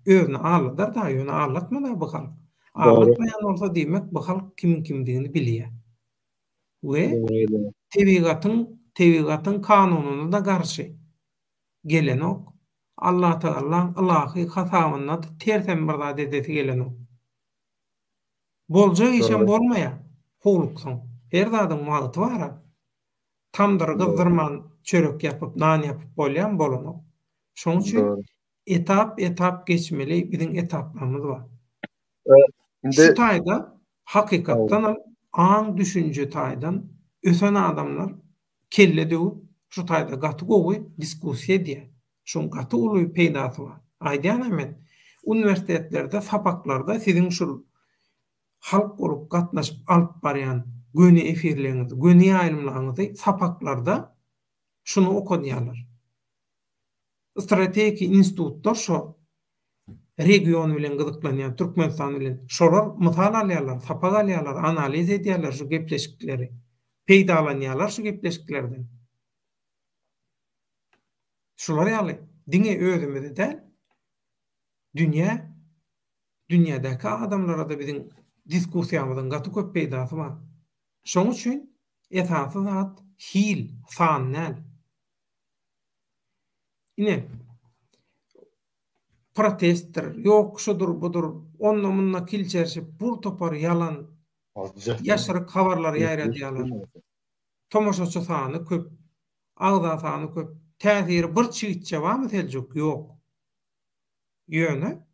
özüni aldadar-da, ýöne aldatmaz-a bu halk. Aldatmaýan bolsa, diýmek, bu halk kimiň kimdigini bilýär. We tebigatyň, tebigatyň kanunyna-da garşy gelenok. Allatagalaň ylahy hasabynda-da tersem bir zat edesi gelenok. Boljak işem bolmaýar, howluksaň. Her zadyň wagty bar-a. Tamdyry gyzdyrman çörek ýapyp, nan ýapyp bolýarmy? Bolanok. Şonuň üçin etap-etap geçmeli biziň etaplarymyz bar. Şu taýda hakykatdanam aň-düşünje taýdan ösen adamlar kelle döwüp şu taýda gaty gowy diskussiýa edýär. Şuň gaty uly peýdasy bar. Aýdýanam men, uniwersitetlerde sapaklarda siziň şul halk bolup gatnaşyp alyp barýan göni efirleriňizi, göni ýaýlymlaryňyzy sapaklarda şuny okadýarlar. Strategiki institutlar şo region bilen gyzyklanýan, Türkmenistan bilen. Şolar mysal alýarlar, sapak alýarlar, analiz edýärler şu gepleşikleri. Peýdalanýarlar şu gepleşiklerden. Şular ýaly diňe özümize däl, dünýä, dünýädäki adamlara-da biziň diskussiýamyzyň gaty köp peýdasy bar. Şoň üçin esasy zat hil, san däl. Ine, protestdir, ýok şudur, budur, onda-munda kilçerişip bir topar ýalan, ýaşryk habarlary ýaýradýarlar. Tomaşaçy sany köp, agza sany köp, täsiri bir çigitçe barmy Seljuk? Ýok. Ýöne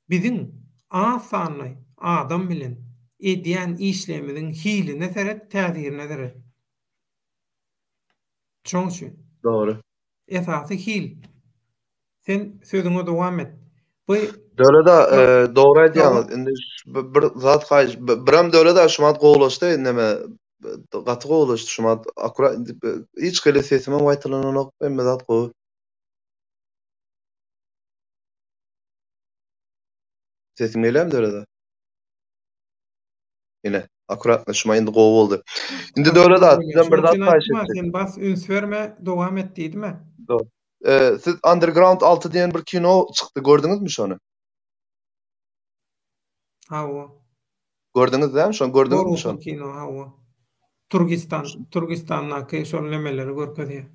biziň az sanly adam bilen edýän işlerimiziň hiline seret, täsirine seret. Şoň üçin. Dogry. Esasy hil. Sen sözüňe dowam et. Bu Döwlet aga, dogry aýdýaňyz. Indi bir zat haýyş, birem Döwlet aga şumat gowulaşdy, neme gaty gowulaşdy şumat akurat hiç hili sesimem gaýtalananok, hemme zat gowy. Sesim gelýärmi Döwlet aga? Ine, akuratno şuma indi gowy boldy. Indi Döwlet aga, sizden bir zat haýyş etjek. Sen bas üns berme, dowam et diýdim-ä. Dogry. Siz Underground 6 diýen bir kino çykdy, gördüňizmi şony? Hawa. Gördüňiz dämi şony? Gördüňizmi şony? Kino, hawa. Turgistan, Turgistandaky şol nemeleri görkezýär.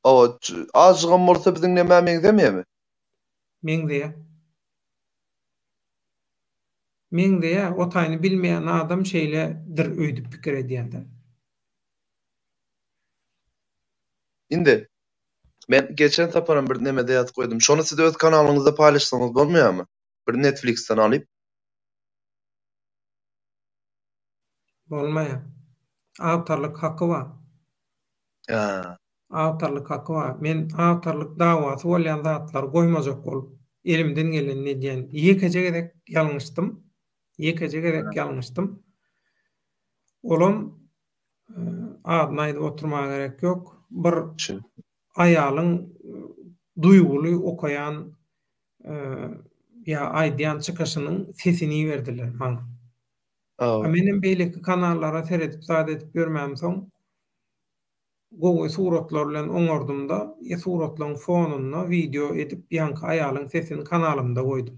Hawa, azjygam bolsa biziň nämä meňzemeýärmi? Meňzeýär. Meňzeýär, o taýyny bilmeýän adam şeýledir öýdüp pikir edýär-de. Indi, men geçen saparam bir nemede ýazyp goýdum. Şony siz öz kanalyňyzda paýlaşsaňyz bolmaýarmy? Bir Netflix-den alyp. Bolmaýar. Awtorlyk haky bar. Hä. Awtorlyk haky bar. Men awtorlyk dawasy bolýan zatlary goýmajak bolup, elimden gelenini edýän. Ýekeje gezek ýalňyşdym. Ýekeje gezek ýalňyşdym. Olam adyny aýdyp oturmaga gerek ýok. Bir aýalyň duýguly okaýan ýa aýdýan çykyşynyň sesini iberdiler maňa. A menem beýleki kanallara seredip zat edip ýörmämsoň, gowy suratlar bilen oňardymda, suratlaryň fonunda wideo edip ýaňky aýalyň sesini kanalymda goýdum.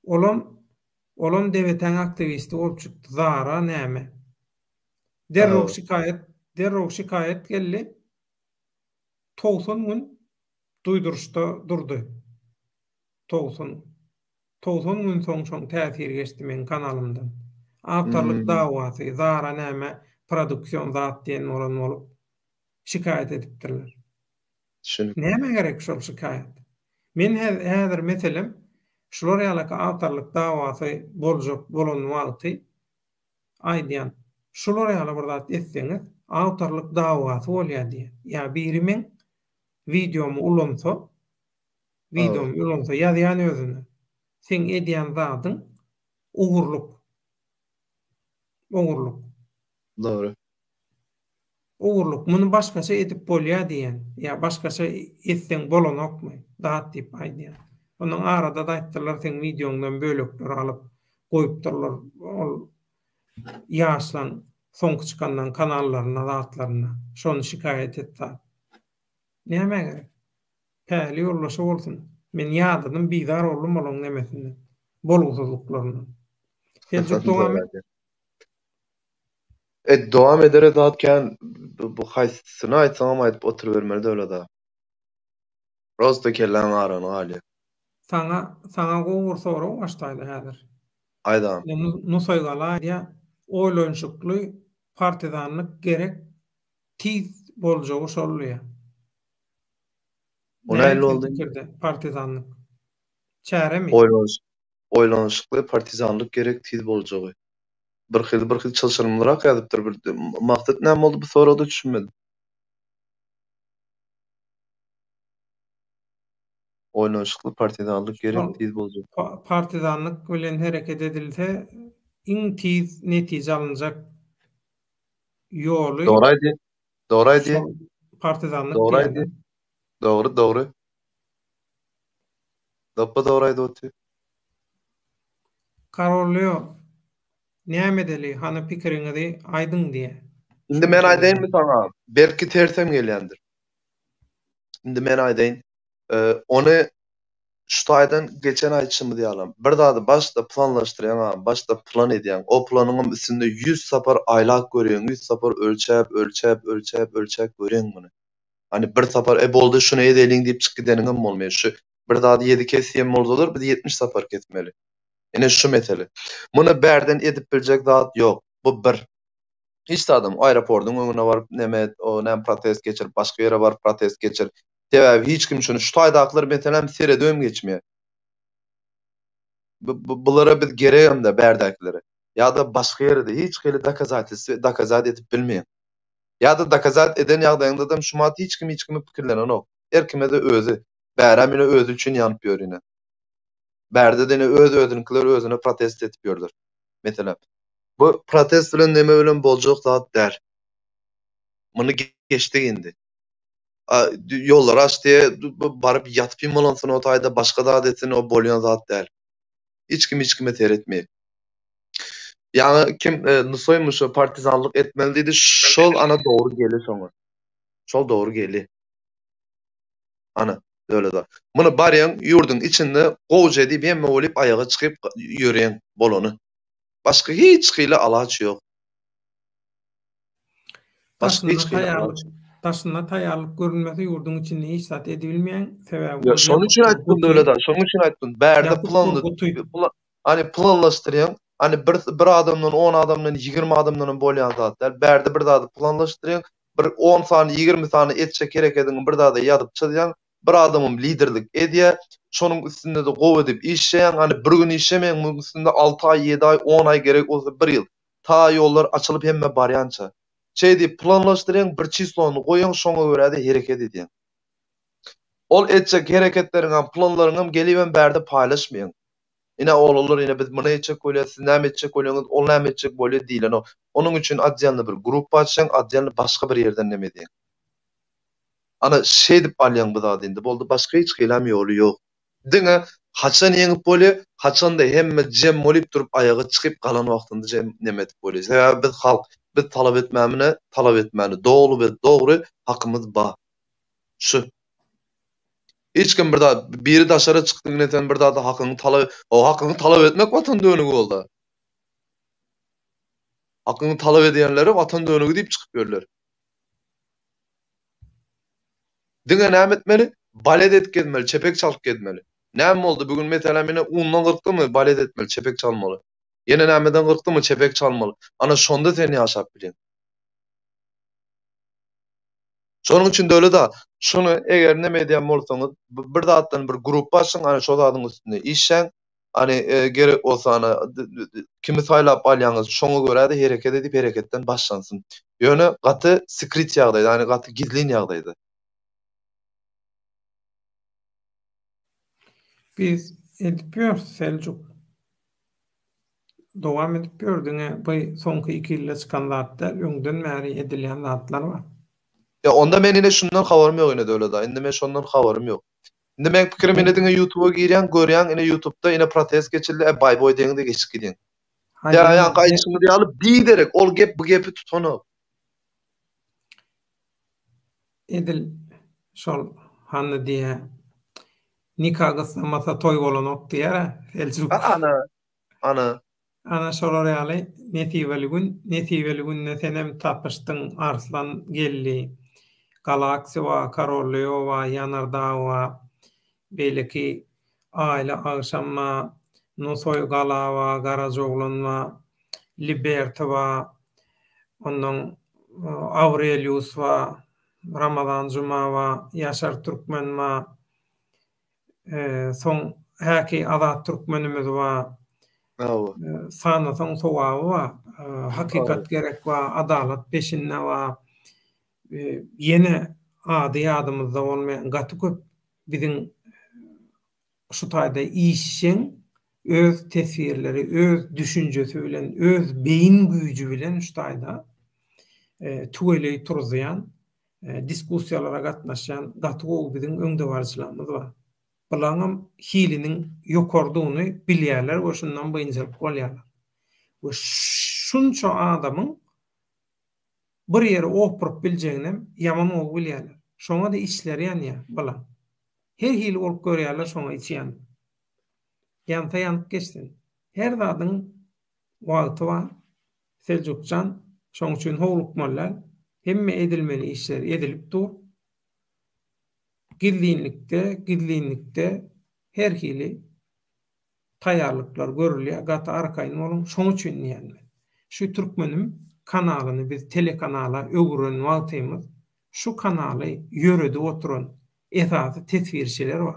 Olam olam DBT-niň aktiwisti bolup çykdy. Zara näme? Derrew şikaýat derrew şikaýat geldi. 90 gün duýduryşda durdy. 90 gün. 90 gün soň şoň täsiri geçdi meň kanalymdan. Awtorlyk dawasy, Zara näme produksion zat diýen bolan bolup şikaýat edipdirler. Düşünikli. Nämä gerek şol şikaýat? Men häzir meselem şular ýalak awtorlyk dawasy boljak bolan wagty aýdýan şular ýaly bir zat etseňiz awtorlyk dawasy bolýar diýýän. Ýa biri meň wideomy ulansa Wideomy ulansa ýazýan özüne. Seň edýän zadyň ogurlyk. Ogurlyk. Dogry. Ogurlyk, muny başgaça edip bolýa diýen, ýa başgaça etseň bolanokmy, zat diýip aýdýan. Ondan arada-da aýtdylar seň wideoňdan bölekleri alyp goýupdyrlar ol ýaşlaň soňky çykandan kanallarynda zatlarynda. Şony şikaýat et zat. Nämä gerek? Päli ýoldaşy bolsun. Men ýadadym bizar boldum olaň nemesinden. Bolgusyzlyklaryndan. Seljuk dowam et. E dowam edere zat kän bu haýsysyny aýtsaňam aýdyp oturybermeli döwlet aga. Prosta kelläň arany galýar. Saňa saňa gowy bir sorag başlaýly häzir. Aýt agam. Nusaýgala aýdýar, oýlanyşykly partizanlyk gerek tiz boljagy şol diýýär. O nähili boldy? Pikirde partizanlyk. Çäremi? Oýlanyşykly partizanlyk gerek tiz boljagy. Birhili birhili çylşyrymlyrak ýazypdyr bir maksat näme boldy bu soragda düşünmedim. Oýlanyşykly partizanlyk gerek tiz boljak. Partizanlyk bilen hereket edilse iň tiz netije alynjak ýoly Dogry aýdýa. Dogry aýdýa. Partizanlyk Dogry aýdýa. Dogry dogry. Dopba dogry aýdyp otyr. Karol Leo näme edeli hany pikiriňizi aýdyň diýä. Indi men aýdaýynmy saňa? Belki tersem gelýändir. Indi men aýdaýyn. Ony şu taýdan geçen aýdyşymyz ýalam, bir zady başda planlaşdyrýaň agam, başda plan edýäň. O planyňam üstünde ýüz sapar aýlap görýäň, ýüz sapar ölçäp, ölçäp, ölçäp, ölçäp görýäň muny. Hany bir sapar e boldy şuny edeliň diýip çykyp gideniňem bolmaýar. Şu bir zady ýedi kes diýen bolsalar biz 70 sapar kesmeli. Ine şu mesele. Muny bärden edip biljek zat ýok. Bu bir. Hiç zadam aeroportyň öňüne baryp neme et, o näme protest geçir, başga ýere baryp protest geçir. Sebäbi hiç kim şuny şu taýdakylar meselem seredibem geçmeýär. Bulara biz geregem-de bärdäkilere. Ýa-da başga ýere-de hiç hili dokazatelstwo dokazat edip bilmeýär. Ýa-da dokazat eden ýagdaýyňdadam şumat hiç kim hiç kimi pikirlenenok. Her kime-de özi. Bärem ine özi üçin ýanyp ýör ine. Bärde-de ine öz özünikiler özüne protest edip ýörler. Meselem. Bu protest bilen neme bilen boljak zat däl. Muny geçdik indi. Ýollary aç diýe baryp ýatyp ýumalansyn o taýda başga zat etsin o bolýan zat däl. Hiç kim hiç kime seretmeýär. Ýaňy kim Nusaýmy şo partizanlyk etmeli diýdi şol ana dogry geli şoňa. Şol dogry geli. Ana öyle zat. Muny barýaň ýurduň içinde gowja edip hemme bolup aýaga çykyp ýöreýäň bolany. Başga hiç hili alaç ýok. Başga hiç hili alaç. Daşynda taýýarlyk görünmese ýurduň içinde hiç zat edibilmeýäň. Sebäbi ol Şonuň üçin aýtdym Döwlet aga, şonuň üçin aýtdym. Bärde planly Hani planlaşdyrýaň. Hani bir bir adamdan, 10 adamdan, 20 adamdan hem bolýan zat däl. Bärde bir zady planlaşdyrýaň. Bir 10 sany, 20 sany etjek herekediňi bir zada ýazyp çyzýaň. Bir adamam liderlik edýär. Şonuň üstünde-de gowy edip işleýäň. Hani bir gün işlemeýäň, munuň üstünde 6 aý, 7 aý, 10 aý gerek bolsa bir ýyl. Ta ýollar açylyp hemme barýança. Şeý diýip planlaşdyrýaň, bir çislony goýaň, şoňa görä-de hereket edýäň. Ol etjek hereketleriňem, planlaryňam gelibem bärde paýlaşmaýaň. Ine oglanlar ine biz muny etjek bolýas, siz näme etjek bolýaňyz, ol näme etjek bolýa diýlenok. Onuň üçin otdelny bir gruppa açýaň, otdelny başga bir ýerden neme edýäň. Ana şeýdip alýaň bu zady indi boldy, başga hiç hilem ýoly ýok. Diňe haçan ýeňip bolýa, haçanda hemme jem bolyp durup aýaga çykyp galan wagtynda jem neme edip bolýa. Sebäbi biz halk, biz talap etmämine talap etmäne doly we dogry hakymyz bar. Şu. Hiç kim bir zat, biri daşara çykdy ine sen bir zada hakyňy talap, o hakyňy talap etmek watan dönügi bolda. Hakyňy talap edýänlere watan dönügi diýip çykyp ýörler. Diňe näme etmeli? Balet edip gezmeli, çepek çalyp gezmeli. Näme boldy? Bu gün meselem ine undan gyrkdymy, balet etmeli, çepek çalmaly. Ýene nämeden gyrkdymy, çepek çalmaly. Ana şonda sen ýaşap bilýäň. Şonuň üçin Döwlet aga, şuny eger neme edýän bolsaňyz, bir zatdan bir gruppa açyň, ana şo zadyň üstünde işläň. Hany gerek bolsa ana kimi saýlap alýaňyz, şoňa görä-de hereket edip hereketden başlansyn. Ýöne gaty skrit ýagdaýda, ýagny gaty gizlin ýagdaýda. Biz edip ýörüs Seljuk. dowam edip ýör, diňe bu soňky iki ýylda çykan zat däl, öňden bäri edilýän zatlar bar. Ýa onda men ine şundan habarym ýok ine Döwlet aga, indi men şondan habarym ýok. Indi meň pikirim ine diňe ýutuba girýäň, görýäň ine ýutubda ine protest geçildi, e baý boý diýeňde geçip gidýäň. Ýa ýaňky aýdyşyňyz ýaly biderek ol gep bu gepi tutanok. Edil şol hany diýýä nika gyssamasa toý bolanok diýýär-ä Seljuk. Ana, ana. Ana şolar ýaly nesibeli gün, nesibeli günde senem tapyşdyň Arslan geldi. Galaxy bar, Karol Leo bar, Ýanardag bar, beýleki Aýly agşam bar, Nusaý gala bar, Garajaoglan bar, Liberty bar, ondan Aurelius bar, Ramazan Juma bar, Ýaşar Türkmen bar, Soň häki Azat Türkmenimiz bar. Sanasaň sogaby bar. Hakykat gerek bar, adalat peşinde bar. Ýene ady ýadymyzda bolmaýan gaty köp biziň şu taýda işjeň öz teswirleri, öz düşünjesi bilen, öz beýin güýji bilen şu taýda tüweleý turuzýan diskussiýalara gatnaşýan gaty gowy biziň öňdebaryjylarymyz bar. Bulaňam hiliniň ýokarydygyny bilýärler we şundan biynjalyk bolýarlar. We şunça adamyň bir ýere opuryp biljeginem ýaman gowy bilýärler. Şoňa-da içleri ýanýar bulaň. Her hili bolup görýärler şoňa içi ýanyp. Ýansa ýanyp geçsin. Her zadyň wagty bar. Seljukjan, şoň üçin howlukmaly däl. Hemme edilmeli işler edilip dur. Gizlinlikde, gizlinlikde her hili taýýarlyklar görülýär. Gaty arkaýyn boluň. Şoň üçin diýýän men. Şu Türkmenim kanalyny biz telekanala öwüren wagtymyz şu kanaly ýöredip oturan esasy teswirçiler bar.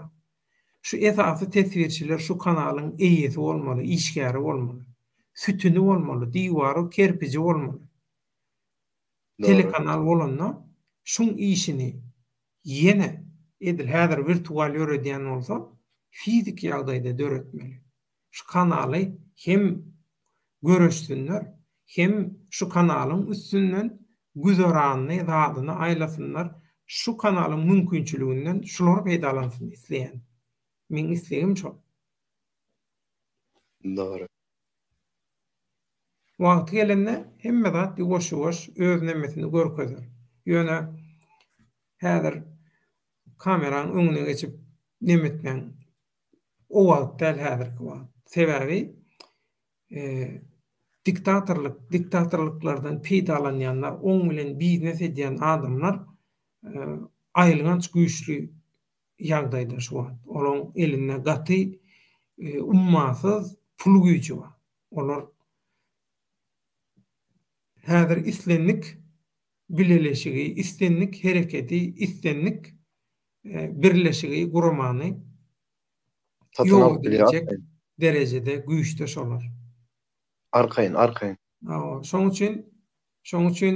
Şu esasy teswirçiler şu kanalyň eýesi bolmaly, işgäri bolmaly. Sütüni bolmaly, diwary, kerpiji bolmaly. Telekanal bolanda şuň işini ýene edil häzir wirtual ýöredýän bolsa fiziki ýagdaýda döretmeli. Şu kanaly hem göreşsinler, hem şu kanalyň üstünden güzeranyny, zadyny aýlasynlar, şu kanalyň mümkinçiliginden şular peýdalansyn isleýän. Meň islegim şol. Dogry. Wagty gelende hemme zat ýuwaş-ýuwaş öz nemesini görkezer. Ýöne häzir kameraň öňüne geçip neme etmäň o wagt däl häzirki wagt. Sebäbi diktatorlyk, diktatorlyklardan peýdalanýanlar, oň bilen biznes edýän adamlar aýylganç güýçli ýagdaýda şu wagt. Olaň elinde gaty ummasyz pul güýji bar. Olar häzir islendik bileleşigi, islendik hereketi, islendik birleşigi, guramany Satyn ýok alyp bilýär edibiljek arkaýyn. derejede güýçde şolar. Arkaýyn, arkaýyn. Hawa, şoň üçin, şoň üçin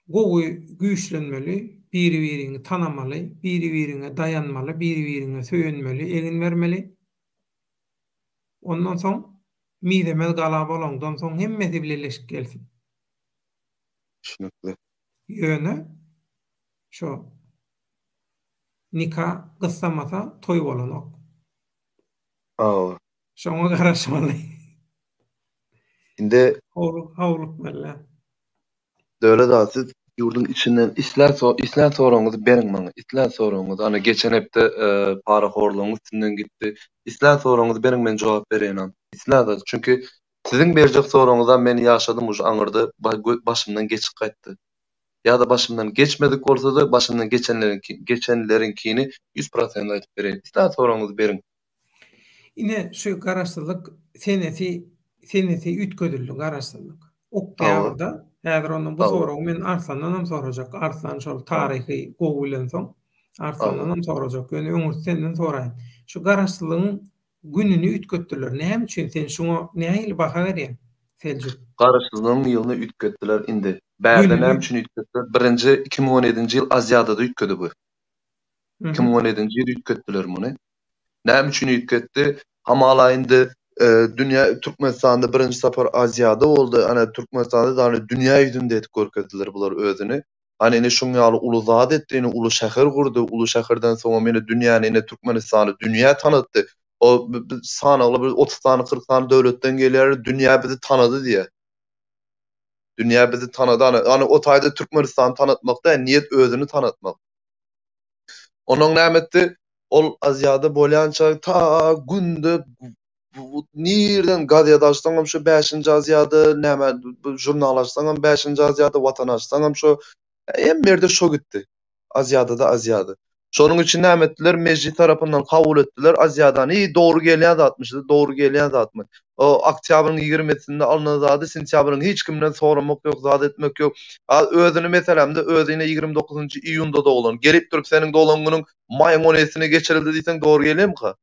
gowy güýçlenmeli, biri-biriňi tanamaly, biri-biriňe daýanmaly, biri-biriňe söýenmeli, egin bermeli. Ondan soň mizemez gala bolaňdan soň hemmesi bileleşip gelsin. Düşnükli. Ýöne şo nika gyssamasa toý bolanok. Hawa. Şoňa garaşmaly. Indi Howlukmaly däl. Döwlet aga siz ýurduň içinden islän islän soragyňyzy beriň maňa. Islän soragyňyzy. Ana geçen hepde parahorlugyň üstünden gitdi. Islän soragyňyzy beriň men jogap bereýin. Islän zat. Çünki siziň berjek soragyňyzam men ýaşadym uje aňyrda başymdan geçip gaýtdy. Ýa-da başymdan geçmedik bolsada başymdan geçenleriňki geçenleriňkini 100% aýdyp bereýin. Islän soragyňyzy beriň. Ine şu garaşsyzlyk senesi senesi üýtgedildi garaşsyzlyk. Hawa. Oktýabrda häzir onda bu Hawa. soragy men Arslandan hem sorajak. Arslan şol Hawa. taryhy gowy bilensoň Arslandan Hawa. hem sorajak. Ýöne öňürti senden soraýyn. Şu garaşsyzlygyň gününi üýtgetdiler. Näme üçin sen şuňa nähili baha berýäň Seljuk? Garaşsyzlygyň ýylyny üýtgetdiler indi. Bärde Gününi. näme üçin üýtgetdiler? Birinji 2017-nji ýyl Aziadada üýtgedi bu. Mhm. 2017-nji ýyl üýtgetdiler muny. Näme üçin üýtgetdi? Hamala indi. Dünýä Türkmenistanda birinji sapar Aziada boldy. Ana Türkmenistanda da dünýä ýüzünde edip görkezdiler bular özüni. Hany ine şuň ýaly uly zat etdi, ine uly şäher gurdy, uly şäherden soňam ine dünýäni ine Türkmenistany dünýä tanatdy. O sanagly bir 30 sany 40 sany döwletden gelýär, dünýä bizi tanady diýýär. Dünýä bizi tanady. Ana, ana o taýda Türkmenistany tanatmak däl, niýet özüni tanatmak. Onuň näme etdi? Ol Aziýada bolýança ta günde nirden gazet açsaňam şu bäşinji Aziýada, näme žurnal açsaňam bäşinji Aziýada, Watan açsaňam şo hemme ýerde şo gitdi. Aziýada-da Aziýada. Şonuň üçin näme etdiler? Mejlis tarapyndan kabul etdiler Aziýadany. I dogry gelýän zatmy şu? Dogry gelýän zatmy? O oktýabryň ýigrimisinde alnan zady sentýabryň hiç kimden soramak ýok, zat etmek ýok. A özüni meselemde özi ine 29-njy iýunda doglan. Gelip durup seniň doglan günüň maýyň on ýedisine geçirildi diýseň dogry gelýärmika?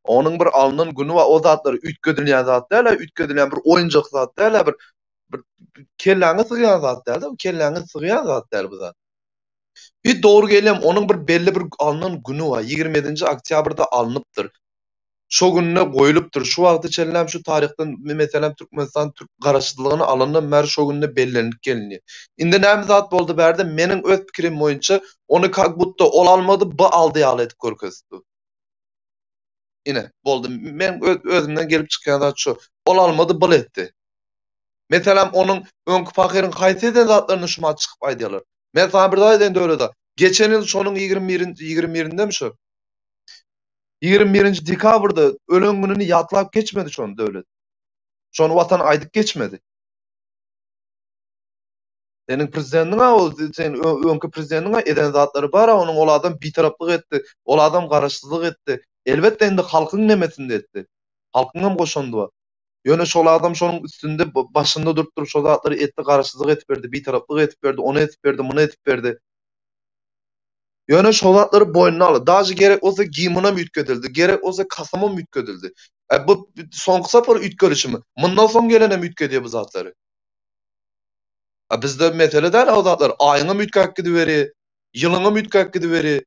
Onuň bir alnan güni bar. O zatlar üýtgedilýän zat däl-ä, üýtgedilýän bir oýunjak zat däl-ä, bir bir kelläňe sygýan zat däl-de, bu kelläňe sygýan zat däl bu zat. Bir dogry gelýän, onuň bir belli bir alnan güni bar. 27-nji oktýabrda alnypdyr. Şo günde goýlupdyr. Şu wagta çenlem şu taryhdan, meselem, Türkmenistan türk garaşsyzlygyny alandan bäri şo günde bellenilip gelinýär. Indi näme zat boldy bärde? Meniň öz pikirim boýunça ony kak budda ol almady, bu aldy ýaly edip görkezdi. Ine, boldy. Men öz özümden gelip çykýan zat şu. Ol almady, bul etdi. Meselem, onuň öňki pahyryň haýsy eden zatlaryny şumat çykyp aýdýarlar. Men saňa bir zat aýdaýyn Döwlet aga. Geçen ýyl şonuň 21-nji, 21-indemi şu? 21-nji dekabrda ölen gününi ýatlap geçmedi şony Döwlet. Şony Watan aýdyp geçmedi. Seniň prezidentiň-a ol, sen öňki prezidentiň-a eden zatlary bar-a, onuň ol adam bitaraplyk etdi, ol adam garaşsyzlyk etdi. Elbetde indi halkyň nemesinde etdi. Halkyňam goşandy bar. Ýöne şol adam şonuň üstünde başynda durup durup şol zatlary etdi, garaşsyzlyk edip berdi, bitaraplyk edip berdi, ony edip berdi, muny edip berdi. Ýöne şol zatlary boýnuna aldy. Daže gerek bolsa gimnam üýtgedildi, gerek bolsa kasamam üýtgedildi. E bu soňky sapar üýtgelişimi? Mundan soň gelenem üýtgedýär bu zatlary. A bizde mesele däl o zatlar. Aýyňam üýtgäp gidiberi, ýylyňam üýtgäp gidiberi.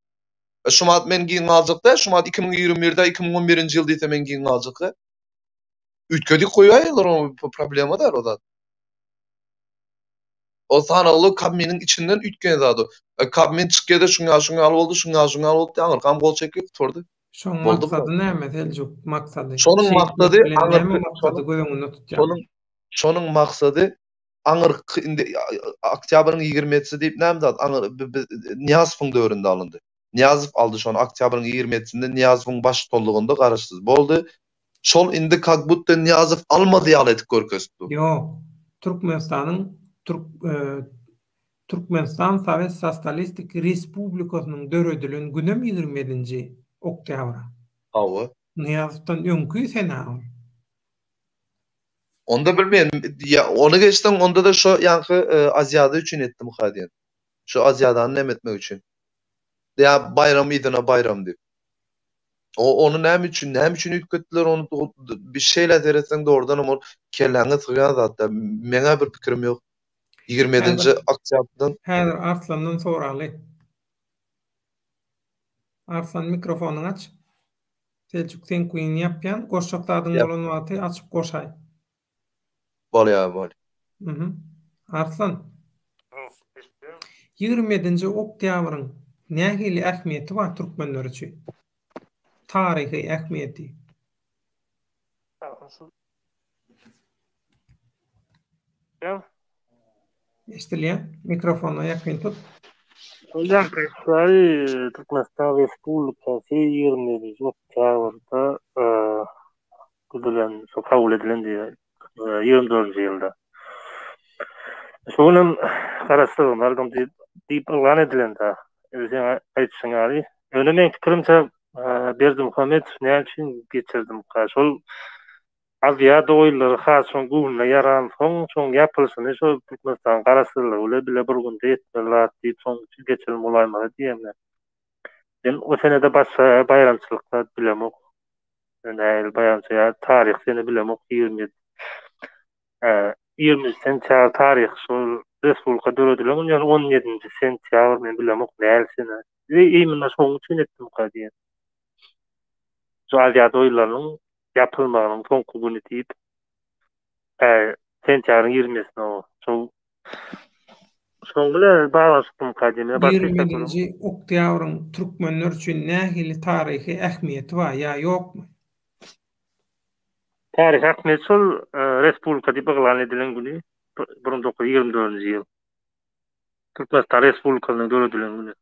E şumat men giň galjak däl, şumat 2021-de 2011-nji ýyl diýse men giň galjak däl. Üýtgedik goýaýarlar o problema däl o zat. O sanawly Kabminiň içinden üýtgän zat o. E, Kabmin çykýa-da şuň ýaly şuň ýaly boldy, şuň ýaly şuň ýaly boldy diýip aňyrkam gol çekip gutardy. Şoň maksady näme Seljuk maksady? Şonuň maksady aňyrky maksady göz öňünde tutýar. Şonuň şonuň maksady aňyrky indi oktýabryň 27-si diýip näme zat aňyr Nyýazowyň döwründe alyndy. Nyýazow aldy şony oktýabryň 27-sinde Nyýazowyň baştutanlygynda garaşsyz boldy. Şol indi kak budda Nyýazow almady ýaly edip görkezipdi. Ýok. Türkmenistanyň Türk Türkmenistan Sowet Sosialistik Respublikasynyň döredilen günem 27-nji oktýabra. Hawa. Nyýazowdan öňki sene ol. Onda bilmeýän, ýa ony geçseň onda-da şo ýaňky Aziada üçin etdimika diýen. Şo Aziadany neme etmek üçin. Ýa baýram yzyna baýram diýip. O ony näme üçin, näme üçin üýtgetdiler ony bir şeýle seretseň dogrudanam ol kelläňe sygýan zat däl. Meňä bir pikirim ýok. 27-nji oktýabrdan. Häzir Arslandan soraly. Arslan mikrofonyňy aç. Seljuk seňkini ýapýan, goşjak zadyň bolan wagty açyp goşaý. Bolýar, bolýar. Mhm. Arslan. 27-nji oktýabryň nähili ähmiýeti bar türkmenler üçin? Taryhy ähmiýeti. Eşidilýär. Mikrofona ýakyn tut. Bolýar. Şaý Türkmenistan Respublikasy 27-nji oktýabrda düzülen, şo kabul edilen diýýär, 24-nji ýylda. Şu gün hem garaşsyzlygyny aldym diýip, diýip yglan edilen-dä. Seň aýdyşyň ýaly. Ýöne meň pikirimçe Berdimuhamedow näme üçin geçirdimka? Şol Aziada oýunlary has şoň göwnüne ýaransoň, şoň ýapylyşyny şo Türkmenistanyň garaşsyzlygy bile bile bir günde etmeli zat diýip, şoň üçin geçiren bolaýmaly diýýän men. Men o senede başga baýramçylyk zat bilemok. Nähili baýramçylyk ýa taryh sene bilemok 27 20 sentýabr taryhy şol respublika döredilen gün ýöne 17-nji sentýabr men bilemok nähili sene. Imенно şoň üçin etdimka diýen. Şu Aziada oýunlarynyň ýapylmagynyň soňky güni diýip, sentýabryň ýigrimisine o. Şol şoň bilen baglanyşyklymyka diýme. 27-nji oktýabryň türkmenler üçin nähili taryhy ähmiýeti bar ýa ýokmy? Taryhy ähmiýeti şol respublika diýip yglan edilen güni, 1924-nji ýyl. Türkmenistan Respublikasynyň döredilen güni.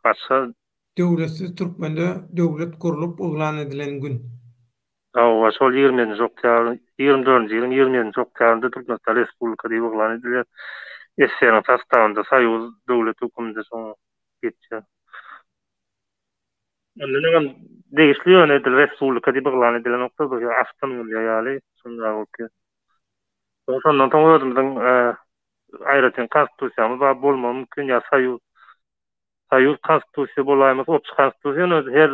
Başga. Döwletsiz türkmende döwlet gurlup yglan edilen gün. Hawa, şol 27-nji oktýabr, 24-nji ýylyň 27-nji oktýabrynda Türkmenistan Respublika diýip yglan edilýär. SSR-niň sostawynda soýuz döwlet höküminde şoňa geçýär. Ondan öňem degişli ýöne edil respublika diýip yglan edilenokda bu awtonomiýa ýaly şonda bolup ýör. Şondan soň özümiziň aýratyn konstitusiýamyz bar bolmagy mümkin ýa soýuz soýuz konstitusiýa bolaýmasa obşi konstitusiýa ýöne her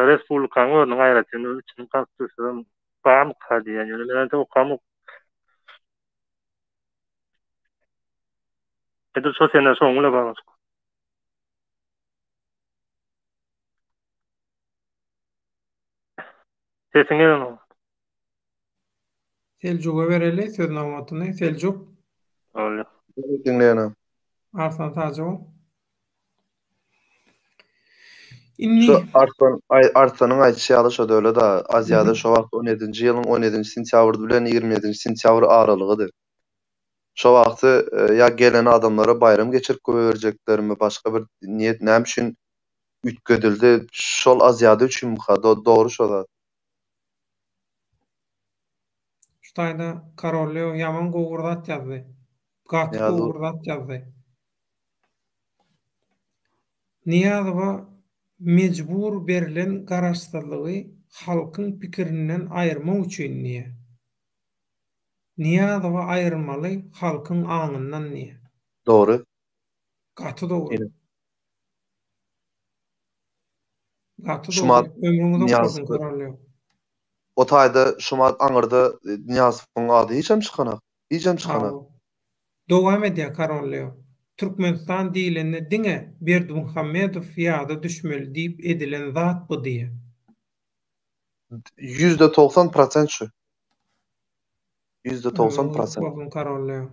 respublikanyň özüniň aýratyn öz içiniň konstitusiýasy barmyka diýýän ýöne men entek okamok. Edil şo sene şoň bilen baglanyşykly. Sesiň gelenok. Seljuga bereli söz nobatyny. Seljuk. Bolýa. Diňleýänem. Arslan Tajow. Indi Şu Arslan Arslanyň aýdyşy ýaly şo döwlet Aziýada şo wagt on ýedinji ýylyň on ýedinji sentýabry bilen 27-nji sentýabr aralygydy. Şo wagty ýa gelen adamlara baýram geçirip goýberjeklermi başga bir niýet näme üçin üýtgedildi şol Aziada üçinmika dogry şo zat. Şu taýda Karol Leo ýaman gowy bir zat ýazdy. Gaty gowy bir zat ýazdy. Nyýazowa mejbur berlen garaşsyzlygy halkyň pikirinden aýyrmak üçin diýýär. Nyýazowy aýyrmaly halkyň aňyndan diýýär. Dogry. Gaty dogry. Gaty dogry. Ömrüň uzak bolsun Korolýow. O taýda şumat aňyrda Nyýazowyň ady hiçem çykanak. Hiçem çykanak. Dowam edýär Korolýow. Türkmenistan diýlende diňe Berdimuhamedow ýada düşmeli diýip edilen zat bu diýýär. 90% prosent şu. 90% prosent. Bolsun Korolýow.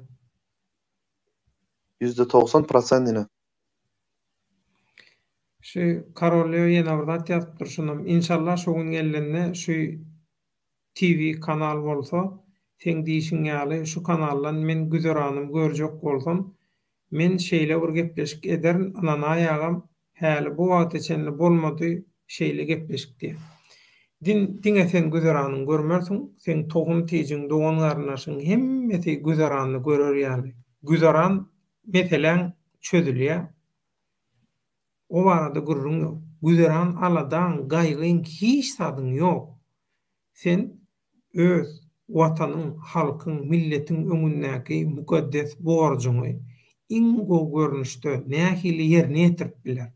90% prosent ine. Şu Korolýow ýene bir zat ýazypdyr şunam inşallah şu gün gelende şu TV kanal bolsa seň diýşiň ýaly şu kanaldan men güzeranym görjek bolsam men şeýle bir gepleşik ederin ynanaý agam häli bu wagta çenli bolmady şeýle gepleşik diýen. Din diňe sen güzeranyňy görmersiň seň tohum tijiň dogan garyndaşyň hemmesi güzeranyny görer ýaly güzeran meseläň çözülýä o barada gürrüň ýok güzeran aladaň gaýgyň hiç zadyň ýok sen öz Watanyň, halkyň, milletiň öňündäki mukaddes borjuňy iň gowy görnüşde nähili ýerine ýetirip biler?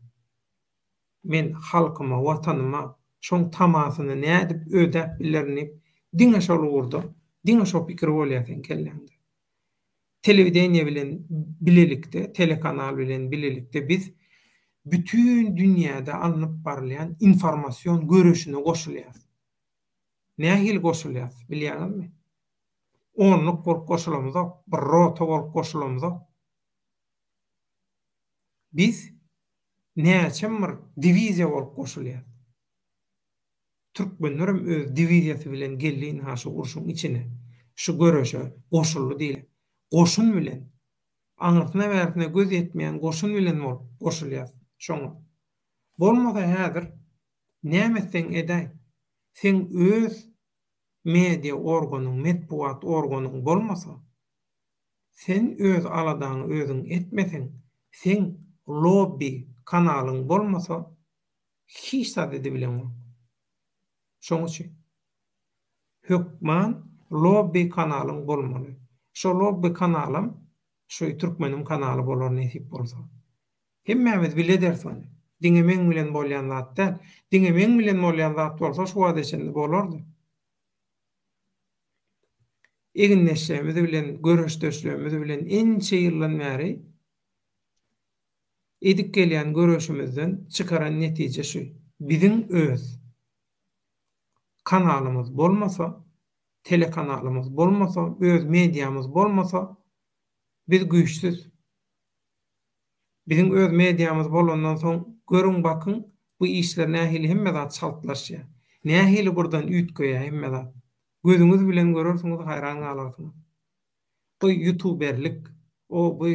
Men halkyma, Watanyma şoň tamasyny nädip ödäp bilerin diýip, diňe şol ugurda, diňe şo pikir bolýar seň kelläňde. Telewideniýe bilen bilelikde, telekanal bilen bilelikde biz bütin dünýäde alnyp barylýan informasion göreşine goşulýarys. Nähili goşulýas, bilýäňizmi? Onluk bolup goşulamyzok, bir rota bolup goşulamyzok. Biz näçem bir diwiziýa bolup goşulýas. Türkmenlerem öz diwiziýasy bilen geldi ynha şu urşuň içine, şu göreşe goşuldy diýle. Goşun bilen, aňyrsyna-bärisine göz ýetmeýän goşun bilen bolup goşulýas şoňa. Bolmasa häzir Näme etseň edäý, seň öz media organyň, metbugat organyň bolmasa, sen öz aladaňy özüň etmeseň, seň lobbi kanalyň bolmasa, hiç zat edibileňok. Şoň üçin hökman lobbi kanalyň bolmaly. Şo lobbi kanalam şu Türkmeniň kanaly bolar nesip bolsa. Hemmämiz bile ederis ony. Diňe meň bilen bolýan zat däl. Diňe meň bilen bolýan zat bolsa şu wagta çenli bolardy. Egindeşlerimiz bilen, göreşdeşlerimiz bilen ençe ýyldan bäri edip gelýän göreşimizden çykaran netije şu. Biziň öz kanalymyz bolmasa, telekanalymyz bolmasa, öz mediamyz bolmasa, biz güýçsüz. Biziň öz mediamyz bolandan soň görüň bakyň bu işler nähili hemme zat çaltlaşýar. Nähili birden üýtgeýär hemme zat. Gözüňiz bilen görersiňiz haýran galarsyňyz. Bu ýutuberlik o bu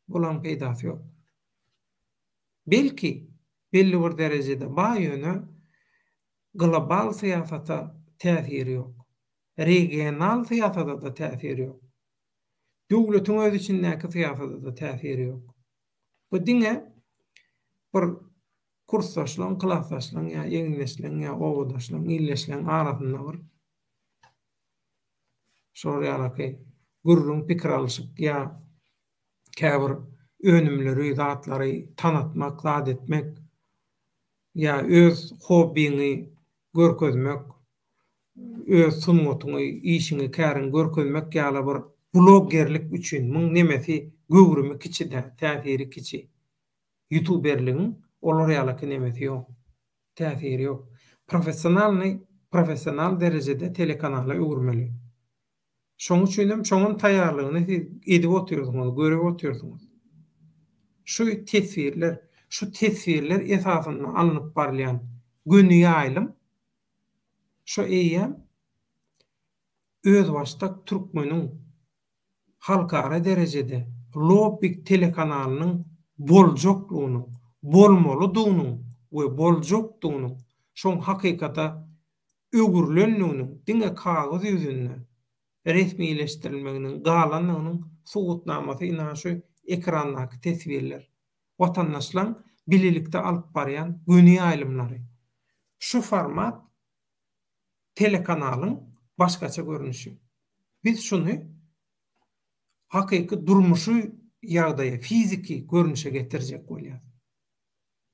bulaň peýdasy ýok. Belki belli bir derejede bar ýöne global syýasata täsiri ýok. Regional syýasata-da täsiri ýok. Döwletiň öz içindäki syýasata-da täsiri ýok. Bu diňe bir kursdaşlaryň, klasdaşlaryň ýa egindeşleriň ýa obadaşlaryň, ildeşleriň arasynda bir şolar ýalaky gürrüň, pikir alyşyk ýa käbir önümleri, zatlary tanatmak, zat etmek ýa öz hobbiňi görkezmek, öz sungatyňy, işiňi, käriňi görkezmek ýaly bir bloggerlik üçin muň nemesi göwrümi kiçi däl, täsiri kiçi. Ýutuberligiň olar ýalaky nemesi ýok. Täsiri ýok. Professionalnyý, professional derejede telekanala öwürmeli. Şoň üçinem şoňam taýýarlygyny siz edip otyrsyňyz, görüp otyrsyňyz. Şu teswirler, şu teswirler esasynda alnyp barylýan göni ýaýlym şo eýýäm özbaşdak türkmeniň halkara derejede lobbik telekanalynyň boljaklygynyň, bolmalydygynyň we boljakdygynyň, şoň hakykata öwrülendiginiň diňe kagyz ýüzünde resmileşdirilmeginiň galandygynyň subutnamasy ynha şu ekrandaky teswirler. Watandaşlaň bilelikde alyp barýan göni ýaýlymlary. Şu format telekanalyň başgaça görnüşi. Biz şuny hakyky durmuşy ýagdaýa, fiziki görnüşe getirjek bolýas.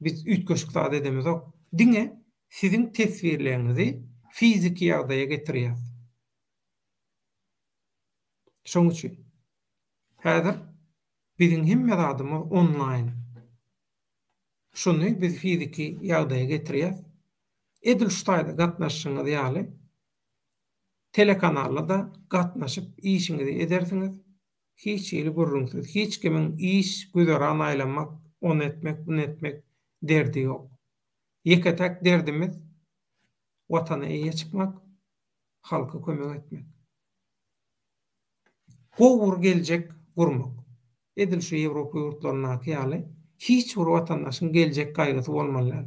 Biz üýtgeşik zat edemizok. Diňe siziň teswirleriňizi fiziki ýagdaýa getirýäs. Şoň üçin häzir biziň hemme zadymyz onlaýn. Şuny biz fiziki ýagdaýa getirýäs. Edil şu taýda gatnaşyşyňyz ýaly telekanalda-da gatnaşyp işiňizi edersiňiz. Hiç hili gürrüňsiz. Hiç kimiň iş, güzeran aýlamak, ony etmek, buny etmek derdi ýok. Ýeke-täk derdimiz Watana eýe çykmak, halka kömek etmek. Gowy bir geljek gurmak. Edil şu Ýewropa ýurtlaryndaky ýaly hiç bir watandaşyň geljek gaýgysy bolmaly däl.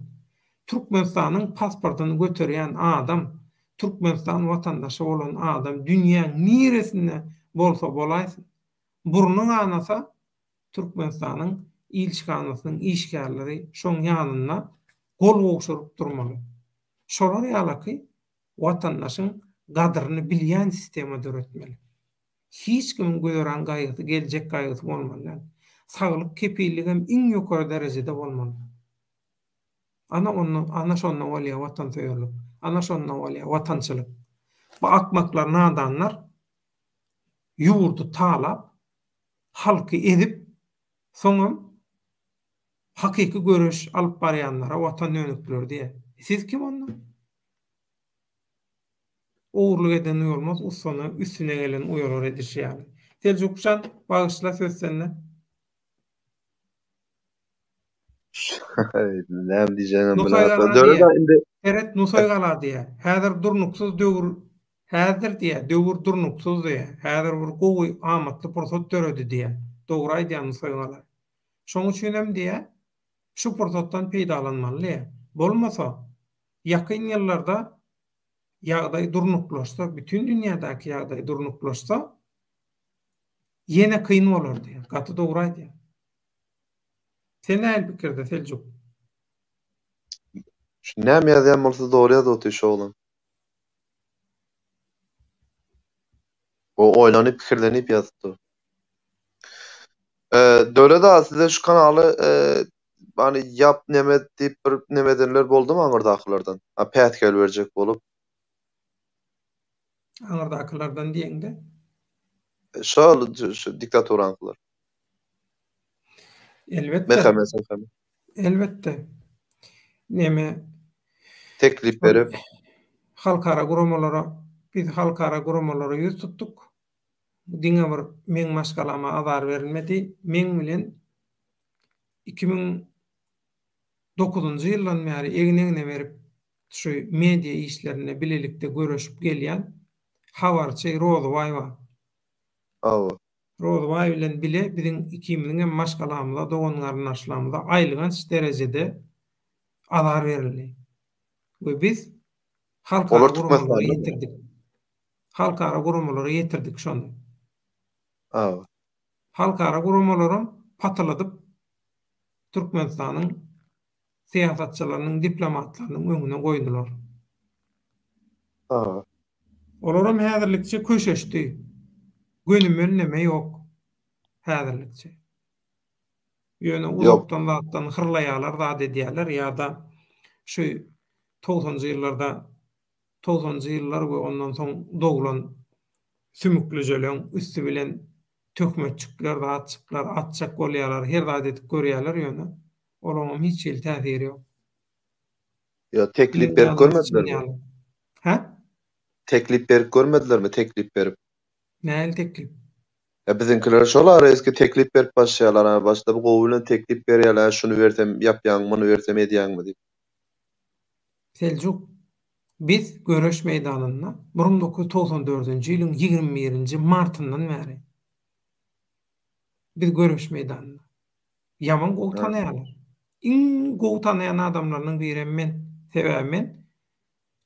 Türkmenistanyň pasportyny göterýän adam, Türkmenistan watandaşy bolan adam dünýäň niresinde bolsa bolaýsyn, burny ganasa Türkmenistanyň ilçihanasynyň işgärleri şoň ýanynda gol gowşuryp durmaly. Şolar ýalaky watandaşyň gadyryny bilýän sistema döretmeli. Hiç kimiň güzeran gaýgysy, geljek gaýgysy bolmaly däl. Saglyk kepilligem iň ýokary derejede bolmaly. Ana onda, ana şonda bolýar watansöýerlik. Ana şonda bolýar watançylyk. Bu akmaklar, nadanlar ýurdy talap, halky ezip, soňam hakyky göreş alyp barýanlara watan dönükleri diýýär. Siz kim onda? Ogurlyk eden uýalmaz, ussany üstüne gelen uýalar edişi ýaly. Seljukjan, bagyşla söz sende. Näme diýjegimem Nusaý bilemok. gala Döwlet diýýär. indi Seret Nusaý gala diýýär. Häzir durnuksyz döwür häzir diýýär, döwür durnuksyz diýýär. Häzir bir gowy amatly pursat döredi diýýär. Dogry aýdýar Nusaý gala. Şoň üçinem diýýär, şu pursatdan peýdalanmaly diýýär. Bolmasa, ýakyn ýyllarda ýagdaý durnuklaşsa, bütin dünýädäki ýagdaý durnuklaşsa, ýene kyn bolar diýýär. Gaty dogry aýdýar. Sen nähili pikirde Seljuk? Şu näme ýazýan bolsa dogry ýazyp otyr şu oglan. O oýlanyp pikirlenip ýazypdyr. Döwlet aga size şu kanaly hany ýap neme diýip bir neme edenler boldumy aňyrdakylardan? A päsgel berjek bolup. Aňyrdakylardan diýeňde? Şol şu diktaturaňkylar. Elbetde. MHM, SHM. Elbetde. Neme Teklip berip. Halkara guramalara biz halkara guramalara ýüz tutduk. Diňe bir meň maşgalama azar berilmedi. Meň bilen 2009-njy ýyldan bäri egin-egne berip şu media işlerinde bilelikde göreşip gelýän habarçy Rozybaý bar. Hawa. Rozybaý bilen bile biziň ikimiziň hem maşgalamyza, dogan-garyndaşlarymyza aýylganç derejede azar berildi. We biz halkara Olar guramalara Türkmenistandanmy? ýetirdik. Halkara guramalara ýetirdik şony. Hawa. Halkara guramalaram patyladyp Türkmenistanyň syýasatçylarynyň, diplomatlarynyň öňüne goýdular. Hawa. Olaram häzirlikçe köşeşdi. Gönümel neme ýok häzirlikçe. Ýöne Ýok. uzakdan zatdan hyrlaýarlar, zat edýärler ýa-da şu togsanjy ýyllarda, togsanjy ýyllar we ondan soň doglan sümüklijeleň üsti bilen töhmetjikler, zatjyklar atjak bolýarlar, her zat edip görýärler ýöne olaňam hiç hili täsiri ýok. Ýa teklip berip görmedilermi? Hä? Teklip berip görmedilermi, teklip berip? Nähili teklip? Ýa biziňkiler şol araeski teklip berip başlaýarlar, a başda bir gowy bilen teklip berýärler, a şuny bersem ýapýaň, muny bersem edýäňmi diýip. Seljuk, biz göreş meýdanynda 1994-nji ýylyň 21-nji martyndan bäri biz göreş meýdanynda. Ýaman gowy tanaýarlar. Iň gowy tanaýan adamlarynyň birem men. Sebäbi men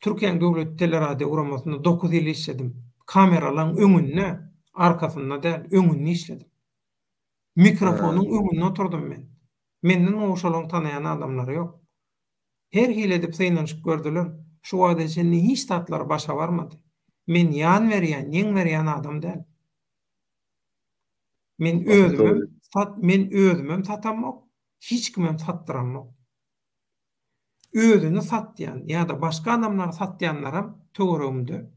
Türkiýäň döwlet teleradio guramasynda dokuz ýyl işledim. Kameralaň öňünde, arkasynda däl, öňünde işledim. Mikrofonyň öňünde oturdym men. Menden gowy şolaň tanaýan adamlary ýok. Her hili edip synanyşyp gördüler. Şu wagta çenli hiç zatlary başa barmady. Men ýan berýän, ýeň berýän adam däl. Men özümem sat, men özümem satamok, hiç kimem satdyramok. Özüni satýan ýa-da başga adamlary satýanlaram töweregimde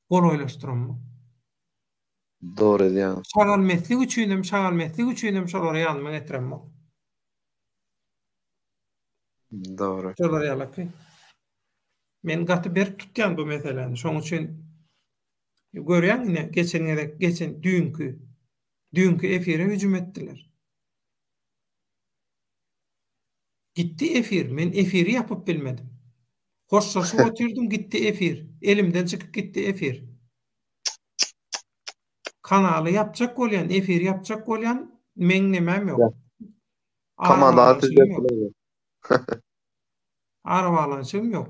golaýlaşdyramok. Dogry edýäň. Şagalmeslik üçinem, şagalmeslik üçinem şolary ýanyma getiremok. Dogry. Şolar ýalaky. Men gaty berk tutýan bu meseläni. Şoň üçin görýäň ine geçen gezek, geçen düýnki, düýnki efire hüjüm etdiler. Gitdi efir, men efiri ýapyp bilmedim. Hoşlaşyp otyrdym, gitdi efir. Elimden çykyp gitdi efir. Kanaly ýapjak bolýan, efiri ýapjak bolýan, meň nemäm ýok. Komandany siz berdiler. Arabaglanyşygym ýok.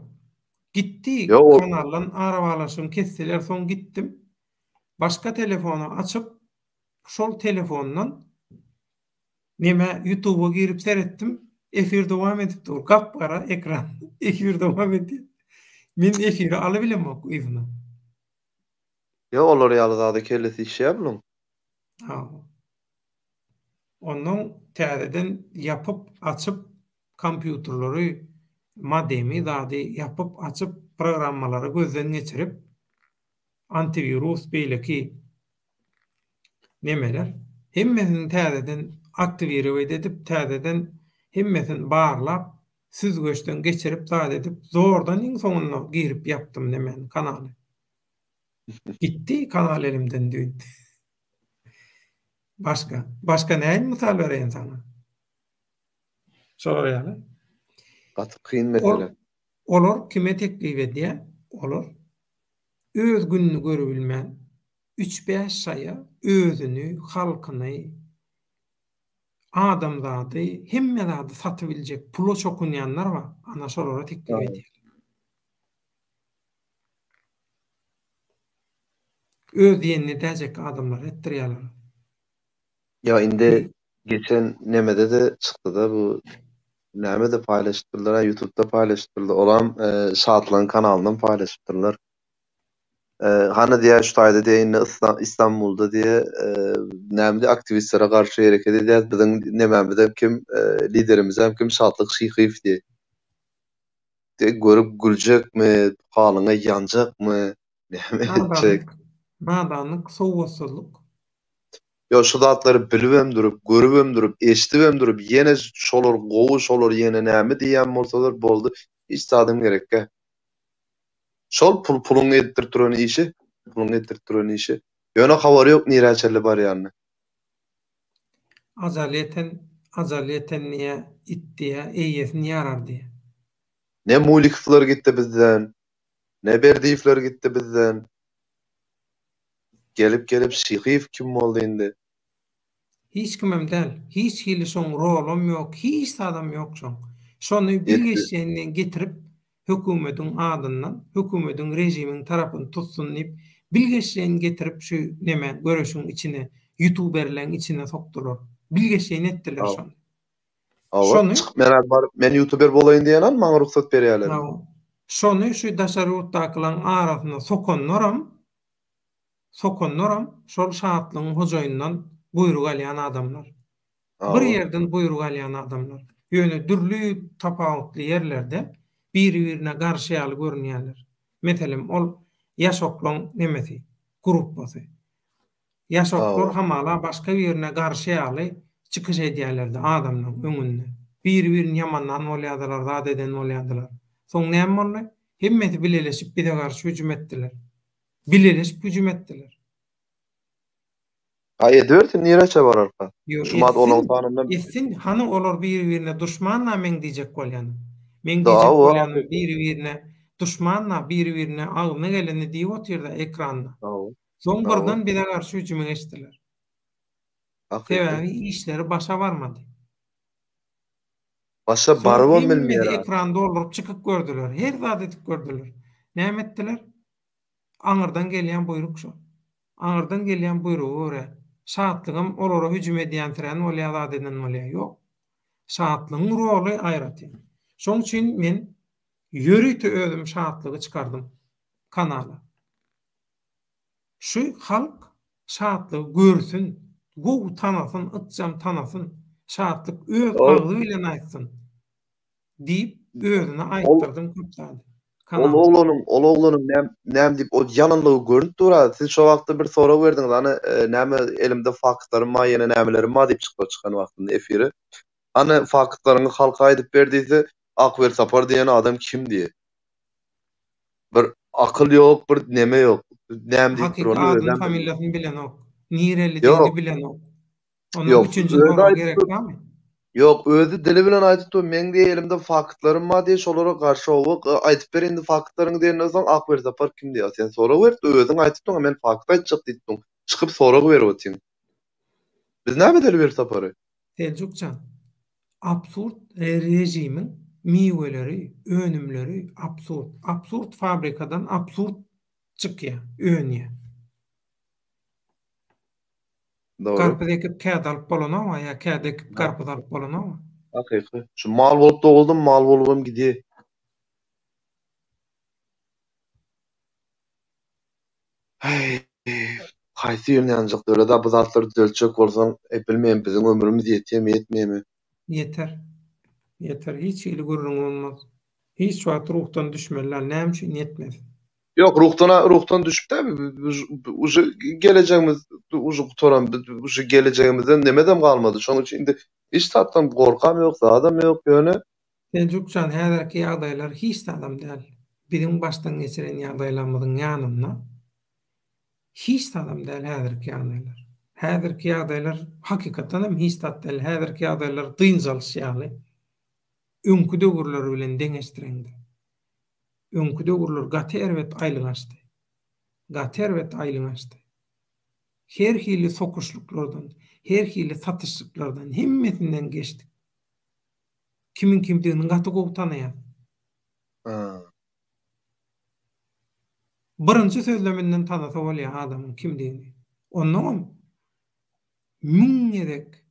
Gitdi kanaldan arabaglanyşygymy kesdiler, soň gitdim. Başga telefony açyp, şol telefondan Neme ýutuba girip seretdim efir dowam edip dur gap gara ekran efir dowam edýär. Men efiri alybilemok yzyna. Ýok olar ýaly zada kellesi işleýär buluň. Hawa. Onnoň täzeden ýapyp açyp kompýuterleri modemi zady ýapyp açyp programmalary gözden geçirip antiwirus beýleki nemeler hemmesini täzeden aktiwirowet edip täzeden hemmesini barlap süzgeçden geçirip zat edip zordan iň soňunda girip ýapdym nemeni kanaly. Gitdi kanal elimden düýn. Başga başga näin mysal bereýin saňa? Şolar ýaly. Gaty kyn mesele. Olar kime teklip edýär? Olar öz gününi görübilmän üç-bäş şaýa özüni, halkyny, adamzady, hemme zady satybiljek pula çokunýanlar bar, ana şolara teklip edýärler. Öz diýenini edäýjek adamlara etdirýärler. Ýa indi geçen nemede-de çykdy-da bu nämede paýlaşypdyrlar-a ýutubda paýlaşypdyrlar. Olam Şatlygyň kanalyndan paýlaşypdyrlar. Hany diýýär şu taýda diýýär indi Istanbulda diýýär näme diýýär aktiwistlere garşy hereket edýäs biziň nemämizem kim liderimizem kim Şatlyk Şyhyýew diýýär. Diýýär görüp güljekmi halyňa ýanjakmy näme etjek. Nadanlyk, nadanlyk, sowatsyzlyk. Ýok, şu zatlary bilibem durup, görübem durup, eşidibem durup, ýene şolar gowy, şolar ýene näme diýýän bolsalar boldy, hiç zadam gerekgä. Şol pul puluň etdirip duran işi, puluň etdirip duran işi. Ýöne habary ýok nirä çenli barýanyny. Ajal ýeten, ajal ýeten diýýä, it diýýä, eýesini ýarar diýýä. Ne Mulikowlar gitdi bizden, ne Berdiýewler gitdi bizden. Gelip gelip Şyhyýew kim boldy indi? Hiç kimem däl. Hiç hili şoň rolam ýok, hiç zadam ýok şoň. Şony bilgeşleýinden getirip hökümediň adyndan, hökümediň režimiň tarapyny tutsun diýip bilgeşleýin getirip şu neme göreşiň içine, ýutuberleň içine sokdular. Bilgeşleýin etdiler şony. Hawa, Şony çykyp men baryp men ýutuber bolaýyn diýenem maňa rugsat berýärler. Hawa. Şony şu daşary ýurtdakylaň arasyna sokanlaram sokanlaram şol Şatlygyň hojaýyndan buýruk alýan adamlar. Bir ýerden buýruk alýan adamlar. Ýöne dürli tapawutly ýerlerde biri-birine garşy ýaly görünýärler. Meselem, ol ýaşoklaň nemesi, gruppasy. Ýaşoklar hamala başga birine garşy ýaly çykyş edýärlerdi adamlaň öňünde. Biri-birini ýamanlan bolýardylar, zat eden bolýardylar. Soň näme boldy? Hemmesi bileleşip bize garşy hüjüm etdiler. Bileleşip hüjüm etdiler. A edibersin nireçe bararka? Ýok, Şumat olaň sanyndan etsin. Hany olar biri-birine duşman-a meň diýjek bolýanym. Meň diýjek bolýanym biri-birine duşman-a, biri-birine agzyna geleni diýip otyr-da ekranda. Soň birden bize garşy hüjüme geçdiler. Sebäbi işleri başa barmady. Başa barybam bilmeýär. Hemmesi ekrany dolduryp çykyp gördüler. Her zat edip gördüler. Näme etdiler? Aňyrdan gelýän buýruk şol. Aňyrdan gelýän buýruga görä, Şatlygam olara hüjüm edýänsirän bolýar, zat eden bolýar. Ýok. Şatlygyň roly aýratyn. Şoň üçin men ýörite özüm Şatlygy çykardym kanala. Şu halk Şatlygy görsün, gowy tanasyn, ykjam tanasyn, Şatlyk öz agzy bilen aýtsyn diýip özüne aýtdyrdym köp zady. Ol oglanyň, ol oglanyň näm, näm diýip, ol ýalanlygy görnüp dur-a. Siz şo wagtda bir sorag berdiňiz, hany, näme elimde faktlarym bar, ýene nämelerim bar diýip çykdy çykan wagtynda efire. Hany faktlaryňy halka aýdyp ber diýse, Ak Welsapar diýen adam kim diýe. Bir akyl ýok, bir neme ýok. Näme diýip Hakyky duranyny adyny, özem bilmeýär. familiýasyny bilenok. Nirelidigini bilenok. Ondan Ýok, üçünji özi sorag aýdyp gerek dur. barmy? Ýok, özi dili bilen aýdyp dur, meň diýe elimde faktlarym bar diýe, şolara garşy oba aýdyp ber indi faktlaryňy diýenden soň Ak Welsapar kim diýýär. Sen sorag berip dur, özüň aýdyp durň, men fakt aýtjak diýip durň. Çykyp sorag berip otyň. Biz näme edeli Welsapary? Seljuk jan, absurd režimiň miweleri, önümleri absurd. Absurd fabrikadan absurd çykýar, önýär. Dogry. Garpyz ekip kädi alyp bolanok-a ýa kädi ekip garpyz alyp bolanok-a. Hakyky. Şu mal bolup doguldym, mal bolubam gidýä. Heý, haýsy ýyl ýanjak döwlet-a bu zatlary düzeltjek bolsaň, e, bilmeýän biziň ömrümiz ýetýärmi, ýetmeýärmi? Ýeter. Ýeter. Hiç hili gürrüň bolmaz. Hiç wagt ruhdan düşmeli däl. Näme üçin ýetmesin? Ýok, ruhdan ruhdan düşüp däl, uje gelejegimiz uje gutaran, uje gelejegimizden nemedem galmady. Şonuň üçin indi hiç zatdan gorkam ýok, zadam ýok, ýöne Seljuk jan häzirki ýagdaýlar hiç zadam däl. Biziň başdan geçiren ýagdaýlarymyzyň ýanynda hiç zadam däl häzirki ýagdaýlar. Häzirki ýagdaýlar hakykatdan hem hiç zat däl. Häzirki ýagdaýlar dynç alyş ýaly. Öňki döwürler bilen deňeşdireňde. Öňki döwürler gaty erbet aýlygançdy. Gaty erbet aýlygançdy. Her hili sokuşlyklardan, her hili satyşlyklardan hemmesinden geçdik. Kimiň kimdigini gaty gowy tanaýan. Birinji sözleminden tanasa bolýar adamyň kimdigini. Onnoňam müň gezek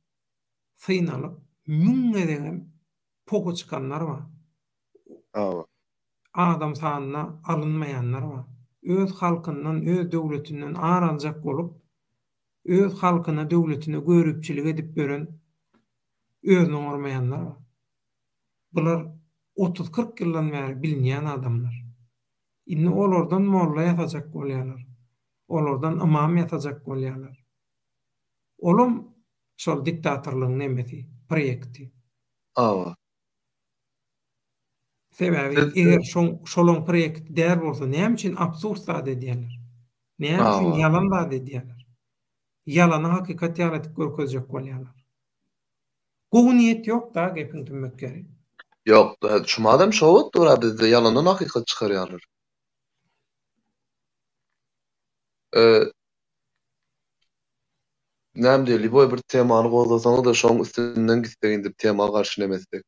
synalyp, müň gezegem pohy çykanlar bar. Adam sanyna alynmaýanlar bar. Öz halkyndan, öz döwletinden ar aljak bolup, öz halkyna, döwletine göripçilik edip ýören özüni oňarmaýanlar bar. Bular otuz-kyrk ýyldan bäri bilinýän adamlar. Indi olardan molla ýasajak bolýarlar. Olardan ymam ýasajak bolýarlar. Olam şol diktatorlygyň nemesi, proýekti. Hawa. Sebäbi eger şoň şolaň proýekti däl bolsa näme üçin absurd zat edýärler? Näme üçin ýalan zat edýärler? Ýalany hakykat ýaly edip görkezjek bolýarlar. Gowy niýet ýok da gepiň tümmek ýeri. Ýok, şumadam şo bolup dur-a bizde ýalandan hakykat çykarýarlar. Näme diýeli, lýuboý bir temany gozgasaňyz-da şoň üstünden gitsek indi tema garşy neme etsek.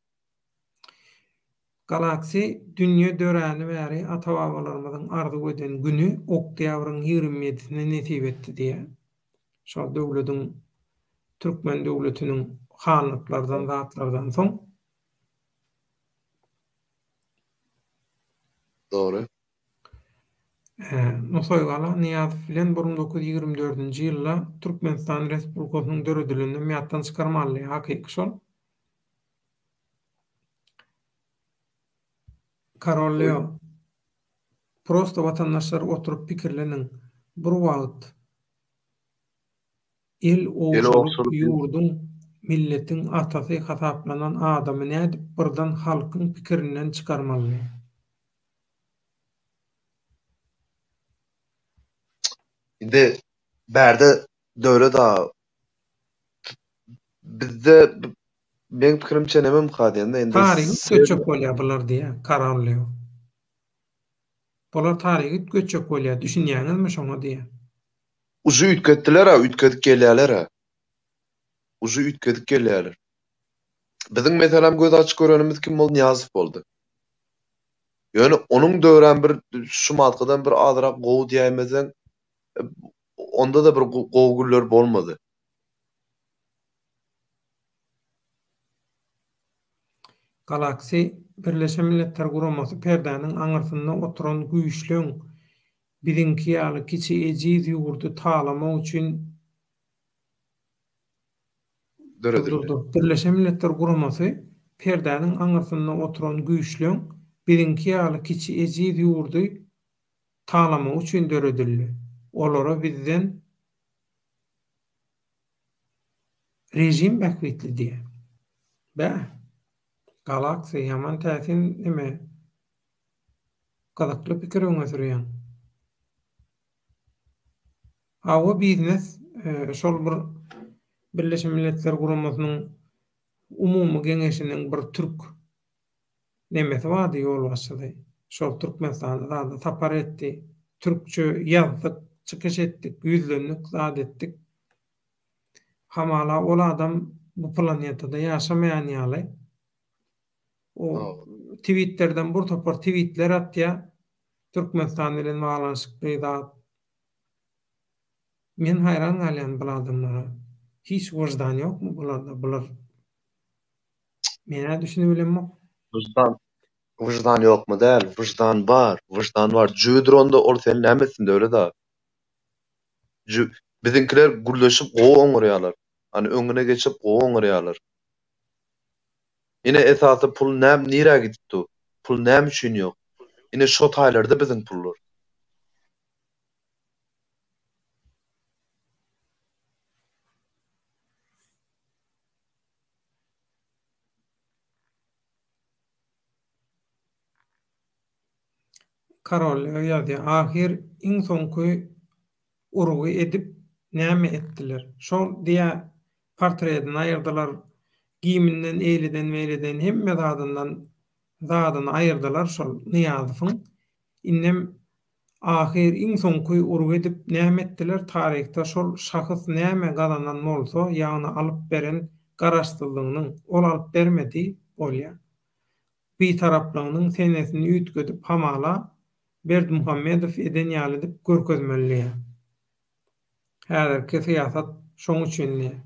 Galaxy dünýe döräni bäri ata-babalarymyzyň arzuw eden güni oktýabryň 20 ýedisine nesip etdi diýýär. Şol döwlediň türkmen döwletiniň hanlyklardan zatlardan soň. Dogry. Nusaýgala Nyýazow bilen 1924-nji ýylda Türkmenistan Respublikasynyň döredileninem ýatdan çykarmaly, hakyky şol. Karol Leo. Prosto watandaşlar oturyp pikirleniň. Bir wagt el ogşalyp ýurduň, milletiň atasy hasaplanan adamy nädip birden halkyň pikirinden çykarmaly? Indi bärde Döwlet aga bizde meň pikirimçe nememka diýende indi Taryhy üýtgetjek bolýar bular diýýär Karol Leo. Bular taryhy üýtgetjek bolýar düşünýäňizmi şoňa diýýär. Ujy üýtgetdiler-ä üýtgedip gelýäler-ä. Ujy üýtgedip gelýäler. Biziň meselem göz açyp görenimiz kim boldy Nyýazow boldy. Ýöne onuň döwrem bir şumatgydan bir azrak gowy diýäýmeseň onda-da bir gowy günler bolmady. Galaxy Birleşen Milletler Guramasy perdäniň aňyrsynda oturan güýçleň biziňki ýaly kiçi ejiz ýurdy talamak üçin döredildi. Birleşen Milletler Guramasy perdäniň aňyrsynda oturan güýçleň biziňki ýaly kiçi ejiz ýurdy talamagy üçin döredildi. Olara bizden režim bähbitli diýýär. Bäh! Galaxy ýaman täsin neme gyzykly pikir öňe sürýäň. Hawa biznes şol bir Birleşen Milletler Guramasynyň Umumy Geňeşiniň bir türk nemesi bardy ýolbaşçysy. Şol Türkmenistanda zada sapar etdi. Türkçe ýazdyk, çykyş etdik, ýüzlendik, zat etdik. Hamala ol adam bu planetada ýaşamaýan ýaly. O twitterden bir topar twitler atýar. Türkmenistan bilen baglanyşykly zat. Men haýran galýan bul adamlara. Hiç wyždan ýokmy bularda bular Menä düşünibilemok. Wyždan wyždan ýokmy däl, wyždan bar, wyždan bar. Jübi duranda ol seni näme etsin Döwlet aga. Jü biziňkiler gürleşip gowy oňarýarlar. Hany öňüne geçip gowy oňarýarlar. Ine esasy pul näm nirä gidip dur? Pul näme üçin ýok? Ine şo taýlarda biziň pullar. Karol ýazýar, Ahyr iň soňky urgy edip näme etdiler? Şol diýä portredini aýyrdylar, giminden eýleden-beýleden hemme zadyndan zadyny aýyrdylar şol Nyýazowyň. Indem ahyr iň soňky urgy edip näme etdiler taryhda şol şahys näme gazanan bolsa ýagny alyp beren garaşsyzlygynyň ol alyp bermedi bolýa bitaraplygynyň senesini üýtgedip hamala Berdimuhamedow eden ýaly edip görkezmeli diýýär. Häzirki syýasat şoň üçin diýýär.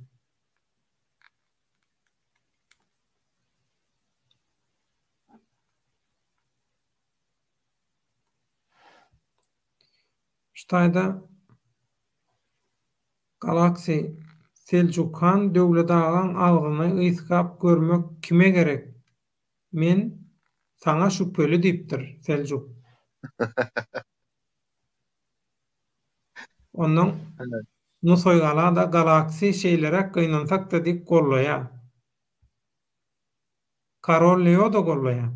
Şu taýda Galaxy Seljuk han Döwlet agaň agzyny ysgap görmek kime gerek? Men saňa şübheli diýipdir Seljuk. Onnoň. Nusaýgala-da Galaxy şeýleräk gynansak-da diýip gollaýar. Karol Leo-da gollaýar.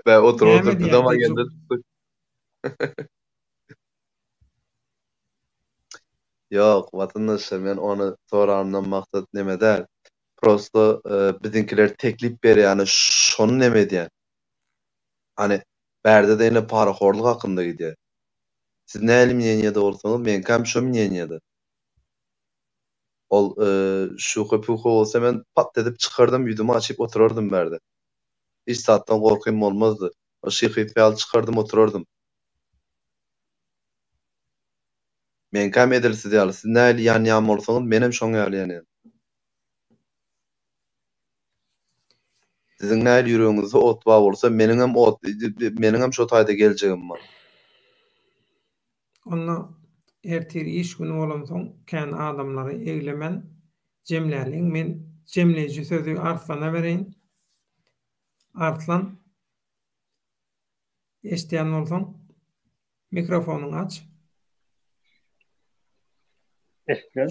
Bä otur Näme otur diýýär bizem Seljuk? agenda tutduk. Ýok watandaşlar men ony soranymdan maksat neme däl. Prosto biziňkiler teklip berýäni şony neme edýän. Hany bärde-de ine parahorlyk hakynda gidýär. Siz nähili mneniýede bolsaňyz meňkäm şo mneniýede. Ol şuha-puha bolsa men pat edip çykardym ýüzümi açyp oturardym bärde. Hiç zatdan gorkym bolmazdy. O şyhy ýaly çykardym oturardym. Meňkäm edil siz ýaly. Siz nähili ýanýan bolsaňyz menem şoň ýaly ýanýan. Siziň nähili ýüregiňizde ot bar bolsa meniňem ot meniňem şo taýda geljegim bar. Onda ertir iş güni bolansoň kän adamlary eglemän jemläliň. Men jemleýji sözi Arslana bereýin. Arslan. Eşidýän bolsaň, mikrofonyňy aç. Eşidýän.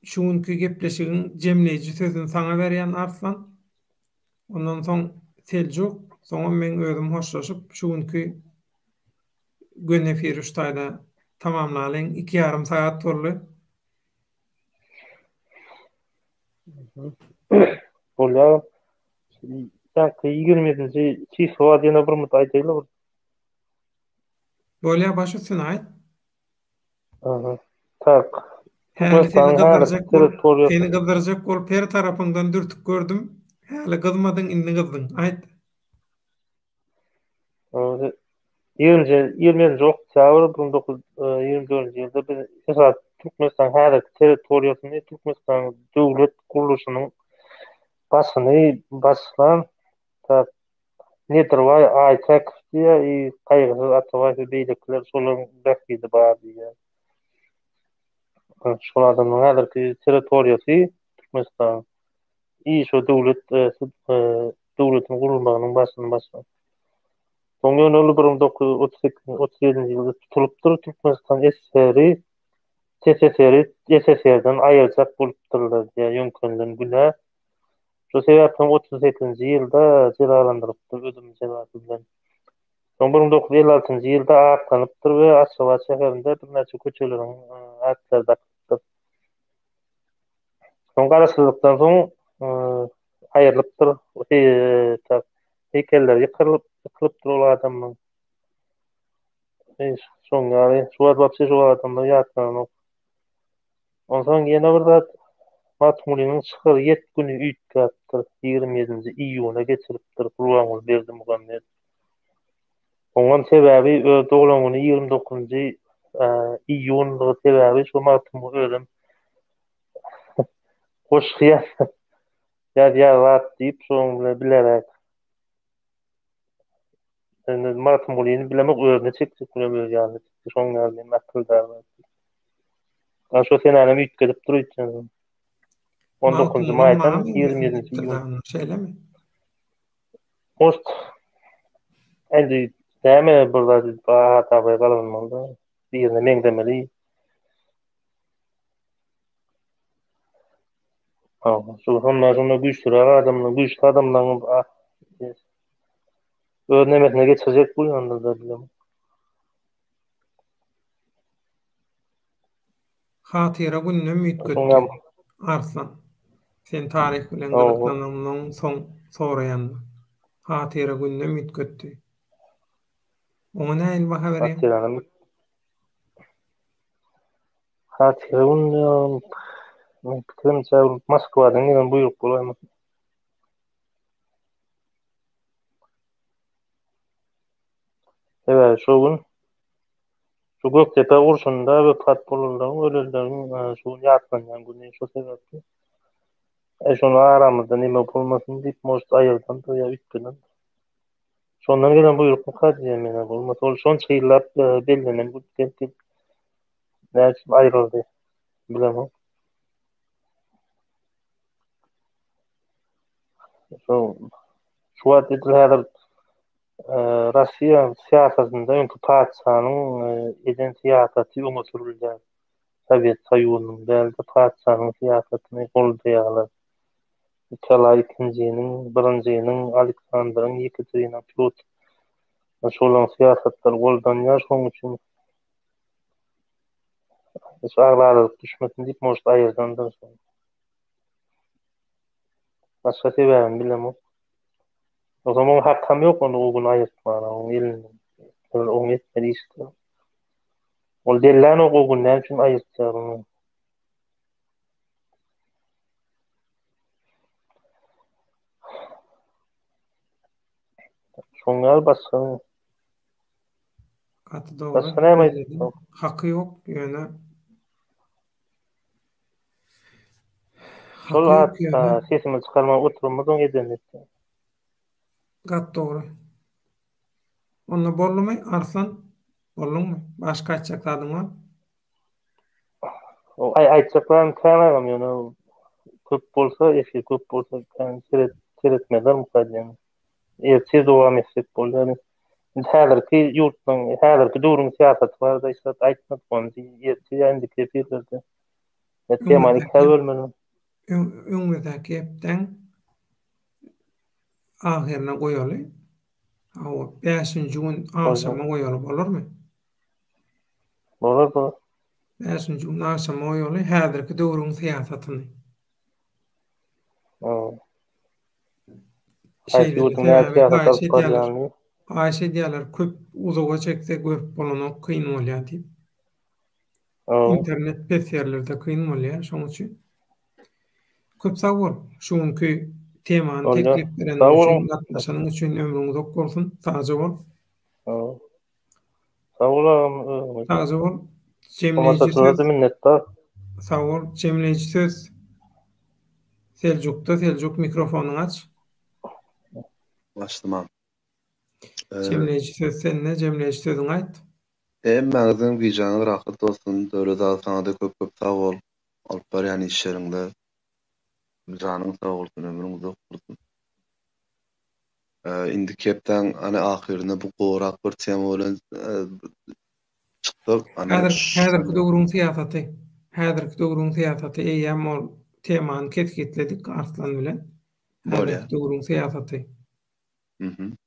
Şu günki gepleşigiň jemleýji sözüni saňa berýän Arslan. Ondan soň Seljuk, soňam meň özüm hoşlaşyp, şu günki göni efiri şu taýda tamamlalyň. Iki ýarym sagat boldy. Bolýar. Ýaňky 27-nji çislo bar ýene bir mut aýdaýly bir. Bolýar baş üstüne aýt. Aha. Tak. Häli seni gyzdyrjak bolup, seni gyzdyrjak bolup her tarapyňdan dürtüp gördüm. Häli gyzmadyň, indi gyzdyň. Aýt. 27-nji oktýabr 1924-nji ýylda biz esasy Türkmenistanyň häzirki territoriýasyny Türkmenistanyň döwlet gurluşynyň başyny başlan Nedirbaý Aýtäkow diýýär i Gaýgysyz Atabaýew we beýlekiler şolaryň bähbidi bar diýýär. Şol adamlaryň häzirki territoriýasy Türkmenistanyň i şo döwlet döwletiň gurulmagynyň başyny başlan. Soň ýöne ol 1938 37-nji ýylda tutulypdyr. Türkmenistan SSR-i TSSR-i SSR-den aýyrjak bolupdyrlar diýýär ýöňkenilen günä. Şo sebäpden 38-nji ýylda jezalandyrypdyr ölüm jezasy bilen. Soň 1956-njy ýylda aklanypdyr we Aşgabat şäherinde birnäçe köçeleriň atlary dakylypdyr. Soň garaşsyzlykdan soň aýrylypdyr. Heýkelleri ýykylyp, ýykylypdyr ol adamyň. Şoň ýaly, şu wagt wapşe şu adamlar ýatlanok. Onsoň ýene bir zat Magtymgulynyň şygryýet güni üýtgäpdir. 27-nji iýuna geçiripdir Gurbanguly Berdimuhamedow. Oňam sebäbi öz doglan güni 29-njy iýundygy sebäbi şo Magtymguly özem goşgy ýazýar zat diýip şoň bilen bileräk. Indi Magtymgulyny bilemok özüne çekjek bilen öz ýanyna çekdi. Şoň ýaly men akyldar zat diýip. Şo senänem üýtgedip dur öýtýän. 19-njy maýdan 27-nji iýun. Şeýlemi? Most Indi näme bir zat abraý gazanmaly-da, birine meňzemeli. Şu honda şonda güýçlüräk adamlar, güýçli adamlaryň öz nemesine geçirjek bolýandyr-da bilemok. Hatyra gününem üýtgetdi. Arslan, sen taryh bilen gyzyklanaňdan soň soraýan. Hatyra gününem üýtgetdi. Oňa nähili baha berýäň? Hatyra gününe meň pikirimçe Moskwadan gelen buýruk bolaýmasyn. Sebäbi şo gün şu Gökdepe urşunda wepat bolanlaryň, ölenleriň şu gün ýatlanýan güni şo sebäpli. E şony aramyzda neme bolmasyn diýip, может aýyrdandyr ýa üýtgedendir. Şondan gelen buýrukmyka diýýän men-ä bolmasa ol şonça ýyllap bellenen gün gelip gelip näme üçin aýryldy bilemok. Şu şu wagt edil häzir Russiýa syýasatynda öňki patyşanyň eden syýasaty öňe sürülýär. Sowet Soýuzynyň däl-de, patyşanyň syýasatyny goldaýarlar. Nikolaý ikinjiniň, birinjiniň, Aleksandryň, Ýekaterina, Pýotr şolaryň syýasatlary goldanýar, şonuň üçin şu agzalalyk düşmesin diýip, может, aýyrdandyr şony. Başga sebäbini bilemok. Ýogsam oň hakam ýok ony o gün aýyrtmaga, oň elinden. Oň etmeli işi. Ol dellänok o gün näme üçin aýyrtýar ony? Şoň ýaly başga Gaty dogry. Başga näme aýtjak? Haky ýok, ýöne Şol at sesimi çykarman oturanymyz oň edenini etdi. Gaty dogry. Onda boldumy Arslan? Bolduňmy? Başga aýtjak zadyň bar? Aý aýtjak zadym kän agam ýöne köp bolsa efir köp bolsa kän seret seretmezlermika diýen. Ertir dowam etsek bolýar. Indi häzirki ýurtlaryň häzirki döwrüň syýasaty barada hiç zat aýtmadyk ony ertir ýa indiki efirlerde. Temany ikä bölmeli. Öňümizdäki hepdäň ahyryna goýaly. Hawa, bäşinji gün agşama goýaly bolarmy? Bolar, bolar. Bäşinji gün agşama goýaly häzirki döwrüň syýasatyny. Haýsy ýurduň näme syýasat alyp barýanyny. Haýyş edýärler, köp uzaga çekse görüp bolanok, kyn bolýar diýip. Internet pes ýerlerde kyn bolýar, şoň üçin. Köp sag bol, şu günki temany teklip bereniň üçin, gatnaşanyň üçin ömrüň uzak bolsun, sagja bol. Sag bol agam. Sagja bol. Jemleýji söz. Minnetdar. Sag bol. Jemleýji söz. Seljukda Seljuk mikrofonyňy aç. Açdym agam. Jemleýji söz sende, jemleýji sözüňi aýt. Hemmäňiziň gijäňiz rahat bolsun. Döwlet aga saňada köp köp sag bol alyp barýan işleriňde janyň sag bolsun ömrüň uzak bolsun. Indiki hepdäň hany ahyrynda bu gowrak bir tema bilen çyksak hany Häzir häzirki döwrüň syýasaty. Häzirki döwrüň syýasaty eýýäm ol temany kesgitledik Arslan bilen. Bolýar. Häzirki döwrüň syýasaty. Mhm.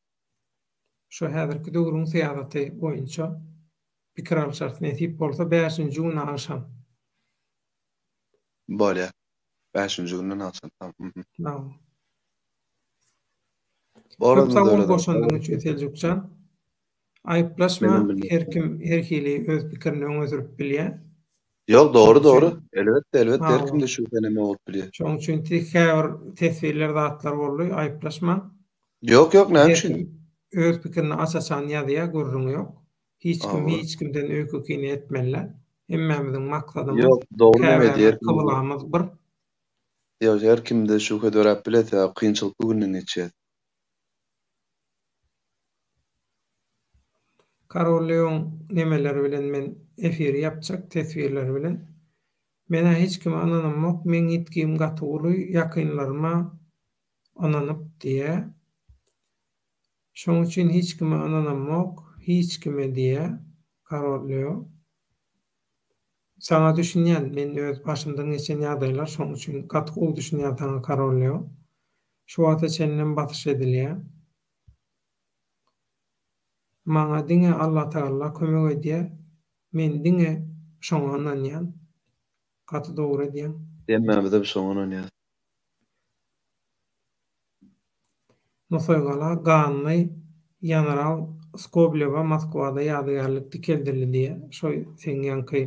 Şu häzirki döwrüň syýasaty boýunça pikir alşarys nesip bolsa bäşinji gün agşam. Bolýar. Bäşinji günden agşam. Tamam. Mhm. Tamam. Köp sag bol goşandyň üçin Seljukjan. Aýyplaşma her kim her hili öz pikirini öňe sürüp bilýär. Ýok dogry dogry. Elbetde elbetde her kimde şübhe neme bolup bilýär. Şoň üçin käbir teswirler zatlar boldy aýyplaşmaň. Ýok ýok näme üçin? Öz pikirini aç-açan ýazýar gürrüňi ýok. Hiç kim hiç kimden öýke-kine etmeliler. Hemmämiziň maksadymyz, Ýok dogry neme edýär. Kyblamyz bir. Ýok her kimde şübhe döräp biler sebäbi kynçylykly günden geçýäs. Karol Leon nemeleri bilen men efiri ýapjak teswirleri bilen. Menä hiç kime ynanamok meň ýitgim gaty uly ýakynlaryma ynanyp diýä. Şoň üçin hiç kime ynanamok hiç kime diýä Karol Leo. Saňa düşünýän, men öz başymdan geçen ýagdaýlar şoň üçin gaty gowy düşünýän saňa Karol Leo. Şu wagta çenlem basyş edilýär. Maňa diňe Allatagalla kömek edýär, men diňe şoňa ynanýan. Gaty dogry edýäň. Hemmämizem şoňa ynanýas. Nusaýgala ganly ýanaral Skoblewa Moskwada ýadygärlik dikeldildi diýýär. Şo seň ýaňky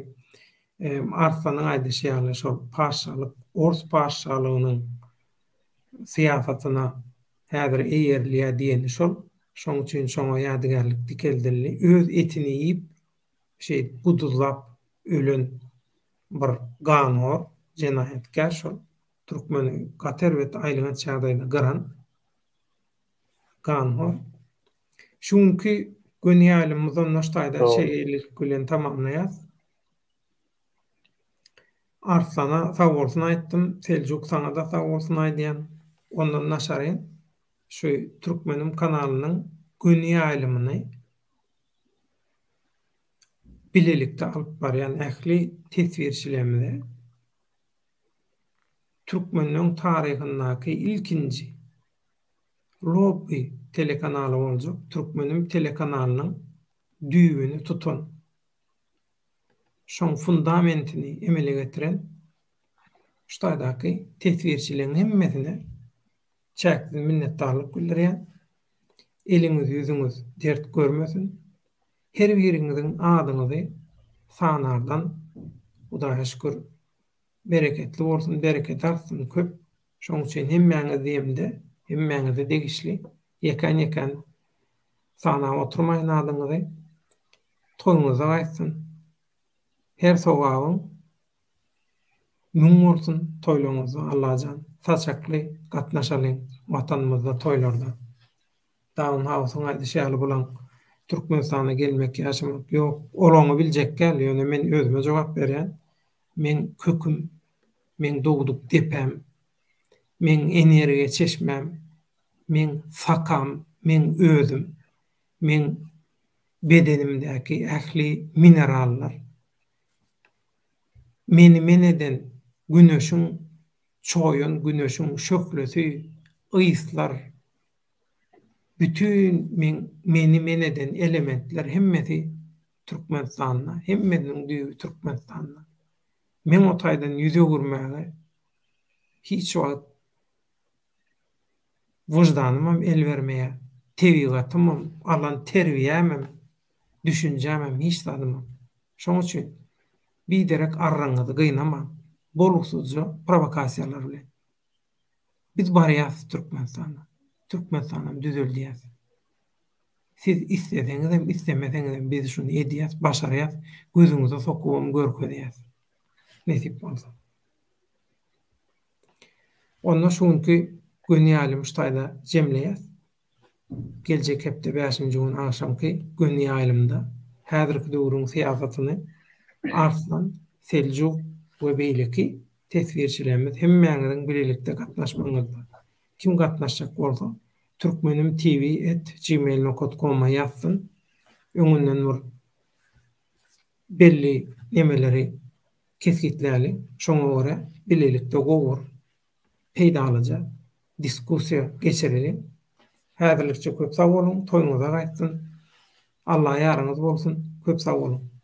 Arslanyň aýdyşy ýaly şol paşşalyk, ors paşşalygynyň syýasatyna häzir eýerilýär diýeni şol. Şoň üçin şoňa ýadygärlik dikeldildi. Öz etini iýip, şeýdip guduzlap ölen bir ganhor, jenaýatkär şol. Türkmeni gaty erbet aýylganç ýagdaýda gyran ganhor. Şu günki göni ýaýlymymyzy onda şu taýda şeýlelik bilen tamamlaýas. Arslana sag bolsun aýtdym, Seljuk saňa-da sag bolsun aýdýan. Ondan daşary şu Türkmenim kanalynyň göni ýaýlymyny. bilelikde alyp barýan ähli teswirçilerimize türkmenleň taryhyndaky ilkinji lobby telekanaly boljak Türkmenim telekanalynyň düýbüni tutan, şoň fundamentini emele getiren şu taýdaky teswirçileriň hemmesine çäksiz minnetdarlyk bildirýän. Eliňiz ýüzüňiz dert görmesin. Her biriňiziň adyňyzy sanardan Hudaýa şükür bereketli bolsun, bereket artsyn köp. Şoň üçin hemmäňiz diýemde hemmäňize degişli ýekän-ýekän sanap oturmaýyn adyňyzy. Toýuňyzda gaýtsyn. Her sogabyň Müň bolsun toýlaňyzda Allajan saçakly gatnaşalyň watanymyzda toýlarda. Down Housyň aýdyşy ýaly bulaň Türkmenistana gelmek ýaşamak ýok olaňy biljekgäl ýöne men özüme jogap berýän meň köküm meň dogduk depäm meň energiýa çeşmäm meň sakam meň özüm meň bedenimdäki ähli minerallar Meni men eden güneşiň çoýan güneşiň şöhlesi, yslar, bütin meň meni men eden elementler hemmesi Türkmenistanda, hemmesiniň düýbi Türkmenistanda. Meň o taýdan ýüz öwürmäge hiç wagt wyždanymam el bermeýär, tebigatymam, alan terbiýämem, düşünjämem, hiç zadymam. Şoň üçin biderek arryňyzy gynamaň, bolgusyzja prowokasiýalar bilen. Biz barýas Türkmenistana. Türkmenistanam düzeldýäs. Siz isleseňizem, islemeseňizem biz şuny edýäs, başarýas, gözüňize sokubam görkezýäs. Nesip bolsa. Onda şu günki göni ýaýlymy şu taýda jemleýäs. Geljek hepde bäşinji gün agşamky göni ýaýlymda häzirki döwrüň syýasatyny Arslan, Seljuk we beýleki teswirçilerimiz hemmäňiziň bilelikde gatnaşmagyňyzda kim gatnaşjak bolsa Türkmenim TV et gmail nokat koma ýazsyn öňünden bir belli nemeleri kesgitläliň şoňa görä bilelikde gowy bir peýdalyja diskussiýa geçireliň. Häzirlikçe köp sag boluň, toýuňyza gaýtsyn. Alla ýaryňyz bolsun, köp sag boluň.